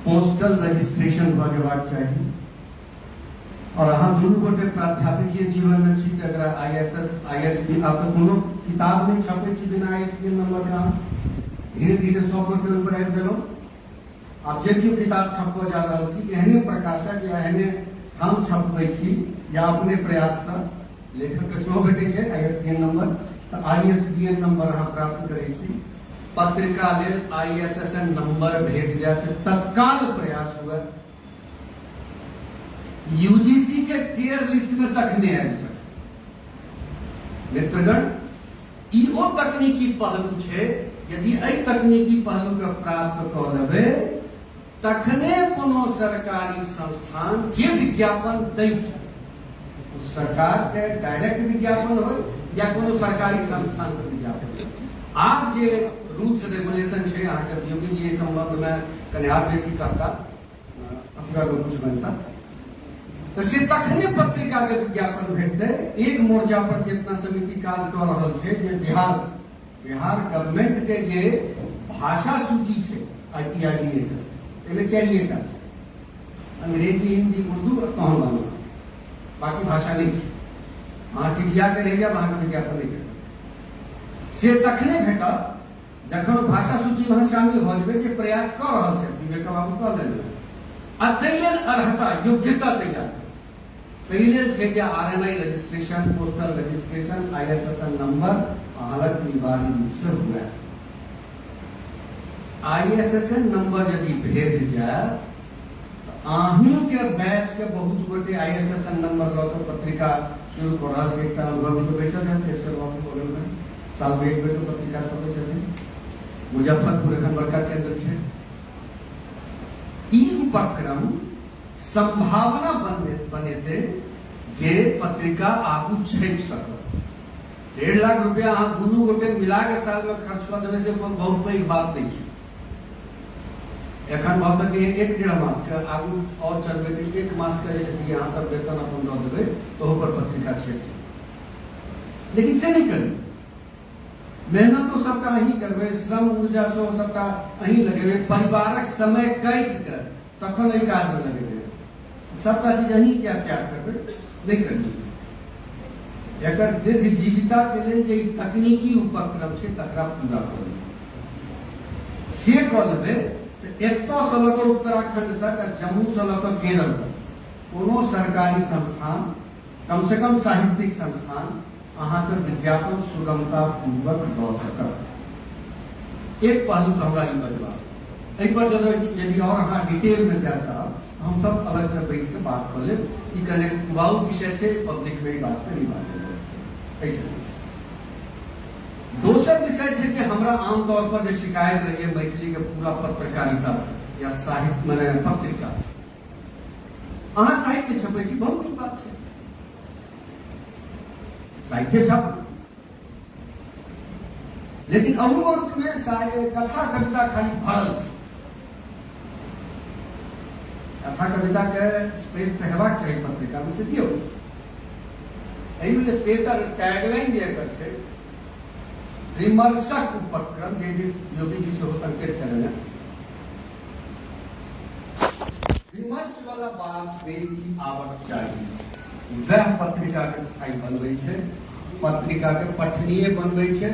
पोस्टल रजिस्ट्रेशन भऽ जेबाक चाही। और अहाँ दुनू गोटे प्राध्यापकीय जीवनमे छी तऽ एकरा I S S, I S B, आब तऽ कोनो किताब नहि छपै छी बिना I S B number के। अहाँ धीरे धीरे सब गोटे ओहिपर आबि गेलहुँ। आब जे केओ किताब छपबऽ जा रहल छी, एहने प्रकाशक या एहने ठाम छपबै छी या अपने प्रयाससँ लेखकके सेहो भेटै छै I S B N number, तऽ I S B N number अहाँ प्राप्त करै छी। पत्रिका लेल I S S N number भेट जाय से तत्काल प्रयास हुए। यूजीसी के केयर लिस्ट में तखने आबि सकै। मित्रगण, ई ओ तकनीकी पहलू छै, यदि एहि तकनीकी पहलू के प्राप्त कऽ लेबै तखने कोनो सरकारी संस्थान जे विज्ञापन दै छै, सरकार के डायरेक्ट विज्ञापन हो या कोनो सरकारी संस्थान के विज्ञापन हो। आब जे रूल्स रेगुलेशन छै, अहाँके योगी जी एहि संबंध में कनि आर बेसी कहता, असगर में कुछ बनता, तऽ से तखने पत्रिका के विज्ञापन भेटतै। एक मोर्चा पर चेतना समिति काज कऽ रहल छै जे बिहार गवर्नमेंट के जे भाषा सूची छै I P I D A के, एहिमे 4 टा छै, अंग्रेजी, हिंदी, उर्दू और तहन बांग्ला, बाकी भाषा नहीं छै। अहाँ टिटिया के रहि जायब, अहाँके विज्ञापन नहीं भेटत। से तखने भेटत जखन ओ भाषा सूचीमे अहाँ शामिल भऽ जेबै, जे प्रयास कऽ रहल छथि विवेक बाबू कऽ लेने, आ ताहि लेल अर्हता योग्यता तैयार करू। ताहि लेल छै जे R N I registration, postal registration, I S S N number अहाँ लग अनिवार्य रूपसँ हुए। I S S N number यदि भेट जाय तऽ अहीँके बैचके बहुत गोटे I S S N number लऽ कऽ पत्रिका शुरू कऽ रहल छै। एकटा अनुभवी तऽ बैसल छथि केशव बाबू बगलमे, सालमे एक बेर पत्रिका छपै छथिन। मुजफ्फरपुर एखन बड़का केंद्र छै। ई उपक्रम संभावना बनेतै जे पत्रिका आगू छपि सकत। 1.5 लाख रुपया अहाँ दुनू गोटे मिला के साल में खर्च कऽ देबै से कोनो बहुत पैघ बात नहि छै। एखन भऽ सकैए 1-1.5 मास के आगू आओर चलबै तऽ एक मास के यदि अहाँ सब वेतन अपन दऽ देबै तऽ ओहू पर पत्रिका छपि जेतै। लेकिन से नहि करियौ, मेहनतो सबटा अहीं करबै, श्रम ऊर्जा सेहो सबटा अहीं लगेबै, परिवारक समय काटि कऽ तखन एहि काजमे लगेबै, सबटा चीज अहीं किया त्याग करबै, नहि करियौ से। एकर दीर्घ जीविताके लेल जे ई तकनीकी उपक्रम छै तकरा पूरा करू, से कऽ लेबै तऽ एतऽसँ लऽ कऽ उत्तराखंड तक आ जम्मूसँ लऽ कऽ केरल तक कोनो सरकारी संस्थान, कमसँ कम साहित्यिक संस्थान अहाँके विज्ञापन सुगमता पूर्वक दऽ सकत। एक पहलू तऽ हमरा ई बजबाक, एहि पर यदि और अहाँ डिटेल में जाय चाहब तऽ हम सब अलग से बैस के बात कऽ लेब। ई कने उबाऊ विषय छै, पब्लिक में ई बात के नहि बाजल जाय एहिसँ बेसी। दोसर विषय छै कि हमरा आमतौर पर जे शिकायत रहैए मैथिली के पूरा पत्रकारिता से या साहित्य माने पत्रिका से, अहाँ साहित्य छपै छी, बहुत नीक बात छै, साहित्य छप, लेकिन अहू अंकमे कथा कविता खाली भरल छै। कथा कविता के स्पेस तऽ हेबाक चाही पत्रिकामे, से दियौ। एहिमे जे तेसर टैगलाइन जे एकर छै, विमर्शक उपक्रम, जे दिस योगी जी सेहो संकेत कयलनि, विमर्श वाला बात बेसी आबक चाही, वएह पत्रिका के स्थायी बनबै छै, पत्रिका के पठनीय बनबै छै।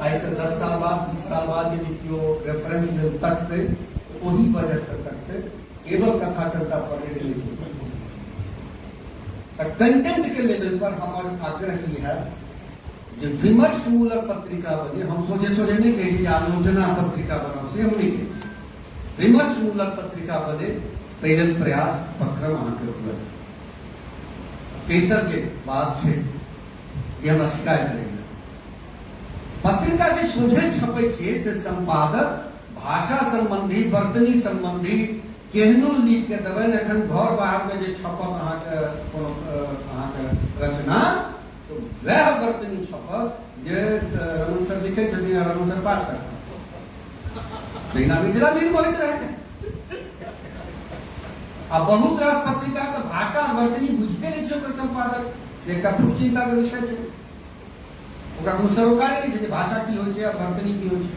आइसँ 10 साल बाद, 20 साल बाद यदि केओ रेफरेंस लेल तकतै तऽ ओही वजहसँ तकतै, केवल कथा कविता पढ़ै लेल नहि। तऽ कंटेंट के लेवल पर हमर आग्रह ई है जे विमर्श मूलक पत्रिका बने। हम सोझे सोझे नहि कहै छी जे आलोचना पत्रिका बनाउ, से हम नहि कहै छी। विमर्श मूलक पत्रिका बने ताहि लेल प्रयास उपक्रम अहाँके हुए। तेसर जे बात छै जे हमरा शिकायत रहैए, पत्रिका जे सोझे छपै छियै से सम्पादक भाषा सम्बन्धी, वर्तनी सम्बन्धी केहनो लिख के देबनि। एखन घर बाहरमे जे छपत अहाँके कोनो अहाँके रचना तऽ वएह वर्तनी छपत जे रमन सर लिखै छथिन आ रमन सर पास करता। तहिना मिथिला मिहिर होइत रहै। आ बहुत रास पत्रिका के भाषा वर्तनी बुझते नहि छै ओकर सम्पादक, से एकटा खूब चिंता के विषय छै। ओकरा कोनो सरोकारे नहि छै जे भाषा की होइ छै आ वर्तनी की होइ छै।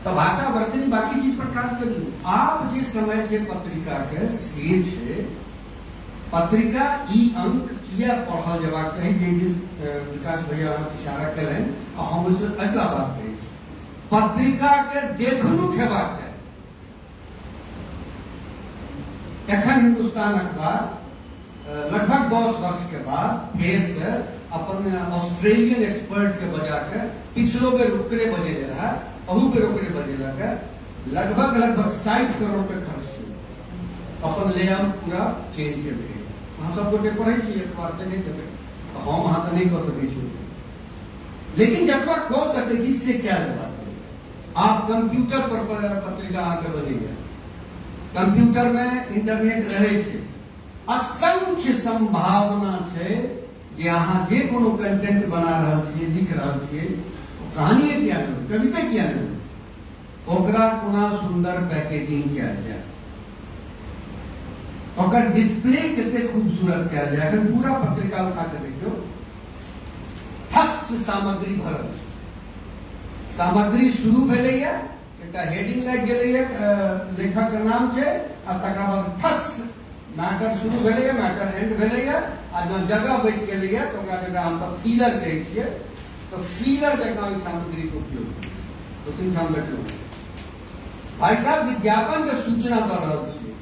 तऽ भाषा वर्तनी बाकी चीज पर काज करियौ। आब जे समय छै पत्रिका के से छै पत्रिका ई अंक किया पढ़ल जेबाक चाही, जे दिस विकास भैया इशारा केलनि आ हम ओहिसँ अगिला बात कहै छी, पत्रिका के देखनुक हेबाक चाही। एखन हिंदुस्तान अखबार लगभग 10 वर्ष के बाद फेर से अपन ऑस्ट्रेलियन एक्सपर्ट के बजा के, पिछलो बेर ओकरे बजेने रहे, अहू बेर ओकरे बजेलक, लगभग लगभग 60 करोड़ के खर्च छै अपन लेआउट पूरा चेंज केलकै। अहाँ सब गोटे पढ़ै छी अखबार, देखैत हेबै। तऽ हम अहाँ तऽ नहि कऽ सकै छी, लेकिन जतबा कऽ सकै छी से कए लेबाक चाही। आब कंप्यूटर पर पत्रिका अहाँके बनैया, कंप्यूटर में इंटरनेट रहै छै, असंख्य संभावना छै जे अहाँ जे कोनो कंटेंट बना रहल छियै, लिख रहल छियै, ओ कहानिए किया नहि, कविते किया नहि, ओकरा कोना सुन्दर पैकेजिंग कयल जाय, ओकर डिस्प्ले कते खूबसूरत कयल जाय। एखन पूरा पत्रिका उठा के देखियौ, थस सामग्री भरल छै। सामग्री शुरू भेलैया, एकटा हेडिंग लागि गेलैया, लेखक के नाम छै, आ तकरा बाद थस मैटर शुरू भेलैया, मैटर एंड भेलैया, आ जँ जगह बचि गेलैया तऽ ओकरा जकरा हमसब फीलर कहै छियै, तऽ फीलर जकाँ ओहि सामग्रीके उपयोग करै छै। दू तीन ठाम देखलहुँ भाइ साहब विज्ञापनके सूचना दऽ रहल छियै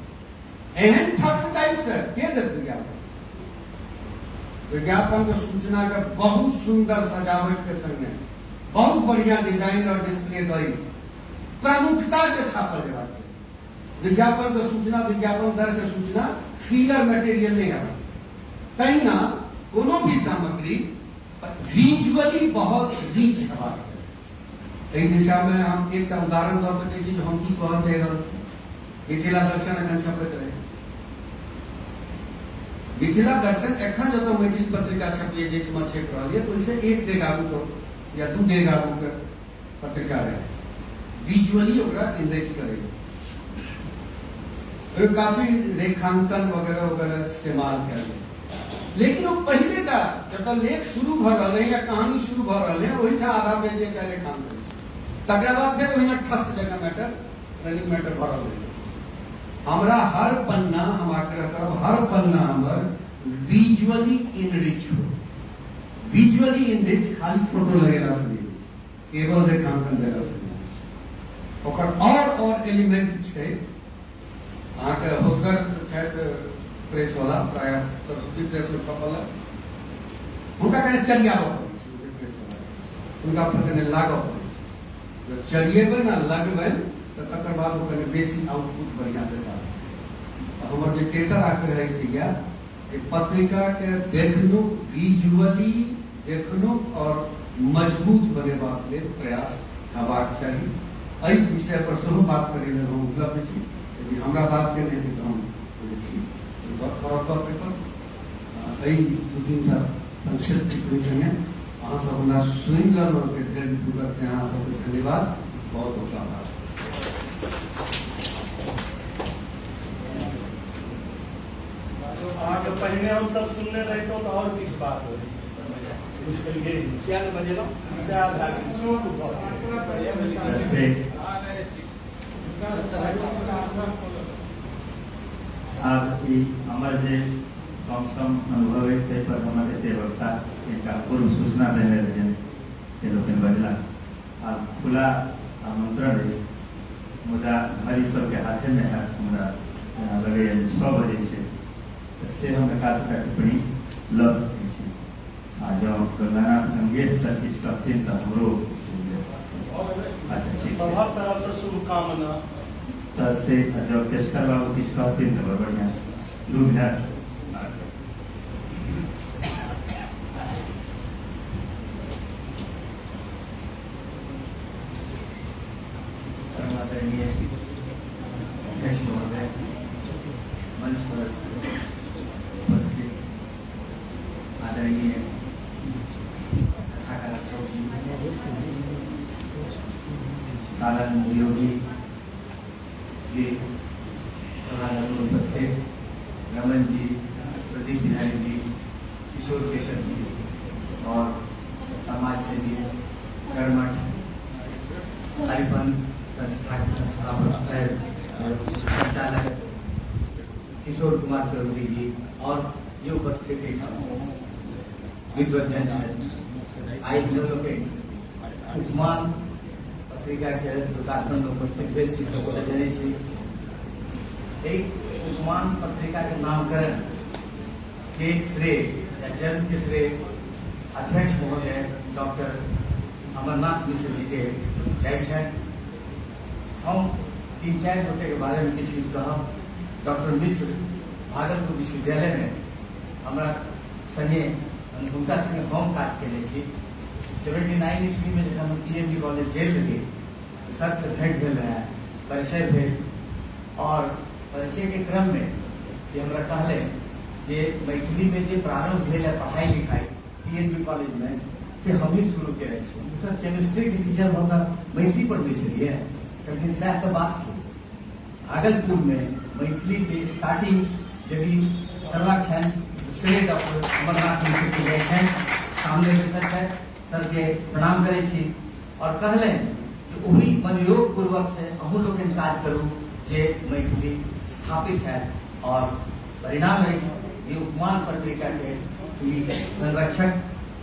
एहन ठस टाइप से के देत विज्ञापन विज्ञापन के सूचना के बहुत सुंदर सजावट के संगे बहुत बढ़िया डिजाइन और डिस्प्ले दई प्रमुखता से छापल जेबाक चाही विज्ञापन के सूचना विज्ञापन दर के सूचना फीलर मटेरियल नहीं हेबाक चाही तहिना कोनो भी सामग्री विजुअली बहुत रिच हेबाक चाही एहि दिशा में हम एकटा उदाहरण दऽ सकै छी जे हम की कहऽ चाहि रहल छी मिथिला दर्शन एखन छपैत रहै मिथिला दर्शन एखन जतऽ मैथिली पत्रिका छपिए जाहिठमा छपि रहल यऽ ओहिसँ एक डेग आगू के या दू डेग आगू के पत्रिका रहै विजुअली ओकरा इनरिच करै ओहिमे काफी रेखांकन वगैरह वगैरह इस्तेमाल कयल गेल लेकिन ओ पहिले टा जतऽ लेख शुरू भऽ रहल है या कहानी शुरू भऽ रहल है ओहिठाम आधा पेज के रेखांकन छै तकरा बाद फेर ओहिना ठस जकाँ मैटर रनिंग मैटर भरल रहै हमरा हर पन्ना हम आग्रह करब हर पन्ना हमर विजुअली इनरिच हो विजुअली इनरिच खाली फोटो लगेला से नहि होइ छै केवल रेखांकन देला से नहि होइ छै ओकर और और एलिमेंट छै अहाँके होसगर छथि प्रेस वाला प्रायः सरस्वती प्रेस में छपल है हुनका कने चलियाबऽ पड़ै छै जे प्रेस वाला हुनका पर कने लागऽ पड़ै छै जब चलिएबै ने लगबै तऽ तकर बाद ओ कने बेसी आउटपुट बढ़िआँ देता तऽ हमर जे तेसर आग्रह है से इएह कि पत्रिकाके देखलहुँ विजुअली देखलहुँ आओर मजबूत बनेबाक लेल प्रयास हेबाक चाही एहि विषय पर सेहो बात करै लेल हम उपलब्ध छी यदि हमरा बात केने हेतै तऽ हम बुझै छी गप करब गप एहिपर एहि दू तीन टा संक्षिप्त टिप्पणी संगे अहाँ सब हमरा सुनि लेलहुँ ओतेक धैर्य पूर्वक अहाँ सबके धन्यवाद बहुत बहुत आभार। अहाँके पहिने हम सब सुनने रहितहुँ तऽ आओर किछु बात होइत। बुझलियै? किया नहि बजेलहुँ? सएह भए गेल, चूक भऽ गेल। से आब ई हमर जे कम सम अनुभव अछि ताहि पर हमर एते वक्ता एकटा पूर्व सूचना देने रहियनि से लोकनि बजला। आब खुला आमंत्रण अछि मुदा घड़ी सबके हाथेमे हैत हमरा जेना लगैए जे 6 बजै छै तऽ से हम एकाध टा टिप्पणी लऽ सकै छी आ जँ गंगानाथ गंगेश सर किछु कहथिन तऽ हमरो अच्छा ठीक छै। सभक तरफसँ शुभकामना। तऽ से जँ केशकर बाबू किछु कहथिन तऽ बड़ बढ़िआँ 2 मिनट। परमादरणीय अध्यक्ष महोदय, मंच पर उपस्थित आदरणीय कथाकार अशोक जी, तारण योगी जी, सभागार में उपस्थित रमन जी, प्रदीप बिहारी जी, किशोर केशव जी और समाज सेवी कर्मठ हरिपन संस्था के संस्थापक संचालक किशोर कुमार चौधरी जी और जे उपस्थित विद्वजन छथि, आइ हम लोग के उपमान पत्रिका के लोकार्पण में उपस्थित भेल छी, सब गोटे जनै छी। एहि उपमान पत्रिका के नामकरण के श्रेय या जन्म के श्रेय अध्यक्ष महोदय डॉक्टर अमरनाथ मिश्र जी के जाइ छनि। हम 3-4 गोटे के बारे में किछु कहब। डॉक्टर मिश्र भागलपुर विश्वविद्यालय में हमरा संगे हुनका संगे हम काज केने छी। 79 ईस्वी में जखन हम टी एम बी कॉलेज गेल रही तऽ सर से भेंट भेल रहै, परिचय भेल और परिचय के क्रम में ये हमरा कहले जे मैथिली में जे प्रारंभ भेल है पढ़ाई लिखाई टी एन बी कॉलेज में से हम ही शुरू केने छी। सर केमिस्ट्री के टीचर भऽ कऽ मैथिली पढ़बै छलियै, लेकिन सएह तऽ बात छै। भागलपुर में मैथिली के स्टार्टिंग यदि करबाक छनि श्रेय डॉक्टर अमरनाथ मिश्र के जाइ छनि। सामने बैसल छथि, सर के प्रणाम करै छी और कहलनि जे ओही मनोयोग पूर्वक से अहूँ लोकनि काज करू जे मैथिली स्थापित है और परिणाम अछि जे उपमान पत्रिका के ई संरक्षक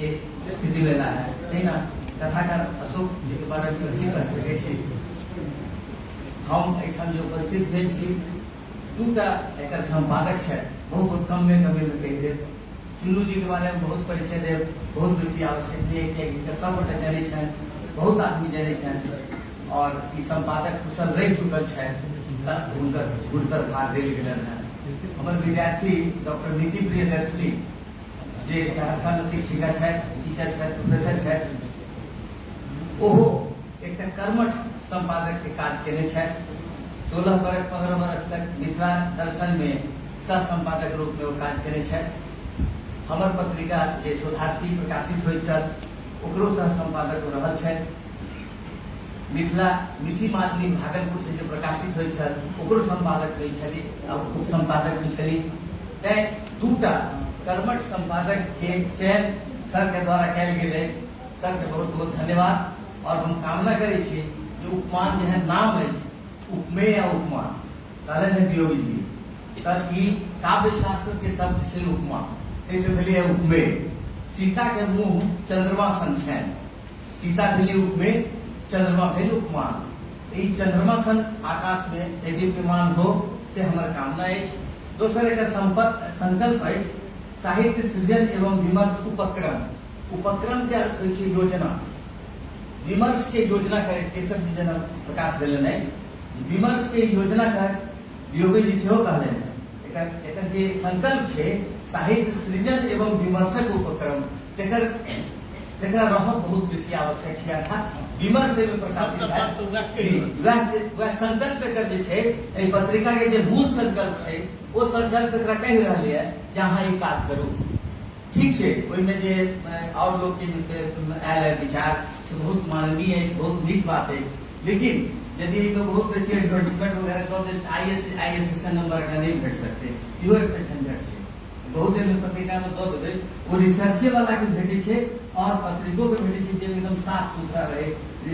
के स्थिति भेला है। तहिना कथाकार अशोक जी के बारे में की कह सकै छी। हम एहिठाम जे उपस्थित भेल छी, दूटा एकर संपादक छथि, बहुत कमे कमे में कहि देब। चुन्नू जी के बारे में बहुत परिचय देब बहुत बेसी आवश्यक नहीं है, कियाकि हिनका सब गोटे जनै छनि, बहुत आदमी जनै छनि और ई संपादक कुशल रहि चुकल छथि, तऽ हुनकर गुरुतर भार देल गेलनि हेँ। हमर विद्यार्थी डॉक्टर नीति प्रियदर्शनी जे सहरसा में शिक्षिका छथि, टीचर छथि, प्रोफेसर छथि, ओहो एकटा कर्मठ संपादक के काज केने छथि। 16 बरख 15 बरस तक मिथिला दर्शन में सह संपादक रूप में ओ काज केने छथि। हमर पत्रिका जे शोधार्थी प्रकाशित होइत छल ओकरो सह संपादक ओ रहल छथि। मिथिला मिथि मालिनी भागलपुर से जे प्रकाशित होइत छल ओकरो संपादक भेल छली आ उप संपादक भी छली। तैं दूटा कर्मठ संपादक के चयन सर के द्वारा कयल गेल अछि। सर के बहुत बहुत धन्यवाद और हम कामना करै छी जे उपमान जेहन नाम अछि, उपमेय आ उपमान कहलनि हेँ वियोगी जी, तऽ ई काव्य शास्त्र के शब्द छै उपमा, ताहिसँ भेलै उपमेय। सीता के मुँह चंद्रमा सन छनि, सीता भेली उपमेय, चंद्रमा भेल उपमान। ई चंद्रमा सन आकाश में देदीप्यमान हो से हमर कामना अछि। दोसर एकर संकल्प अछि साहित्य सृजन एवं विमर्श उपक्रम। उपक्रम के अर्थ होइ छै योजना। विमर्श के योजना करे केशव जी जेना प्रकाश देलनि अछि, विमर्श के योजना कर योगी जी सेहो कहलनि हेँ। एकर एकर जे संकल्प छै साहित्य सृजन एवं विमर्शक उपक्रम, तेकर तेकरा रहब बहुत बेसी आवश्यक छै। अर्थात विमर्श एहिमे प्रकाशित हैत, वएह संकल्प एकर जे छै, एहि पत्रिका के जे मूल संकल्प छै ओ संकल्प एकरा कहि रहल यऽ जे अहाँ ई काज करू। ठीक छै, ओहिमे जे आओर लोकके जे आयल है विचार से बहुत माननीय अछि, बहुत नीक बात अछि, लेकिन यदि एहिमे बहुत बेसी एडवर्टाइजमेंट वगैरह दऽ देल तऽ I S S number एकरा नहि भेट सकतै, इहो एकटा झंझट छै। बहुत एहन पत्रिकामे दऽ देबै ओ रिसर्चे वालाके भेटै छै और पत्रिकोके भेटै छै जे एकदम साफ सुथरा रहै, जे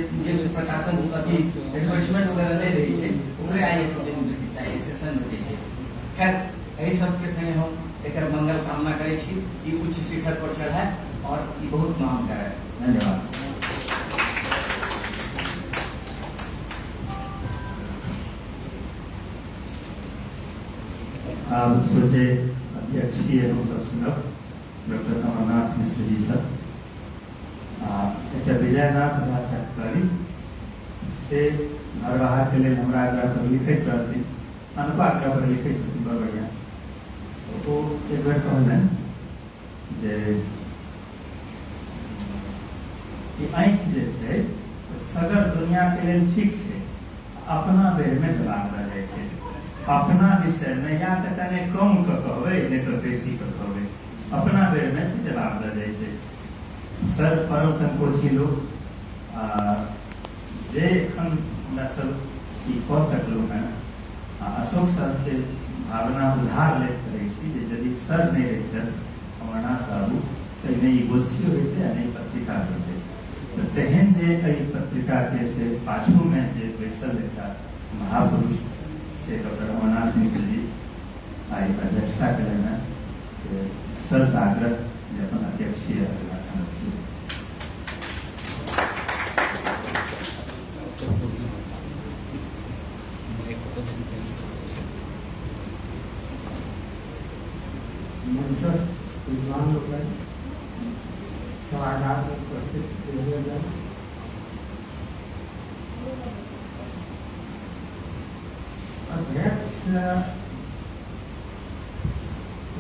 प्रकाशन अथी एडवर्टाइजमेंट वगैरह नहि रहै छै ओकरे I S भेटै छै, I S S N भेटै छै। खैर, एहि सबके संगे हम एकर मंगल कामना करै छी, ई उच्च शिखर पर चढ़ाए और ई बहुत नाम कराए। धन्यवाद। आब सोचे अध्यक्षीय हम सब सुनब डॉक्टर अमरनाथ मिश्र जी सर। आ एकटा विजयनाथ झा छथि से भरवाहा के लेल हमरा आग्रह पर लिखैत रहथिन, अनको आग्रह पर लिखै छथिन, बड़ बढ़िआँ। ओ एक बेर कहलनि जे ई आँखि जे छै सगर दुनियाके लेल ठीक छै, अपना बेरमे जवाब दऽ जाइ छै। अपना विषयमे या तऽ कने कम कऽ कहबै नहि तऽ बेसी कऽ कहबै, अपना बेरमे से जवाब दऽ जाइ छै। सर परम संकोची लोक, आ जे एखन हमरा सब ई कऽ सकलहुँ हेँ, आ अशोक सरके भावना उधार लैत कहै छी जे यदि सर नहि रहितथि अमरनाथ बाबू तऽ नहि ई गोष्ठी होइतै आ नहि पत्रिका होइतै। तऽ तेहन जे एहि पत्रिकाके से पाछूमे जे बैसल एकटा महापुरुष से डॉक्टर अमरनाथ मिश्र जी आइ अध्यक्षता केलनि हेँ, से सरसँ आग्रह जे अपन अध्यक्षीय अभिभाषण रखिए। मंचस्थ विद्वान लोकनि, सभागार में उपस्थित प्रियजन, अध्यक्ष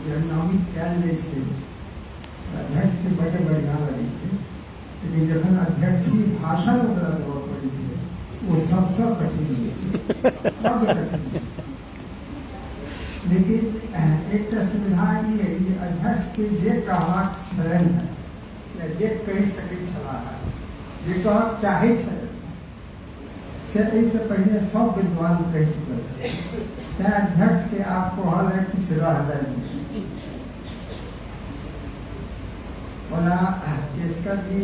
जे नामित कयल जाइ छै अध्यक्षके बड्ड बढ़िआँ लगै छै, लेकिन जखन अध्यक्षीय भाषण ओकरा देबऽ पड़ै छै ओ सबसँ कठिन होइ छै, बड्ड कठिन होइ छै। लेकिन एकटा सुविधा ई अइ जे अध्यक्षके जे कहबाक छलनि हेँ या जे कहि सकै छलाह हेँ, जे कहक चाहै छलनि से एहिसँ पहिने सब विद्वान कहि चुकल छथिन, तैँ अध्यक्षके आब कहल है किछु रहलनि नहि। ओना केशकर जी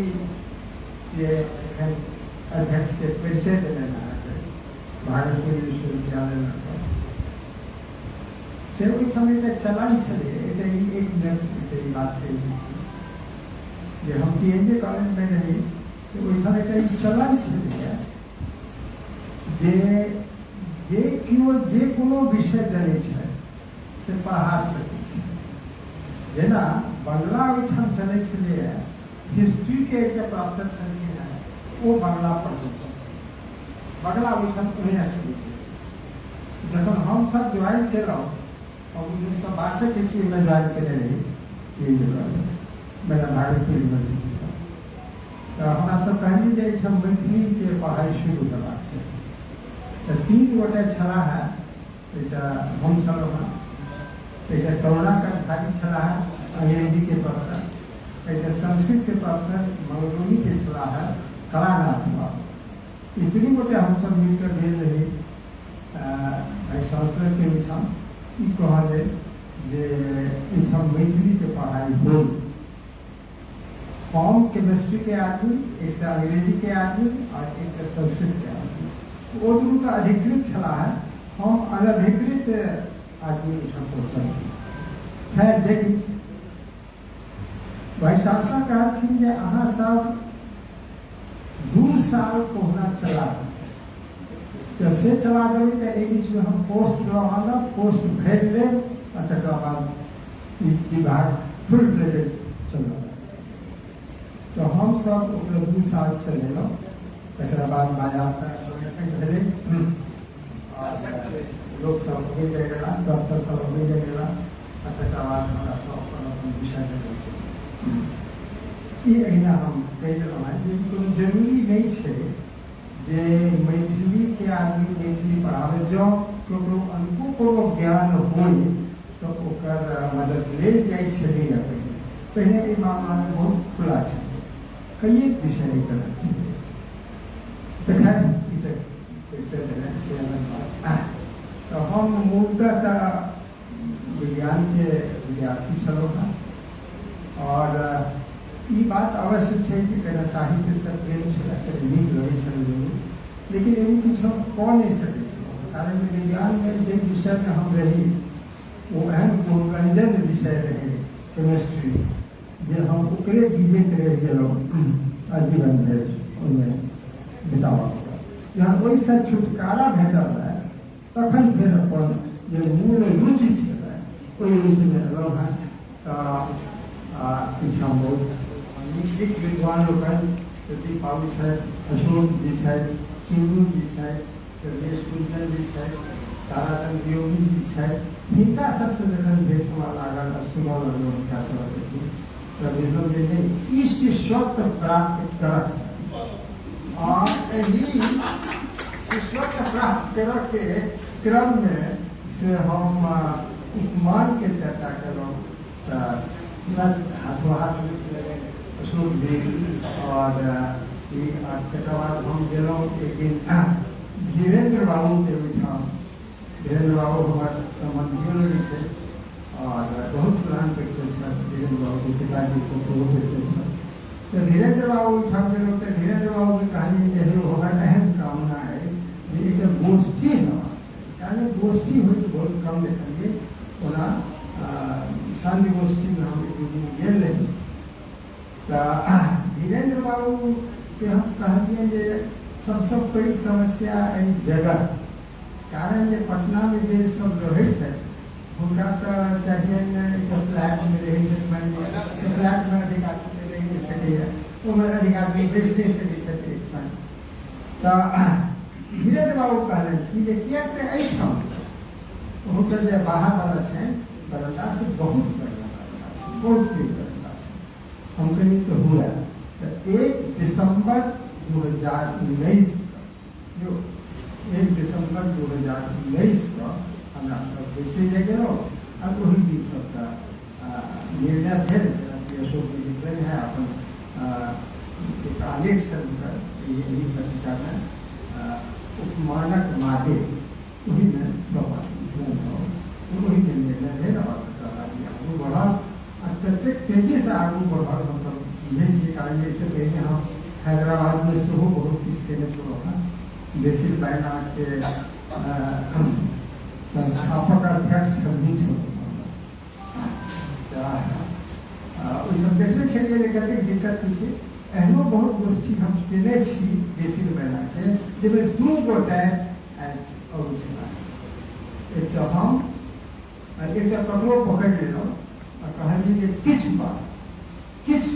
जे एखन अध्यक्षके परिचय देलनि अहाँके भागलपुर विश्वविद्यालयमे से ओहिठाम एकटा चलन छलै, एकटा ई एक मिनट एकटा ई बात कहि दै छी। जे हम पी एन जे कॉलेजमे रही तऽ ओहिठाम एकटा ई चलन छलैए जे जे केओ जे कोनो विषय जनै छथि से पढ़ा सकै छै। जेना बंगला ओहिठाम चलै छलैए, हिस्ट्रीके एकटा प्रोफेसर छलखिन हेँ, ओ बंगला पढ़बै छलखिन। बंगला ओहिठाम ओहिना शुरू भेल। जखन हमसभ ज्वाइन केलहुँ, हम 1962 ईस्वीमे ज्वाइन केने रही पी एन कॉलेज, मेरा भागलपुर यूनिवर्सिटीसँ, तऽ हमरा सब कहलियै जे एहिठाम मैथिलीके पढ़ाइ शुरू हेबाक चाही। तऽ तीन गोटे छलाह हेँ, एकटा हम छलहुँ हेँ, एकटा करुणाकर भाजी छलाह हेँ अंग्रेजीके प्रोफेसर, एकटा संस्कृतके प्रोफेसर मधुबनीके छलाह हेँ कलानाथ बाबू। ई तीनू गोटे हमसभ मिलकऽ गेल रही भाइस चांसलरके ओहिठाम ई कहऽ लेल जे एहिठाम मैथिलीके पढ़ाइ होइ। हम केमिस्ट्रीके आदमी, एकटा अंग्रेजीके आदमी आओर एकटा संस्कृतके आदमी, ओ दुनू तऽ अधिकृत छलाह, हम अनधिकृत आदमी ओहिठाम पहुँचल। खैर जे किछु, भाइस चांसलर कहलखिन जे अहाँ सब 2 साल कहुना चला देबै, तऽ से चला देबै तऽ एहि बीचमे हम पोस्ट लऽ आनब, पोस्ट भरि लेब आ तकरा बाद ई विभाग फुल फ्लेजेड चलऽ। तऽ हमसभ ओकरा 2 साल चलेलहुँ। तकरा बाद बाजाबता भेलै, लोकसभ अबै जाइ गेला, डॉक्टर सब अबै जाइ गेला आ तकरा बाद हमरा सब अपन अपन विषय लेलहुँ। ई अहिना हम कहि देलहुँ हेँ जे कोनो जरूरी नहि छै जे मैथिलीके आदमी मैथिली पढ़ाबै, जँ ककरो अनको कोनो ज्ञान होइ तऽ ओकर मदद लेल जाइ छलैए। पहिने पहिने एहि मामलामे बहुत खुला छलै, कइएक विषय एहि तरहक छलै। तऽ खैर ई तऽ परिचय देलनि से अलग बात। तऽ हम मूलतः तऽ विज्ञानके विद्यार्थी छलहुँ हेँ आओर ई बात अवश्य छै कि कने साहित्यसँ प्रेम छलै, कने नीक लगै छलै जरूर, लेकिन एहिमे किछु हम कऽ नहि सकै छलहुँ, कारण जे विज्ञानमे जे विषयमे हम रही ओ एहन गुणगंजन विषय रहै केमिस्ट्री जे हम ओकरे गीजैत रहि गेलहुँ आजीवन भरि ओहिमे बिताबऽ पड़ल। जहन ओहिसँ छुटकारा भेटल रहए तखन फेर अपन जे मूल रुचि छलै ओहि रुचिमे एलहुँ हेँ। तऽ किछु हम बहुत नीक नीक विद्वान लोकनि, प्रदीप बाबू छथि, अशोक जी छथि, चुन्नू जी छथि, रमेश गुंजन जी छथि, ताराचंद वियोगी जी छथि, हिनका सबसँ जखन भेंट हुअ लागल आ सुनऽ लगलहुँ हिनका सबक अथी, तऽ बुझलहुँ जे नहि, ई शिष्यत्व प्राप्त करक चाही आ एहि शिष्यत्व प्राप्त करऽके क्रममे से हम उपमानके चर्चा केलहुँ तऽ तुरंत हाथो हाथ लिख लेलनि अशोक जी और ई। तकर बाद हम गेलहुँ एक दिन धीरेन्द्र बाबूके ओहिठाम। धीरेन्द्र बाबू हमर सम्बन्धियो लगै छै और बहुत पुरान परिचय छल, धीरेन्द्र बाबूके पिताजीसँ सेहो परिचय छल। तऽ धीरेन्द्र बाबू ओहिठाम गेलहुँ तऽ धीरेन्द्र बाबूके कहलियनि जे हे हमर एहन कामना अइ जे एकटा गोष्ठी हेबाक चाही, कारण गोष्ठी होइत बहुत कम देखलियै। ओना सांध्य गोष्ठीमे हम एक दू दिन गेल रही। तऽ धीरेन्द्र बाबूके हम कहलियनि जे सबसँ पैघ समस्या एहि जगह, कारण जे पटनामे जे सब रहै छथि हुनका तऽ चाहियनि एकटा फ्लैटमे रहै छथि, मानि लिअ तऽ फ्लैटमे अधिक आदमी रहि नहि सकैए, ओहिमे अधिक आदमी बैसि नहि सकै छथि एक संग। तऽ धीरेन्द्र बाबू कहलनि कि जे किएक तऽ एहिठाम हुनकर जे बाहरवला छनि बरंडा से बहुत बढ़िआँ बरंडा छै, बहुत पैघ बरंडा छै। हम कहलियै तऽ हुए तऽ 1 दिसम्बर 2019 यो 1 दिसम्बर 2019 कऽ हमरा सब बैसै जाइ गेलहुँ आ ओहि दिन सबटा निर्णय भेल। जेनाकि अशोक जी लिखलनि हेँ अपन एक आलेख छल हुनकर एहि पत्रिकामे उपमानक मादे, ओहिमे सब बात लिखलनि हेँ। ओहिमे निर्णय भेल आओर तकर बाद ई आगू बढ़ल आ ततेक तेजीसँ आगू बढ़ल मतलब बुझै छियै, कारण जे एहिसँ पहिने हम हैदराबादमे सेहो बहुत किछु केने छलहुँ हेँ। बेसिल बायनाके संस्थापक अध्यक्ष हमही छलहुँ। तऽ ओहिठाम देखने छलियै जे कतेक दिक्कत होइ छै। एहनो बहुत गोष्ठी हम केने छी बेसी महिलाके, जाहिमे 2 गोटे आयल अबै छलाह, एकटा हम आ एकटा ककरो पकड़ि लेलहुँ आ कहलियै जे किछु बात किछु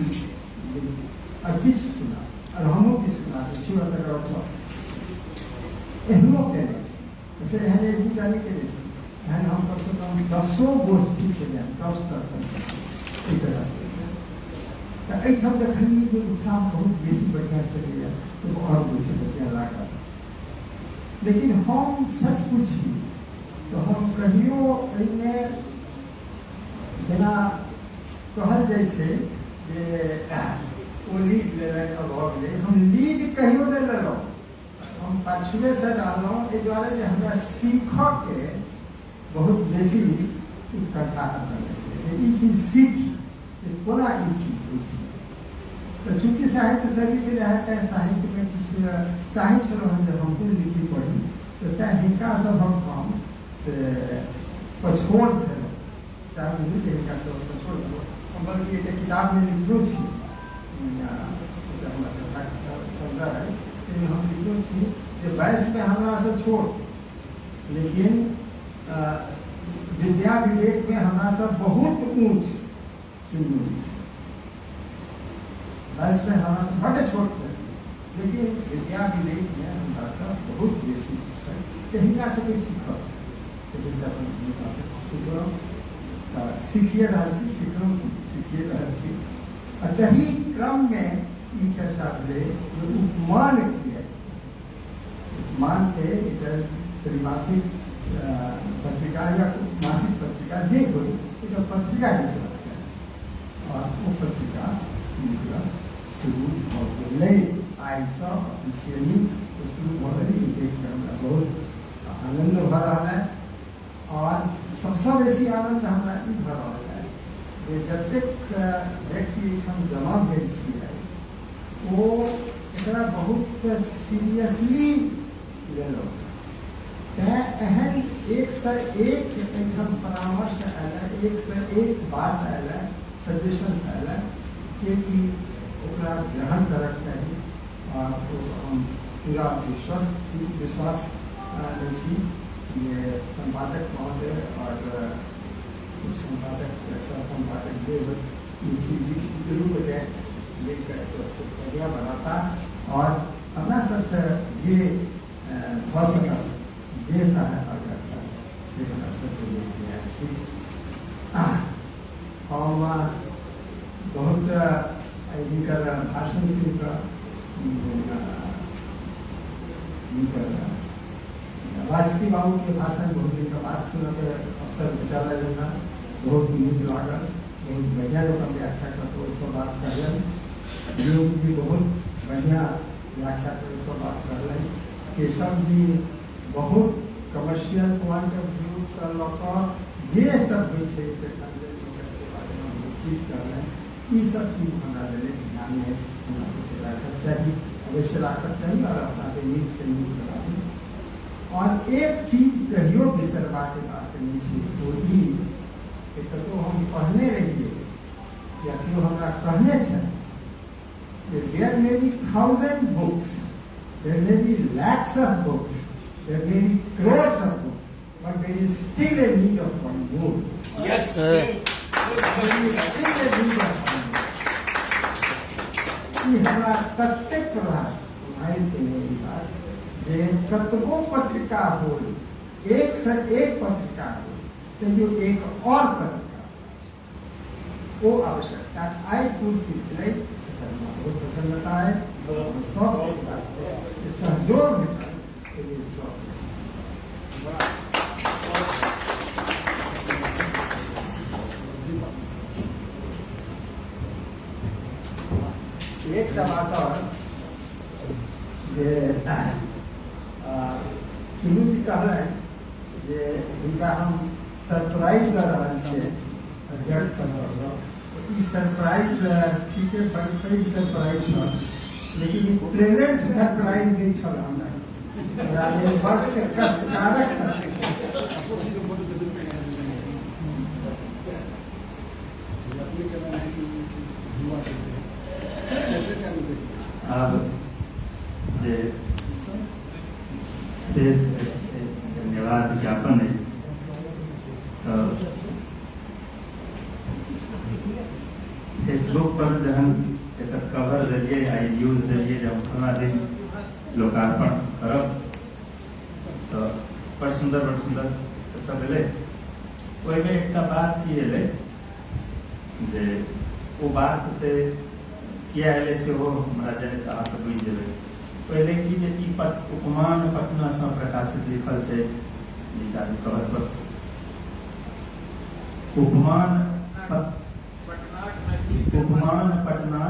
आ किछु सुना आओर हमहूँ किछु सुना दै छी, तकर बाद सब एहनो केने छी। से एहन एक दूटा नहि केने छी, एहन हम कमसँ कम 10 गोष्ठी केने 10 टा एहि तरहके। तऽ एहिठाम देखलियै जे उत्साह बहुत बेसी बढ़िआँ छलैए, तऽ आओर बेसी बढ़िआँ लागल। लेकिन हम सच पूछी तऽ हम कहियो एहिमे जेना कहल जाइ छै जे ओ लीड लेलनि आ भऽ गेलै, हम लीड कहियो नहि लेलहुँ, हम पाछुएसँ रहलहुँ, एहि दुआरे जे हमरा सीखऽके बहुत बेसी उत्कंठा हमरा जे ई चीज सीखी, जे कोना ई चीज होइ छै। तऽ चूँकि साहित्य सर्विस रहए तैँ साहित्यमे किछु चाहै छलहुँ हँ जे हमहूँ लिखी पढ़ी, तऽ तैँ हिनका सभक हम से पछोड़ भेलहुँ, चाहे बुझू जे हिनका सभक पछोड़ भेलहुँ हम, बल्कि एकटा किताबमे लिखलो छी, एकटा हमरा कथा संग्रह अइ, ताहिमे हम लिखलो छी जे वयसमे हमरासँ छोट लेकिन विद्या विवेकमे हमरासँ बहुत ऊँच चुनू छै, वयसमे हमरासँ बड्ड छोट छै लेकिन विद्या विवेकमे हमरासँ बहुत बेसी छै, तऽ हिनका सबके सीखऽ छै, तऽ हिनका सिखलहुँ, तऽ सीखिए रहल छी, सिखलहुँ सीखिए रहल छी। आ तही क्रममे ई चर्चा भेलै जे उपमान किए, उपमानके एकटा त्रैमासिक पत्रिका या मासिक पत्रिका जे होइ, एकटा पत्रिका निकलक चाही, आओर ओ पत्रिका निकलब शुरू भऽ गेलै आइसँ ऑफिशियली ओ शुरू भऽ गेलै। ई देख कऽ हमरा बहुत आनन्द भऽ रहल है, आओर सबसँ बेसी आनन्द हमरा ई भऽ रहल है जे जतेक व्यक्ति एहिठाम जमा भेल छियै ओ एकरा बहुत सीरियसली लेलहुँ, तैँ एहन एकसँ एक एहिठाम परामर्श आयल है, एकसँ एक बात आयल है, सजेशंस आयल है, जेकि ओकरा ग्रहण करक चाही। आओर ओ हम पूरा विश्वस्त छी, विश्वास लै छी जे सम्पादक महोदय आओर उपसम्पादक सह सम्पादक जे होय दुनू गोटे मिलकर खूब बढ़िआँ बनाता, आओर हमरा सबसँ जे भऽ सकत जे सहायता करता से हमरा सबके लेल तैयार छी। हम बहुत हिनकर भाषण सुनिकऽ हिनकर वासुकी बाबूके भाषण बहुत दिनके बाद सुनऽके अवसर भेटल रहै हमरा, बहुत नीक लागल, बहुत बढ़िआँ जकाँ व्याख्या कऽ कऽ ओसभ बात कहलनि। योग जी बहुत बढ़िआँ व्याख्या कऽ ओसभ बात कहलनि। केशव जी बहुत कमर्शियल पॉइंट ऑफ व्यू सँ लऽ कऽ जे सब होइ छै से कंटेंट के बारेमे बहुत चीज कहलनि। ई सब चीज हमरा लेल ध्यानमे हमरा सबके राखक चाही, अवश्य राखक चाही, आओर अपनाके नीकसँ नीक बनाबी। आओर एक चीज कहियो बिसरबाके बात नहि छै, ओ ई जे कतहु हम पढ़ने रहियै या केओ हमरा कहने छथि जे there may be 1000 books, there may be lakhs of books, there may be crores of books, but there is still a need of one more. Yes. There is still a need of one more. ई हमरा ततेक प्रभावित केने ई बात जे कतबो पत्रिका होय, एक से एक पत्रिका होय, तैयो एक और पत्रिका ओ आवश्यकता आइ पूर्ति भेलै, एकर हमरा बहुत प्रसन्नता है। सब वास्ते सहयोग भेटल एहि सब। एकटा बात आओर जे चुनू जी कहलनि जे हुनका हम सरप्राइज दऽ रहल छियै अध्यक्ष पद पर, ई सरप्राइज ठीके बड़ पैघ सरप्राइज छल, लेकिन ई प्लेजेंट सरप्राइज नहि छल हमरा, हमरा लेल बड़ कष्टकारक सरप्राइज। आब जे शेष अछि से धन्यवाद ज्ञापन अछि। तऽ फेसबुक पर जहन एकर कवर देलियै आ न्यूज देलियै जे हम फल्लाँ दिन लोकार्पण करब, तऽ बड़ सुन्दर बड़ सुन्दर से सब एलै। ओहिमे एकटा बात की एलै जे ओ बात से किया एलै सेहो हमरा जनैत अहाँ सब बुझि जेबै। पहिले की जे ई उपमान पटनासँ प्रकाशित लिखल छै नीचाँ कवर पर, उपमान उपमान पटना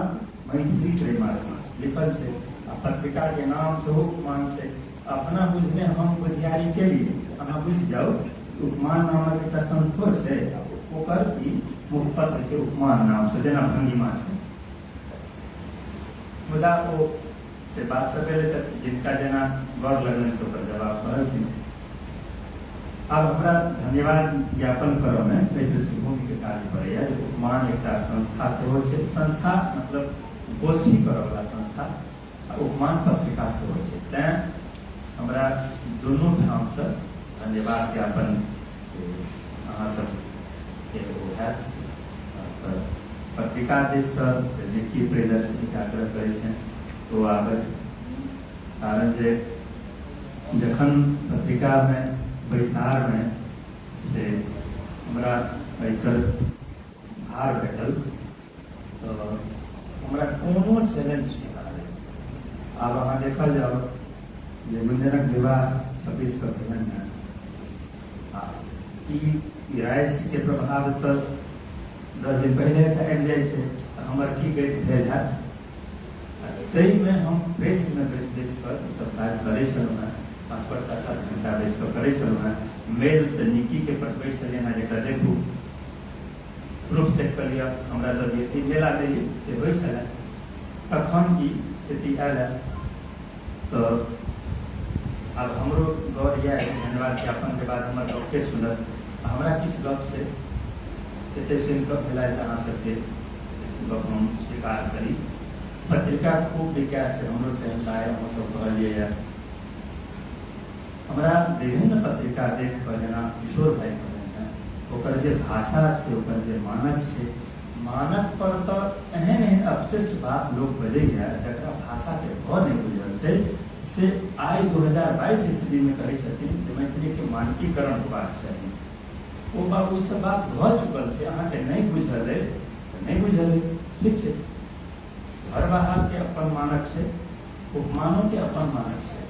मैथिली त्रैमासिक लिखल छै आ पत्रिका के नाम सेहो उपमान छै। अपना बुझने हम बुधियारी केलिए, अहाँ बुझि जाउ उपमान नामक एकटा संस्थो छै, ओकर ई मुखपत्र छै उपमान नाम से, जेना भंगिमा छै। मुदा ओ से बात सब एलै तऽ जिनका जेना गौर लगलनि से ओकर जवाब कहलखिन। आब हमरा धन्यवाद ज्ञापन करऽ मे एहि पृष्ठभूमिके काज पड़ैया जे उपमान एकटा संस्था सेहो छै, संस्था मतलब गोष्ठी करऽवला संस्था, आ उपमान पत्रिका सेहो छै। तैँ हमरा दुनू ठामसँ धन्यवाद ज्ञापन से अहाँ सबके ओ हैत। तऽ पत्रिका दिससँ से निक्की प्रियदर्शनीके आग्रह करै छनि ओ आबथि, कारण जे जखन पत्रिकामे बैसारमे से हमरा एकर भार भेटल तऽ हमरा कोनो चैलेंज स्वीकार नहि। आब अहाँ देखल जाउ जे गुंजनक विवाह 26 के भेलनि हेँ आ ई राइसके प्रभाव तऽ 10 दिन पहिलेसँ आबि जाइ छै, तऽ हमर की गति भेल हैत। ताहिमे हम प्रेसमे बैसि बैसि कऽ ईसभ काज करै छलहुँ हेँ, 5-5 7-7 घंटा बैसि कऽ करै छलहुँ हेँ। मेलसँ निक्कीके पठबै छलियनि हेँ जेकरा देखू प्रूफ चेक कऽ लिअ, हमरा दऽ दिअ, ई मेला मेली से होइ छलै। तखन ई स्थिति आयल है तऽ आब हमरो गौर इएह अछि, धन्यवाद ज्ञापनके बाद हमर गपके सुनत। हमरा किछु गप से एते सुनि कऽ भेला जे अहाँ सबके गप हम स्वीकार करी। पत्रिका खूब बिकाय से हमरो सेहनता अइ, अहूँ सब कहलियै। हमरा विभिन्न पत्रिका देख कऽ जेना किशोर भाई कहलनि हेँ, ओकर जे भाषा छै, ओकर जे मानक छै, मानक पर तऽ एहन एहन अपशिष्ट बात लोक बजैया जकरा भाषाके भऽ नहि बुझल छै, से आइ 2022 ईस्वीमे कहै छथिन जे मैथिलीके मानकीकरण होबाक चाही। ओ बाबू, ई सब बात भऽ चुकल छै, अहाँके नहि बुझल अइ तऽ नहि बुझल अइ, ठीक छै। घर बाहरके अपन मानक छै, उपमानोके अपन मानक छै,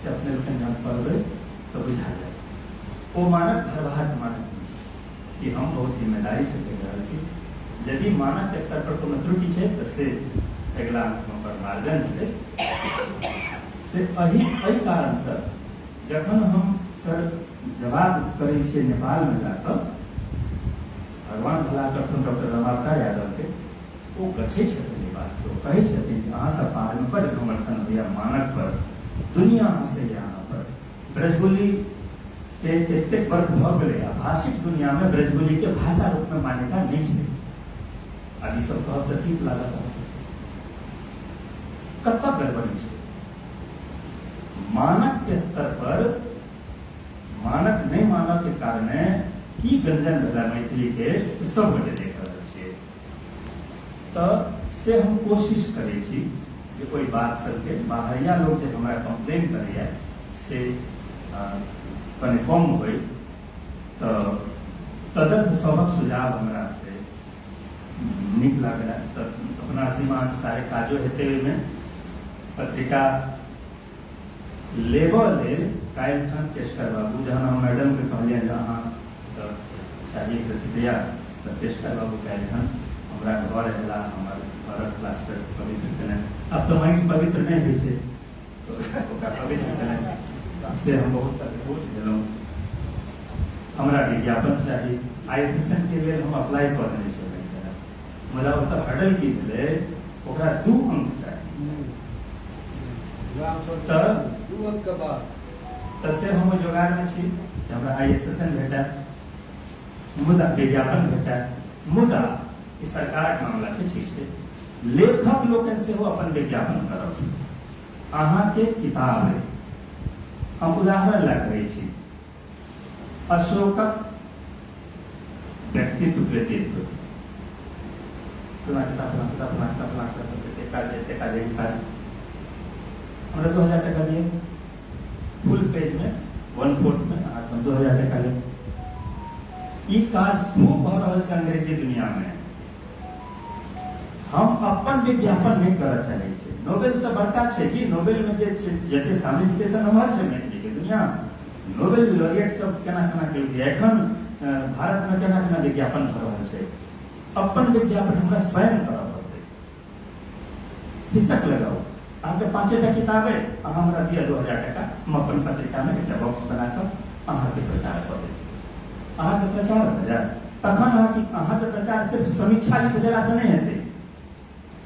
से अपने लोकनि जहन पढ़बै तऽ बुझा जायत। ओ मानक घर बाहरके मानक नहि छै। ई हम बहुत जिम्मेदारीसँ कहि रहल छी। यदि मानक स्तर पर कोनो त्रुटि छै तऽ से अगिला अंकमे ओकर मार्जन हेतै। से एहि कारणसँ जखन हम सर जवाब करै छियै नेपालमे जाकऽ, भगवान भला करथुन डॉक्टर रमावतार यादवके, ओ गछै छथिन ई बात, ओ कहै छथिन जे अहाँ सब बारेमे बड्ड घमर्थन होइए मानक पर, दुनिया हँसैए अहाँ पर। ब्रजबुली के एतेक वर्ग भऽ गेलै आ भाषिक दुनियामे ब्रजबुली के भाषा रूपमे मान्यता नहि छै। आब ई सब कहब तऽ तीत लागत अहाँ सबके। कतऽ गड़बड़ी छै? मानक के स्तर पर मानक नहि मानऽ के कारणे की गंजन भेलै मैथिली के, से सब गोटे देख रहल छियै। तऽ से हम कोशिश करै छी जे ओहि बात सबके बाहरिया लोक जे हमरा कम्प्लेन करैया से कने कम होइ। तऽ तदर्थ सभक सुझाव हमरा से नीक लागल, तऽ अपना सीमा अनुसारे काजो हेतै। ओहिमे पत्रिका लेबऽ लेल काल्हिखन केशकर बाबू, जहन हम मैडमके कहलियनि जे अहाँ सब चाही प्रतिक्रिया, तऽ केशकर बाबू काल्हिखन हमरा घर अयला, हमर घरक प्लास्टर पवित्र केलनि। आब तऽ माटि पवित्र नहि होइ छै, ओकरा पवित्र केलनि, से हम बहुत अभिभूत भेलहुँ। हमरा विज्ञापन चाही, I S S N के लेल हम अप्लाई कऽ देने छलियै सर, मुदा ओतऽ हडल की भेलै, ओकरा 2 अंक चाही। तऽ 2 अंक के बाद तऽ से हम ओहि जोगाड़मे छी जे हमरा I S S N भेटय, मुदा विज्ञापन भेटय, मुदा ई सरकारक मामला छै, ठीक छै। लेखक लोकनि सेहो अपन विज्ञापन करब। अहाँके किताब अइ, हम उदाहरण लए कहै छी, अशोकक व्यक्तित्व कृतित्व, फलाँ किताब, फलाँ किताब, फलाँ किताब, फलाँ किताब, एते काज, एते काज, एते काज, हमरा 2000 टका दिअ, फुल पेजमे 1/4 मे अहाँके 2000 टका लेब। ई काज खूब भऽ रहल छै अंग्रेजी दुनियामे। हम अपन विज्ञापन नहि करऽ चाहै छी। नोबेलसँ बड़का छै कि नोबेलमे जे छै जते शामिल छै से नमहर छै मैथिलीके दुनिया। नोबेल लॉरिएट सब केना केना केलकै, एखन भारतमे केना केना विज्ञापन भऽ रहल छै। अपन विज्ञापन हमरा स्वयं करऽ पड़तै। हिस्सक लगाउ, अहाँके 5टा किताब अइ, अहाँ हमरा दिअ 2000 टका, हम अपन पत्रिकामे एकटा बॉक्स बना कऽ अहाँके प्रचार कऽ देब। अहाँके प्रचार भऽ जायत, तखन अहाँके प्रचार सिर्फ समीक्षा लिख देलासँ नहि हेतै।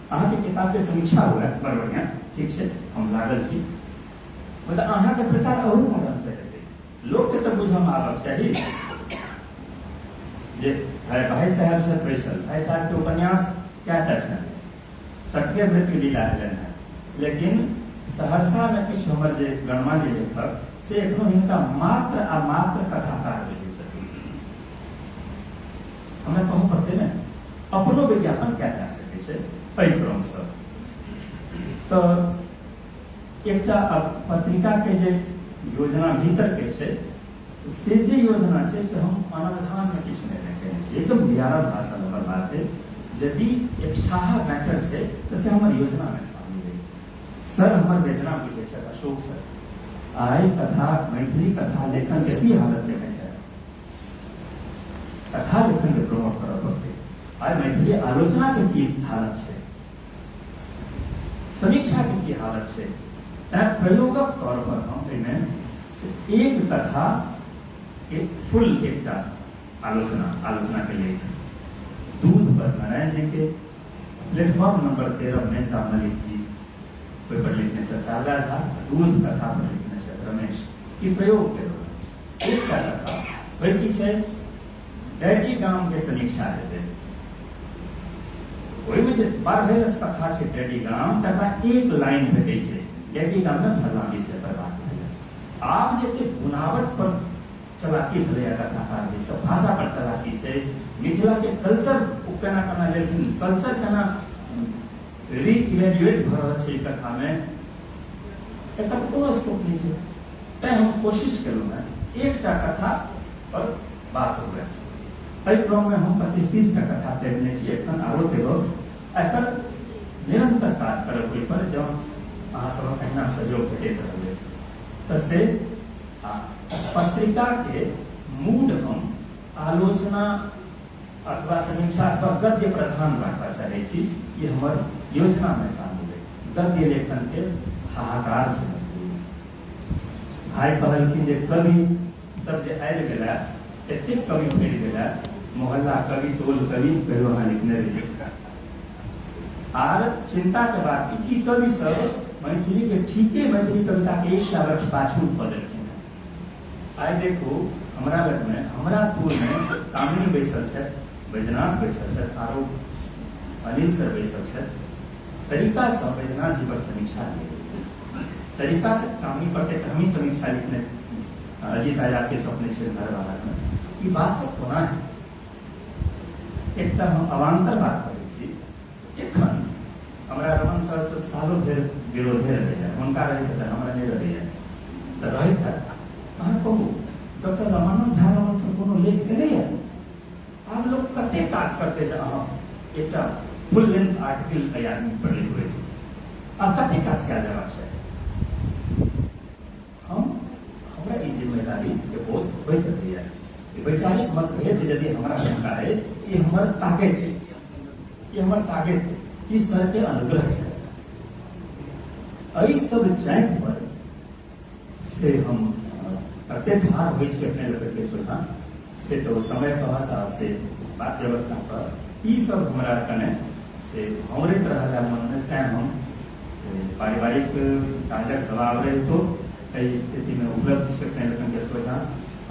अहाँके किताबके समीक्षा हुए, बड़ बढ़िआँ, ठीक छै, हम लागल छी, मतलब अहाँके प्रचार अहू कारणसँ हेतै। लोकके तऽ बुझऽमे आबक चाही जे भाई साहेब छथि बैसल, भाई साहेबके उपन्यास कएटा छनि, टटके मृत्यु लीला भेलनि हेँ, लेकिन सहरसामे किछु हमर जे गणमान्य लेखक से एखनो हिनका मात्र आ मात्र कथाकार बुझै छथिन। हमरा कहऽ पड़तै ने, अपनो विज्ञापन कयल जा सकै छै एहि क्रमसँ। तऽ एकटा पत्रिकाके जे योजना भीतरके छै, से जे योजना छै से हम अनवधानमे किछु नहि केने छी, एकदम बियारल भाषा हमर बात है। यदि एकछाहा मैटर छै तऽ से हमर योजनामे शामिल है। सर हमर वेदना बुझै छथि, अशोक सर। आइ कथा, मैथिली कथा लेखन के की हालत छै भाई साहब, कथा लेखन के प्रमोट करऽ पड़तै। आइ मैथिली आलोचना के की हालत छै, समीक्षा के की हालत छै। तैं प्रयोगक तौर पर हम एहिमे से एक कथा एक फुल एकटा आलोचना के लेख दूध पर नारायण जी के, प्लेटफॉर्म नंबर 13 मेनका मलिक जी ओहि पर लिखने छथि, शारदा झा दूध कथा पर लिखने छथि रमेश। ई प्रयोग केलहुँ एकटा कथा। ओहि की छै, डैडी गाम के समीक्षा हेतै, ओहिमे जे बारहस कथा छै डैडी गाम, तकरा एक लाइन भेटै छै, डैडी गाममे फल्लाँ विषय पर बात भेलै। आब जते बुनावट पर चलाकी भेलैए कथाकार के, सब भाषा पर चलाकी छै, मिथिला के कल्चर ओ केना केना लेलखिन, कल्चर केना रीइवेल्युएट भऽ रहल छै ई कथामे, एकर कोनो स्कोप नहि छै। तैं हम कोशिश केलहुँ हेँ एकटा कथा पर बात हुए। एहि क्रममे हम 25-30 टा कथा तैरने छी, एखन आरो देब, एकर निरंतर काज करब ओहिपर, जँ अहाँ सभक अहिना सहयोग भेटैत रहलै तऽ से। आ पत्रिकाके मूड हम आलोचना अथवा समीक्षा अथवा गद्य प्रधान राखऽ चाहै छी, ई हमर योजनामे शामिल अइ। गद्य लेखनके हाहाकार छै मैथिलीमे। भाइ कहलखिन जे कवि सब जे आबि गेला, एतेक कवि फैल गेला, मोहल्ला कवि, टोल कवि, कहियो अहाँ लिखने रहियै। आर चिंता के बात ई कवि सब मैथिली के ठीके मैथिली कविता के 100 वर्ष पाछू कऽ देलखिन हेँ। आइ देखू हमरा लगमे, हमरा टोलमे कामिनी बैसल छथि, बैद्यनाथ बैसल छथि, आरो अनिल सर बैसल छथि। तरीकासँ बैद्यनाथ जी पर समीक्षा भेल, तरीकासँ कामिनी पर तऽ हमही समीक्षा लिखने, अजीत आजाद के सपने छै घरवालामे। ई बात सब कोना है? एकटा हम अवान्तर बात करै छी। एखन हमरा रमन सरसँ सालो भरि विरोधे रहैए, हुनका रहैत तऽ हमरा नहि रहैए, तऽ रहैत हैत। अहाँ कहू, डॉक्टर रमानंद झा रमन सर कोनो लेख एलैए? आब लोक कते काज करतै जे अहाँ एकटा फुल लेंथ आर्टिकल एहि आदमी पर लिखबै? आब कते काज कयल जेबाक चाही? हमरा ई जिम्मेदारी के बोध होइत रहैए। वैचारिक मतभेद यदि हमरा हुनका अइ, ई हमर ताकत अइ, ई हमर ताकत अइ, ई सर के अनुग्रह छै। एहि सब चैक पर से हम कते ठाढ़ होइ छी अपने लोकके सोझाँ, से तऽ ओ समय कहत आ से बात व्यवस्था पर। ई सब हमरा कने से भौरैत रहल है मनमे, तैं हम से पारिवारिक काजक दबाव रहितो एहि स्थितिमे उपलब्ध छी अपने लोकनिके सोझाँ।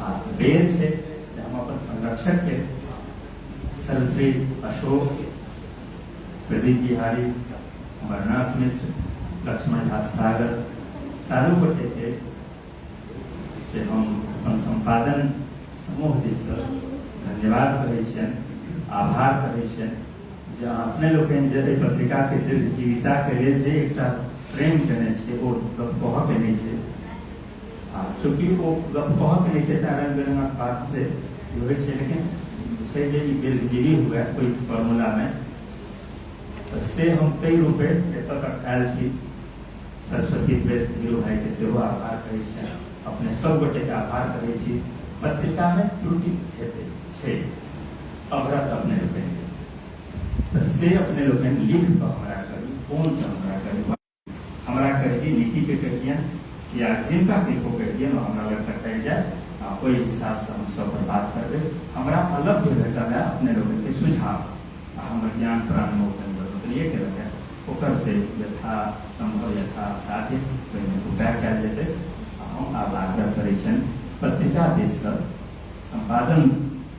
आ बेर छै जे हम अपन संरक्षकके सर्वश्री अशोक प्रदीप बिहारी, अमरनाथ मिश्र, लक्ष्मण झा सागर, चारू गोटेके से हम अपन सम्पादन समूह दिससँ धन्यवाद कहै छियनि, आभार कहै छियनि जे अहाँ अपने लोकनि जे एहि पत्रिकाके दीर्घजीविताके लेल जे एकटा प्रेम केने छियै ओ गप कहऽके नहि छै। आ चूँकि ओ गप कहऽके नहि छै तऽ रंग बिरंगक बात से होइ छै, लेकिन छै जे ई दीर्घजीवी हुए कोइ फॉर्मूलामे, तऽ से हम ताहि रूपे एतऽ तक आयल छी। सरस्वती प्रेस धीरू भाईके सेहो आभार कहै छियनि, अपने सब गोटेके आभार कहै छी। पत्रिकामे त्रुटि हेतै छै, अभरत अपने लोकनि, तऽ से अपने लोकनि लिख कऽ हमरा कही, फोनसँ हमरा कही, हमरा कही, निकीके कहियनि या जिनका किनको कहियनि, ओ हमरा लग तक आबि जाय आ ओहि हिसाबसँ हम सब पर बात करबै। हमरा अलभ्य भेटल है अपने लोकनिके सुझाव आ हमर ज्ञान प्राणमे ओ कनि बढ़ोतरिए केलक है, ओकर से यथा सम्भव यथा साध्य ओहिमे उपाय कयल जेतै। आ हम आब आग्रह करै छियनि पत्रिका दिससँ, सम्पादन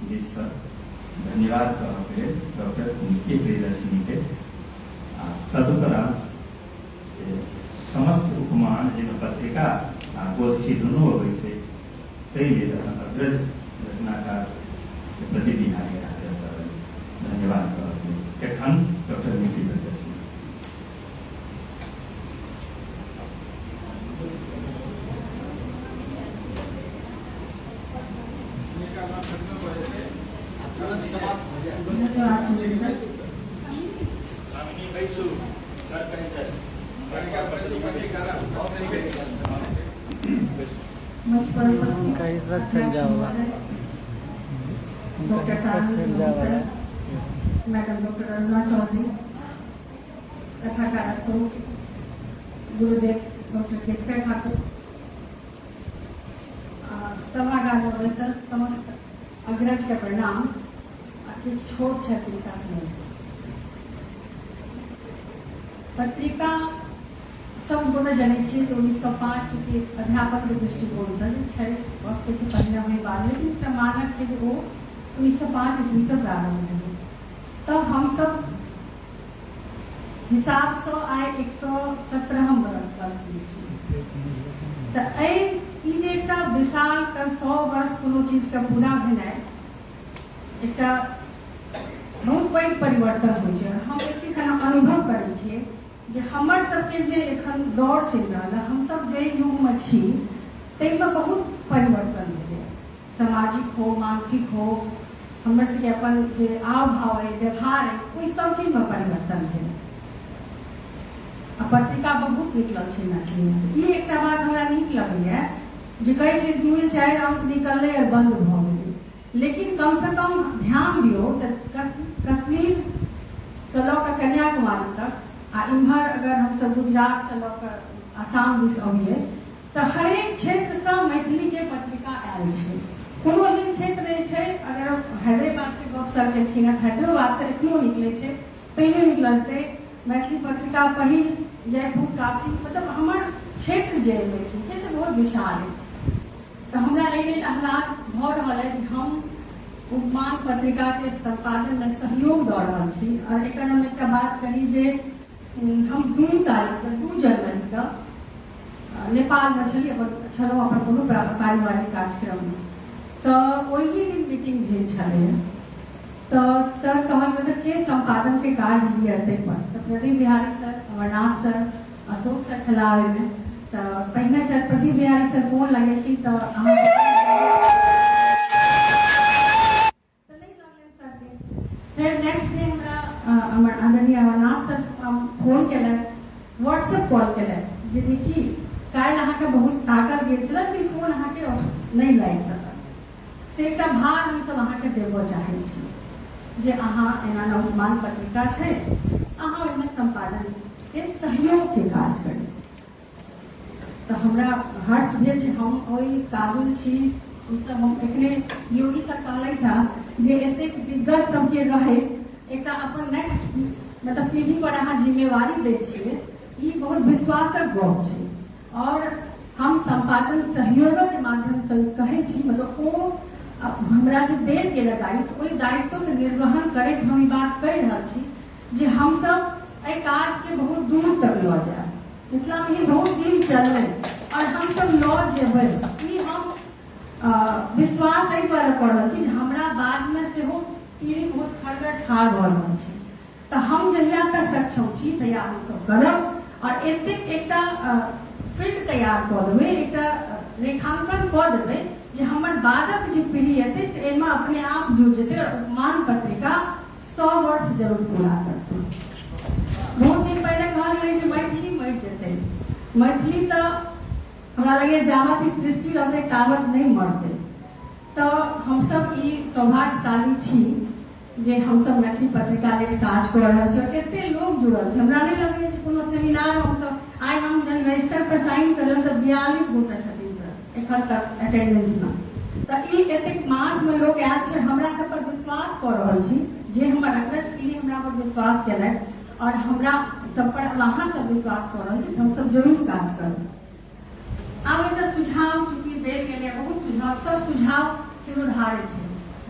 दिससँ धन्यवाद कहऽके लेल डॉक्टर निकी प्रियदर्शिनीके। आ तदुपरांत से समस्त उपमान जाहिमे पत्रिका आ गोष्ठी दुनू अबै छै ताहि लेल अपन अग्रज रचनाकार से प्रदीप बिहारी आग्रह करब धन्यवाद कहब। एखन डॉक्टर निकी प्रियदर्शिनी। मंच पर उपस्थित उनका हिस्सा चल जाओगा, उनका डॉक्टर हिस्सा चल जाओगा। मैडम डॉक्टर अरुणा चौधरी, कथाकार अशोक, गुरुदेव डॉक्टर केशव ठाकुर, सभागार में बैसल समस्त अग्रज के प्रणाम आ किछु छोट छथि तिनका स्नेह। पत्रिका सब गोटे जनै छियै जे 1905 चूँकि अध्यापनके दृष्टिकोणसँ जे छै भऽ सकै छै पहिने होइ बाद, लेकिन एकटा मानक छै जे ओ 1905 ईस्वीसँ प्रारम्भ भेलै। तऽ हमसब हिसाबसँ आइ 117हम बरख छी। तऽ एहि ई जे एकटा विशाल 100 वर्ष कोनो चीजके पूरा भेनाइ एकटा बहुत पैघ परिवर्तन होइ छै। हम बेसी एखन अनुभव करै छियै जे हमर सबके जे एखन दौर चलि रहल है, हमसब जे युगमे छी ताहिमे बहुत परिवर्तन भेलै, सामाजिक हो, मानसिक हो, हमर सबके अपन जे आव भाव अइ, व्यवहार अइ, ओहि सब चीजमे परिवर्तन भेलै। आ पत्रिका बहुत निकलल छै मैथिलीमे। ई एकटा बात हमरा नीक लगैए जे कहै छै 2-4 अंक निकललै आओर बन्द भऽ गेलै, लेकिन कमसँ कम ध्यान दियौ तऽ कश्मीरसँ लऽ कऽ कन्याकुमारी तक आ इम्हर अगर हमसब गुजरातसँ लऽ कऽ आसाम दिस अबियै तऽ हरेक क्षेत्रसँ मैथिलीके पत्रिका आयल छै। कोनो एहन क्षेत्र नहि छै, अगर हैदराबादके गप सर केलखिन हँ, हैदराबादसँ एखनो निकलै छै, पहिने निकलतै मैथिली पत्रिका पहिल जयपुर, काशी, मतलब हमर क्षेत्र जे मैथिलीके से बहुत विशाल है। तऽ हमरा एहि लेल आह्लाद भऽ रहल अछि जे हम उपमान पत्रिकाके सम्पादनमे सहयोग दऽ रहल छी। आओर एकर हम एकटा बात कही जे हम 2 तारीखके 2 जनवरीके नेपालमे छली, अपन छलहुँ अपन कोनो पारिवारिक कार्यक्रममे, तऽ ओही दिन मीटिंग भेल छलै। तऽ सर कहल मतलब के सम्पादनके कार्य लिअ ताहिपर, तऽ Pradeep Bihari sir, Amarnath sir, Ashok sir छलाह ओहिमे। तऽ पहिने sir Pradeep Bihari sir phone लगेलखिन तऽ अहाँ तऽ नहि लगलनि सरके। फेर नेक्स्ट डे हमरा हमर आदरणीय अमरनाथ सर फोन केलथि, व्हाट्सएप कॉल केलथि जे निकी काल्हि अहाँके बहुत ताकल गेल छल लेकिन फोन अहाँके नहि लागि सकल, से एकटा भार हमसब अहाँके देबऽ चाहै छी जे अहाँ एना नवमान पत्रिका छै अहाँ ओहिमे सम्पादनके सहयोगके काज करी। तऽ हमरा हर्ष भेल जे हम ओहि काबिल छी। ईसब हम एखने योगी सर कहलथि हँ जे एतेक दिग्गज सबके रहैत एकटा अपन नेक्स्ट मतलब पीढ़ी पर अहाँ जिम्मेवारी दै छियै, ई बहुत विश्वासक गप छै। और हम सम्पादन सहयोगक माध्यमसँ कहै छी, मतलब ओ हमरा जे देल गेल दायित्व, ओहि दायित्वके निर्वहन करैत हम ई बात कहि रहल छी जे हमसब एहि काजके बहुत दूर तक लऽ जायब। मिथिला मिहिर बहुत दिन चललै आओर हमसब लऽ जेबै, ई हम विश्वास एहि दुआरे कऽ रहल छी जे हमरा बादमे सेहो पीढ़ी बहुत खड़गर ठाढ़ भऽ रहल छै। तऽ हम जहिया तक सक्षम छी तहिया हमसब करब आओर एतेक एकटा फील्ड तैयार कऽ देबै, एकटा रेखांकन कऽ देबै जे हमर बादक जे पीढ़ी एतै से एहिमे अपने आप जुड़ि जेतै आओर उपमान पत्रिका 100 वर्ष जरूर पूरा करतै। बहुत दिन पहिने कहल गेलै जे मैथिली मरि जेतै। मैथिली तऽ हमरा लगैए जाबत ई सृष्टि रहतै ताबत नहि मरतै। तऽ हमसब ई सौभाग्यशाली छी जे हमसब मैथिली पत्रिका लेल काज कऽ रहल छी और कते लोग जुड़ल छै। हमरा नहि लगैए जे कोनो सेमिनार हमसब आइ हम जहन रजिस्टर पर साइन करेलहुँ तऽ 42 गोटा छथिन सर एखन तक अटेंडेंसमे। तऽ ई एतेक मासमे लोक आयल छै, हमरा सब पर विश्वास कऽ रहल छी जे हमर अग्रज पीढ़ी हमरा पर विश्वास केलथि और हमरा सब पर अब अहाँ सब विश्वास कऽ रहल छी, हमसब जरूर काज करब। आब एकटा सुझाव चूँकि देल गेलै, बहुत सुझाव, सब सुझाव शिरोधार्य छै,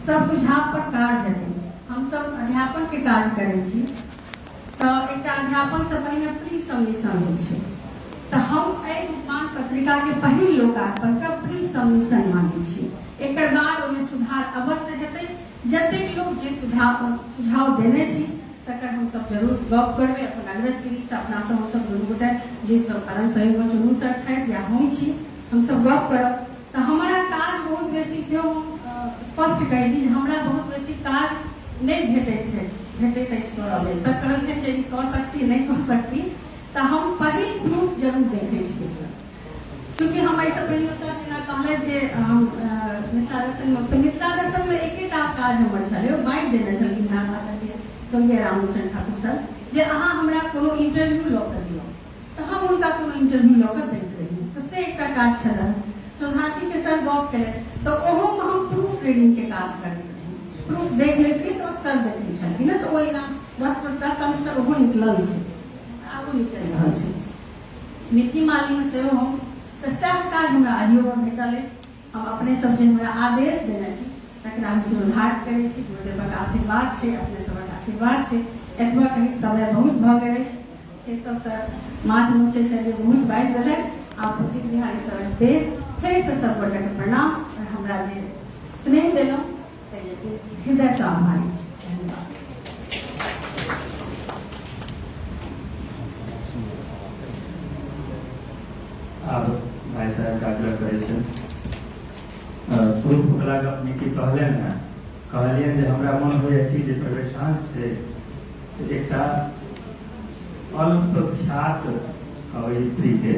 सब सुझाव पर काज हेतै। हमसब अध्यापन के काज करै छी तऽ एकटा अध्यापन से पहिने प्री सबमिशन होइ छै, तऽ हम एहि उपमान पत्रिका के पहिल लोकार्पण के प्री सबमिशन मानै छी। एकर बाद ओहिमे सुधार अवश्य हेतै। जतेक लोक जे सुझाव देने छी तकर हमसब जरूर गप करबै अपन अग्रज पीढ़ीसँ, अपना सब हमसब दुनू गोटे जे सब कारण सहयोग चुनू सर छथि या हम छी, हमसब गप करब। तऽ हमरा काज बहुत बेसी सेहो हम स्पष्ट कहि दी जे हमरा बहुत बेसी काज नहि भेटैत छै, भेटैत अछि करऽ लेल। सब कहै छै जे ई कऽ सकती नहि कऽ सकती, तऽ हम पहिल प्रूफ जरूर देखै छियै सर। चूँकि हम एहिसँ पहिने सर जेना कहलथि जे हम मिथिला दर्शनमे, तऽ मिथिला दर्शनमे एकेटा काज हमर छलै, ओ बाँटि देने छलखिन आचार्य स्वर्गीय रामलोचन ठाकुर सर जे अहाँ हमरा कोनो इंटरव्यू लऽ कऽ दिअ, तऽ हम हुनका कोनो इंटरव्यू लऽ कऽ दैत रहियै, तऽ से एकटा काज छलै। शोधार्थीके सर गप केलथि तऽ ओहोमे हम प्रूफ रीडिंगके काज करैत रही, प्रूफ देख लैत रही तऽ सर देखै छलखिन, तऽ ओहिना 10 सेमेस्टर ओहो निकलल छै, आगू निकलि रहल छै। मिट्टी मालीमे सेहो हम तऽ सएह काज हमरा अहियोमे भेटल अछि। हम अपने सब जे हमरा आदेश देने छी तकरा हम शिरोधार्य करै छी। गुरुदेवक आशीर्वाद छै, अपने सबक आशीर्वाद छै। एतबा कहैत समय बहुत भऽ गेल अछि। केशव सर माथ नोचै छथि जे बहुत बाजि देलथि। आब प्रदीप बिहारी सरक देव फेरसँ सब गोटेके प्रणाम और हमरा जे स्नेह देलहुँ ताहि लेल हृदयसँ आभारी छी। धन्यवाद। आब भाई साहब आग्रह करै छनि। प्रूफ वला गप निकी कहलनि हेँ, कहलियनि जे हमरा मन होइए कि जे प्रवेशांक छै से एकटा अल्पख्यात कवयित्रीके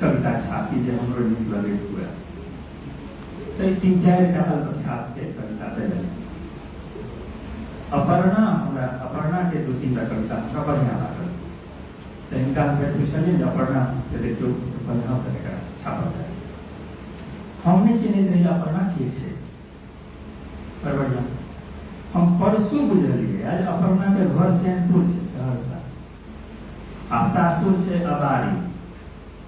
कविता छापी जे हमरो नीक लगैत हुए। तऽ 3-4 टा अल्पख्यात छै कविता देलनि। अपर्णा, हमरा अपर्णा के 2-3 टा कविता हमरा बढ़िआँ लागल, तऽ हिनका हम फेर पुछलियनि जे अपर्णा के देखियौ बढ़िआँसँ एकरा छापल जाय। हम नहि चिन्हैत रही अपर्णा के छै, बड़ बढ़िआँ। हम परसू बुझलियै जे अपर्णा के घर चैनपुर छै सहरसा आ सासुर छै अबारी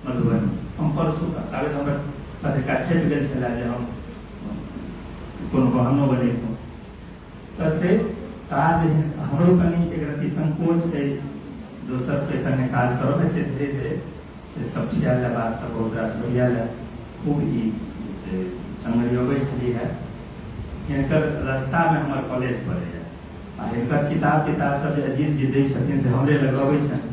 मधुबनी। हम परसू ताबे हमर पत्रिका छपि गेल छलै जे हम कोनो बहानो बनेलहुँ। तऽ से काज हमरो कनि एक रत्ती संकोच है दोसर के संगे काज करब, से धीरे धीरे से सब छियाल है, बात सब बहुत रास बढ़िया है। खूब ई से चंगरियोबै छली है। हिनकर रास्तामे हमर कॉलेज पड़ैए आ हिनकर किताब किताब सब जे अजीत जी दै छथिन से हमरे लग अबै छनि,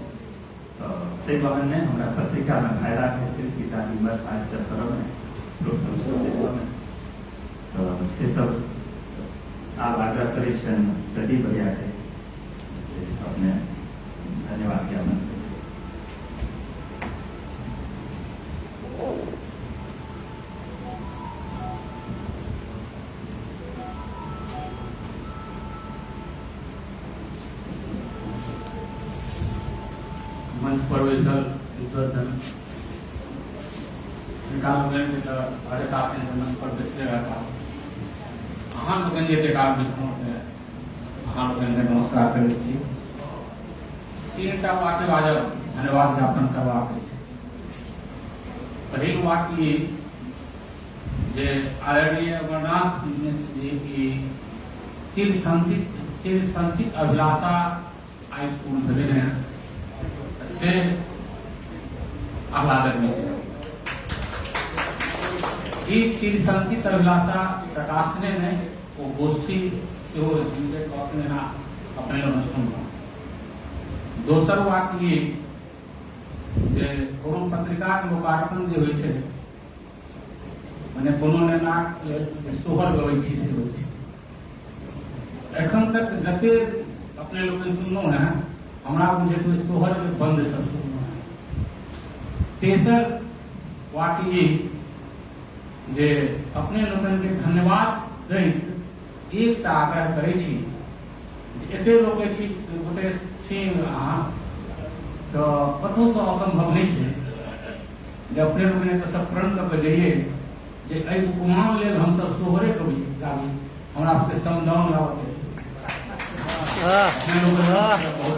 तऽ ताहि बहाने हमरा पत्रिकामे फायदा भेल विचार विमर्श आज सब करऽमे, प्रूफ सब देखऽमे। तऽ से सब आब आग्रह करै छियनि प्रदीप भैयाके जे अपने धन्यवाद ज्ञापन। मंच पर बैसल विद्वजन हिनका लोकनिके तऽ हरेक आसन मंच पर बैसले रहता। अहाँ लोकनि जे एतेक आदमी छलहुँ से अहाँ लोकनिके नमस्कार करैत छी। 3टा वाक्य बाजब धन्यवाद ज्ञापन करबाक अछि। पहिल वाक्य ई जे आदरणीय अमरनाथ मिश्र जी ई चिर चिर संचित अभिलाषा आइ पूर्ण भेलै हेँ से आह्लादक विषय। ई चिर संचित अभिलाषा प्रकाशने नहि, ओ गोष्ठी सेहो हिनके कहने अपने लोग सुनलहुँ। दोसर वाक्य ई जे कोनो पत्रिकाक लोकार्पण जे होइ छै, मने कोनो नेनाक लेल जे सोहर गबै छी से होइ छै। एखन तक जते अपने लोकनि सुनलहुँ हेँ, हमरा बुझैत ओहि सोहरके बन्द सब सुनलहुँ हेँ। तेसर वाक्य ई जे अपने लोकनिके धन्यवाद दैत एकटा आग्रह करै छी जे एते लोक छी, गोटे छी अहाँ, तऽ कतहुसँ असम्भव नहि छै जे अपने लोकनि एतऽ सब प्रण कऽ के जइए जे एहि उपमान लेल हमसब सोहरे कवि गाबी, हमरा सबके समदाउन गाबऽके। अपने लोकनि बहुत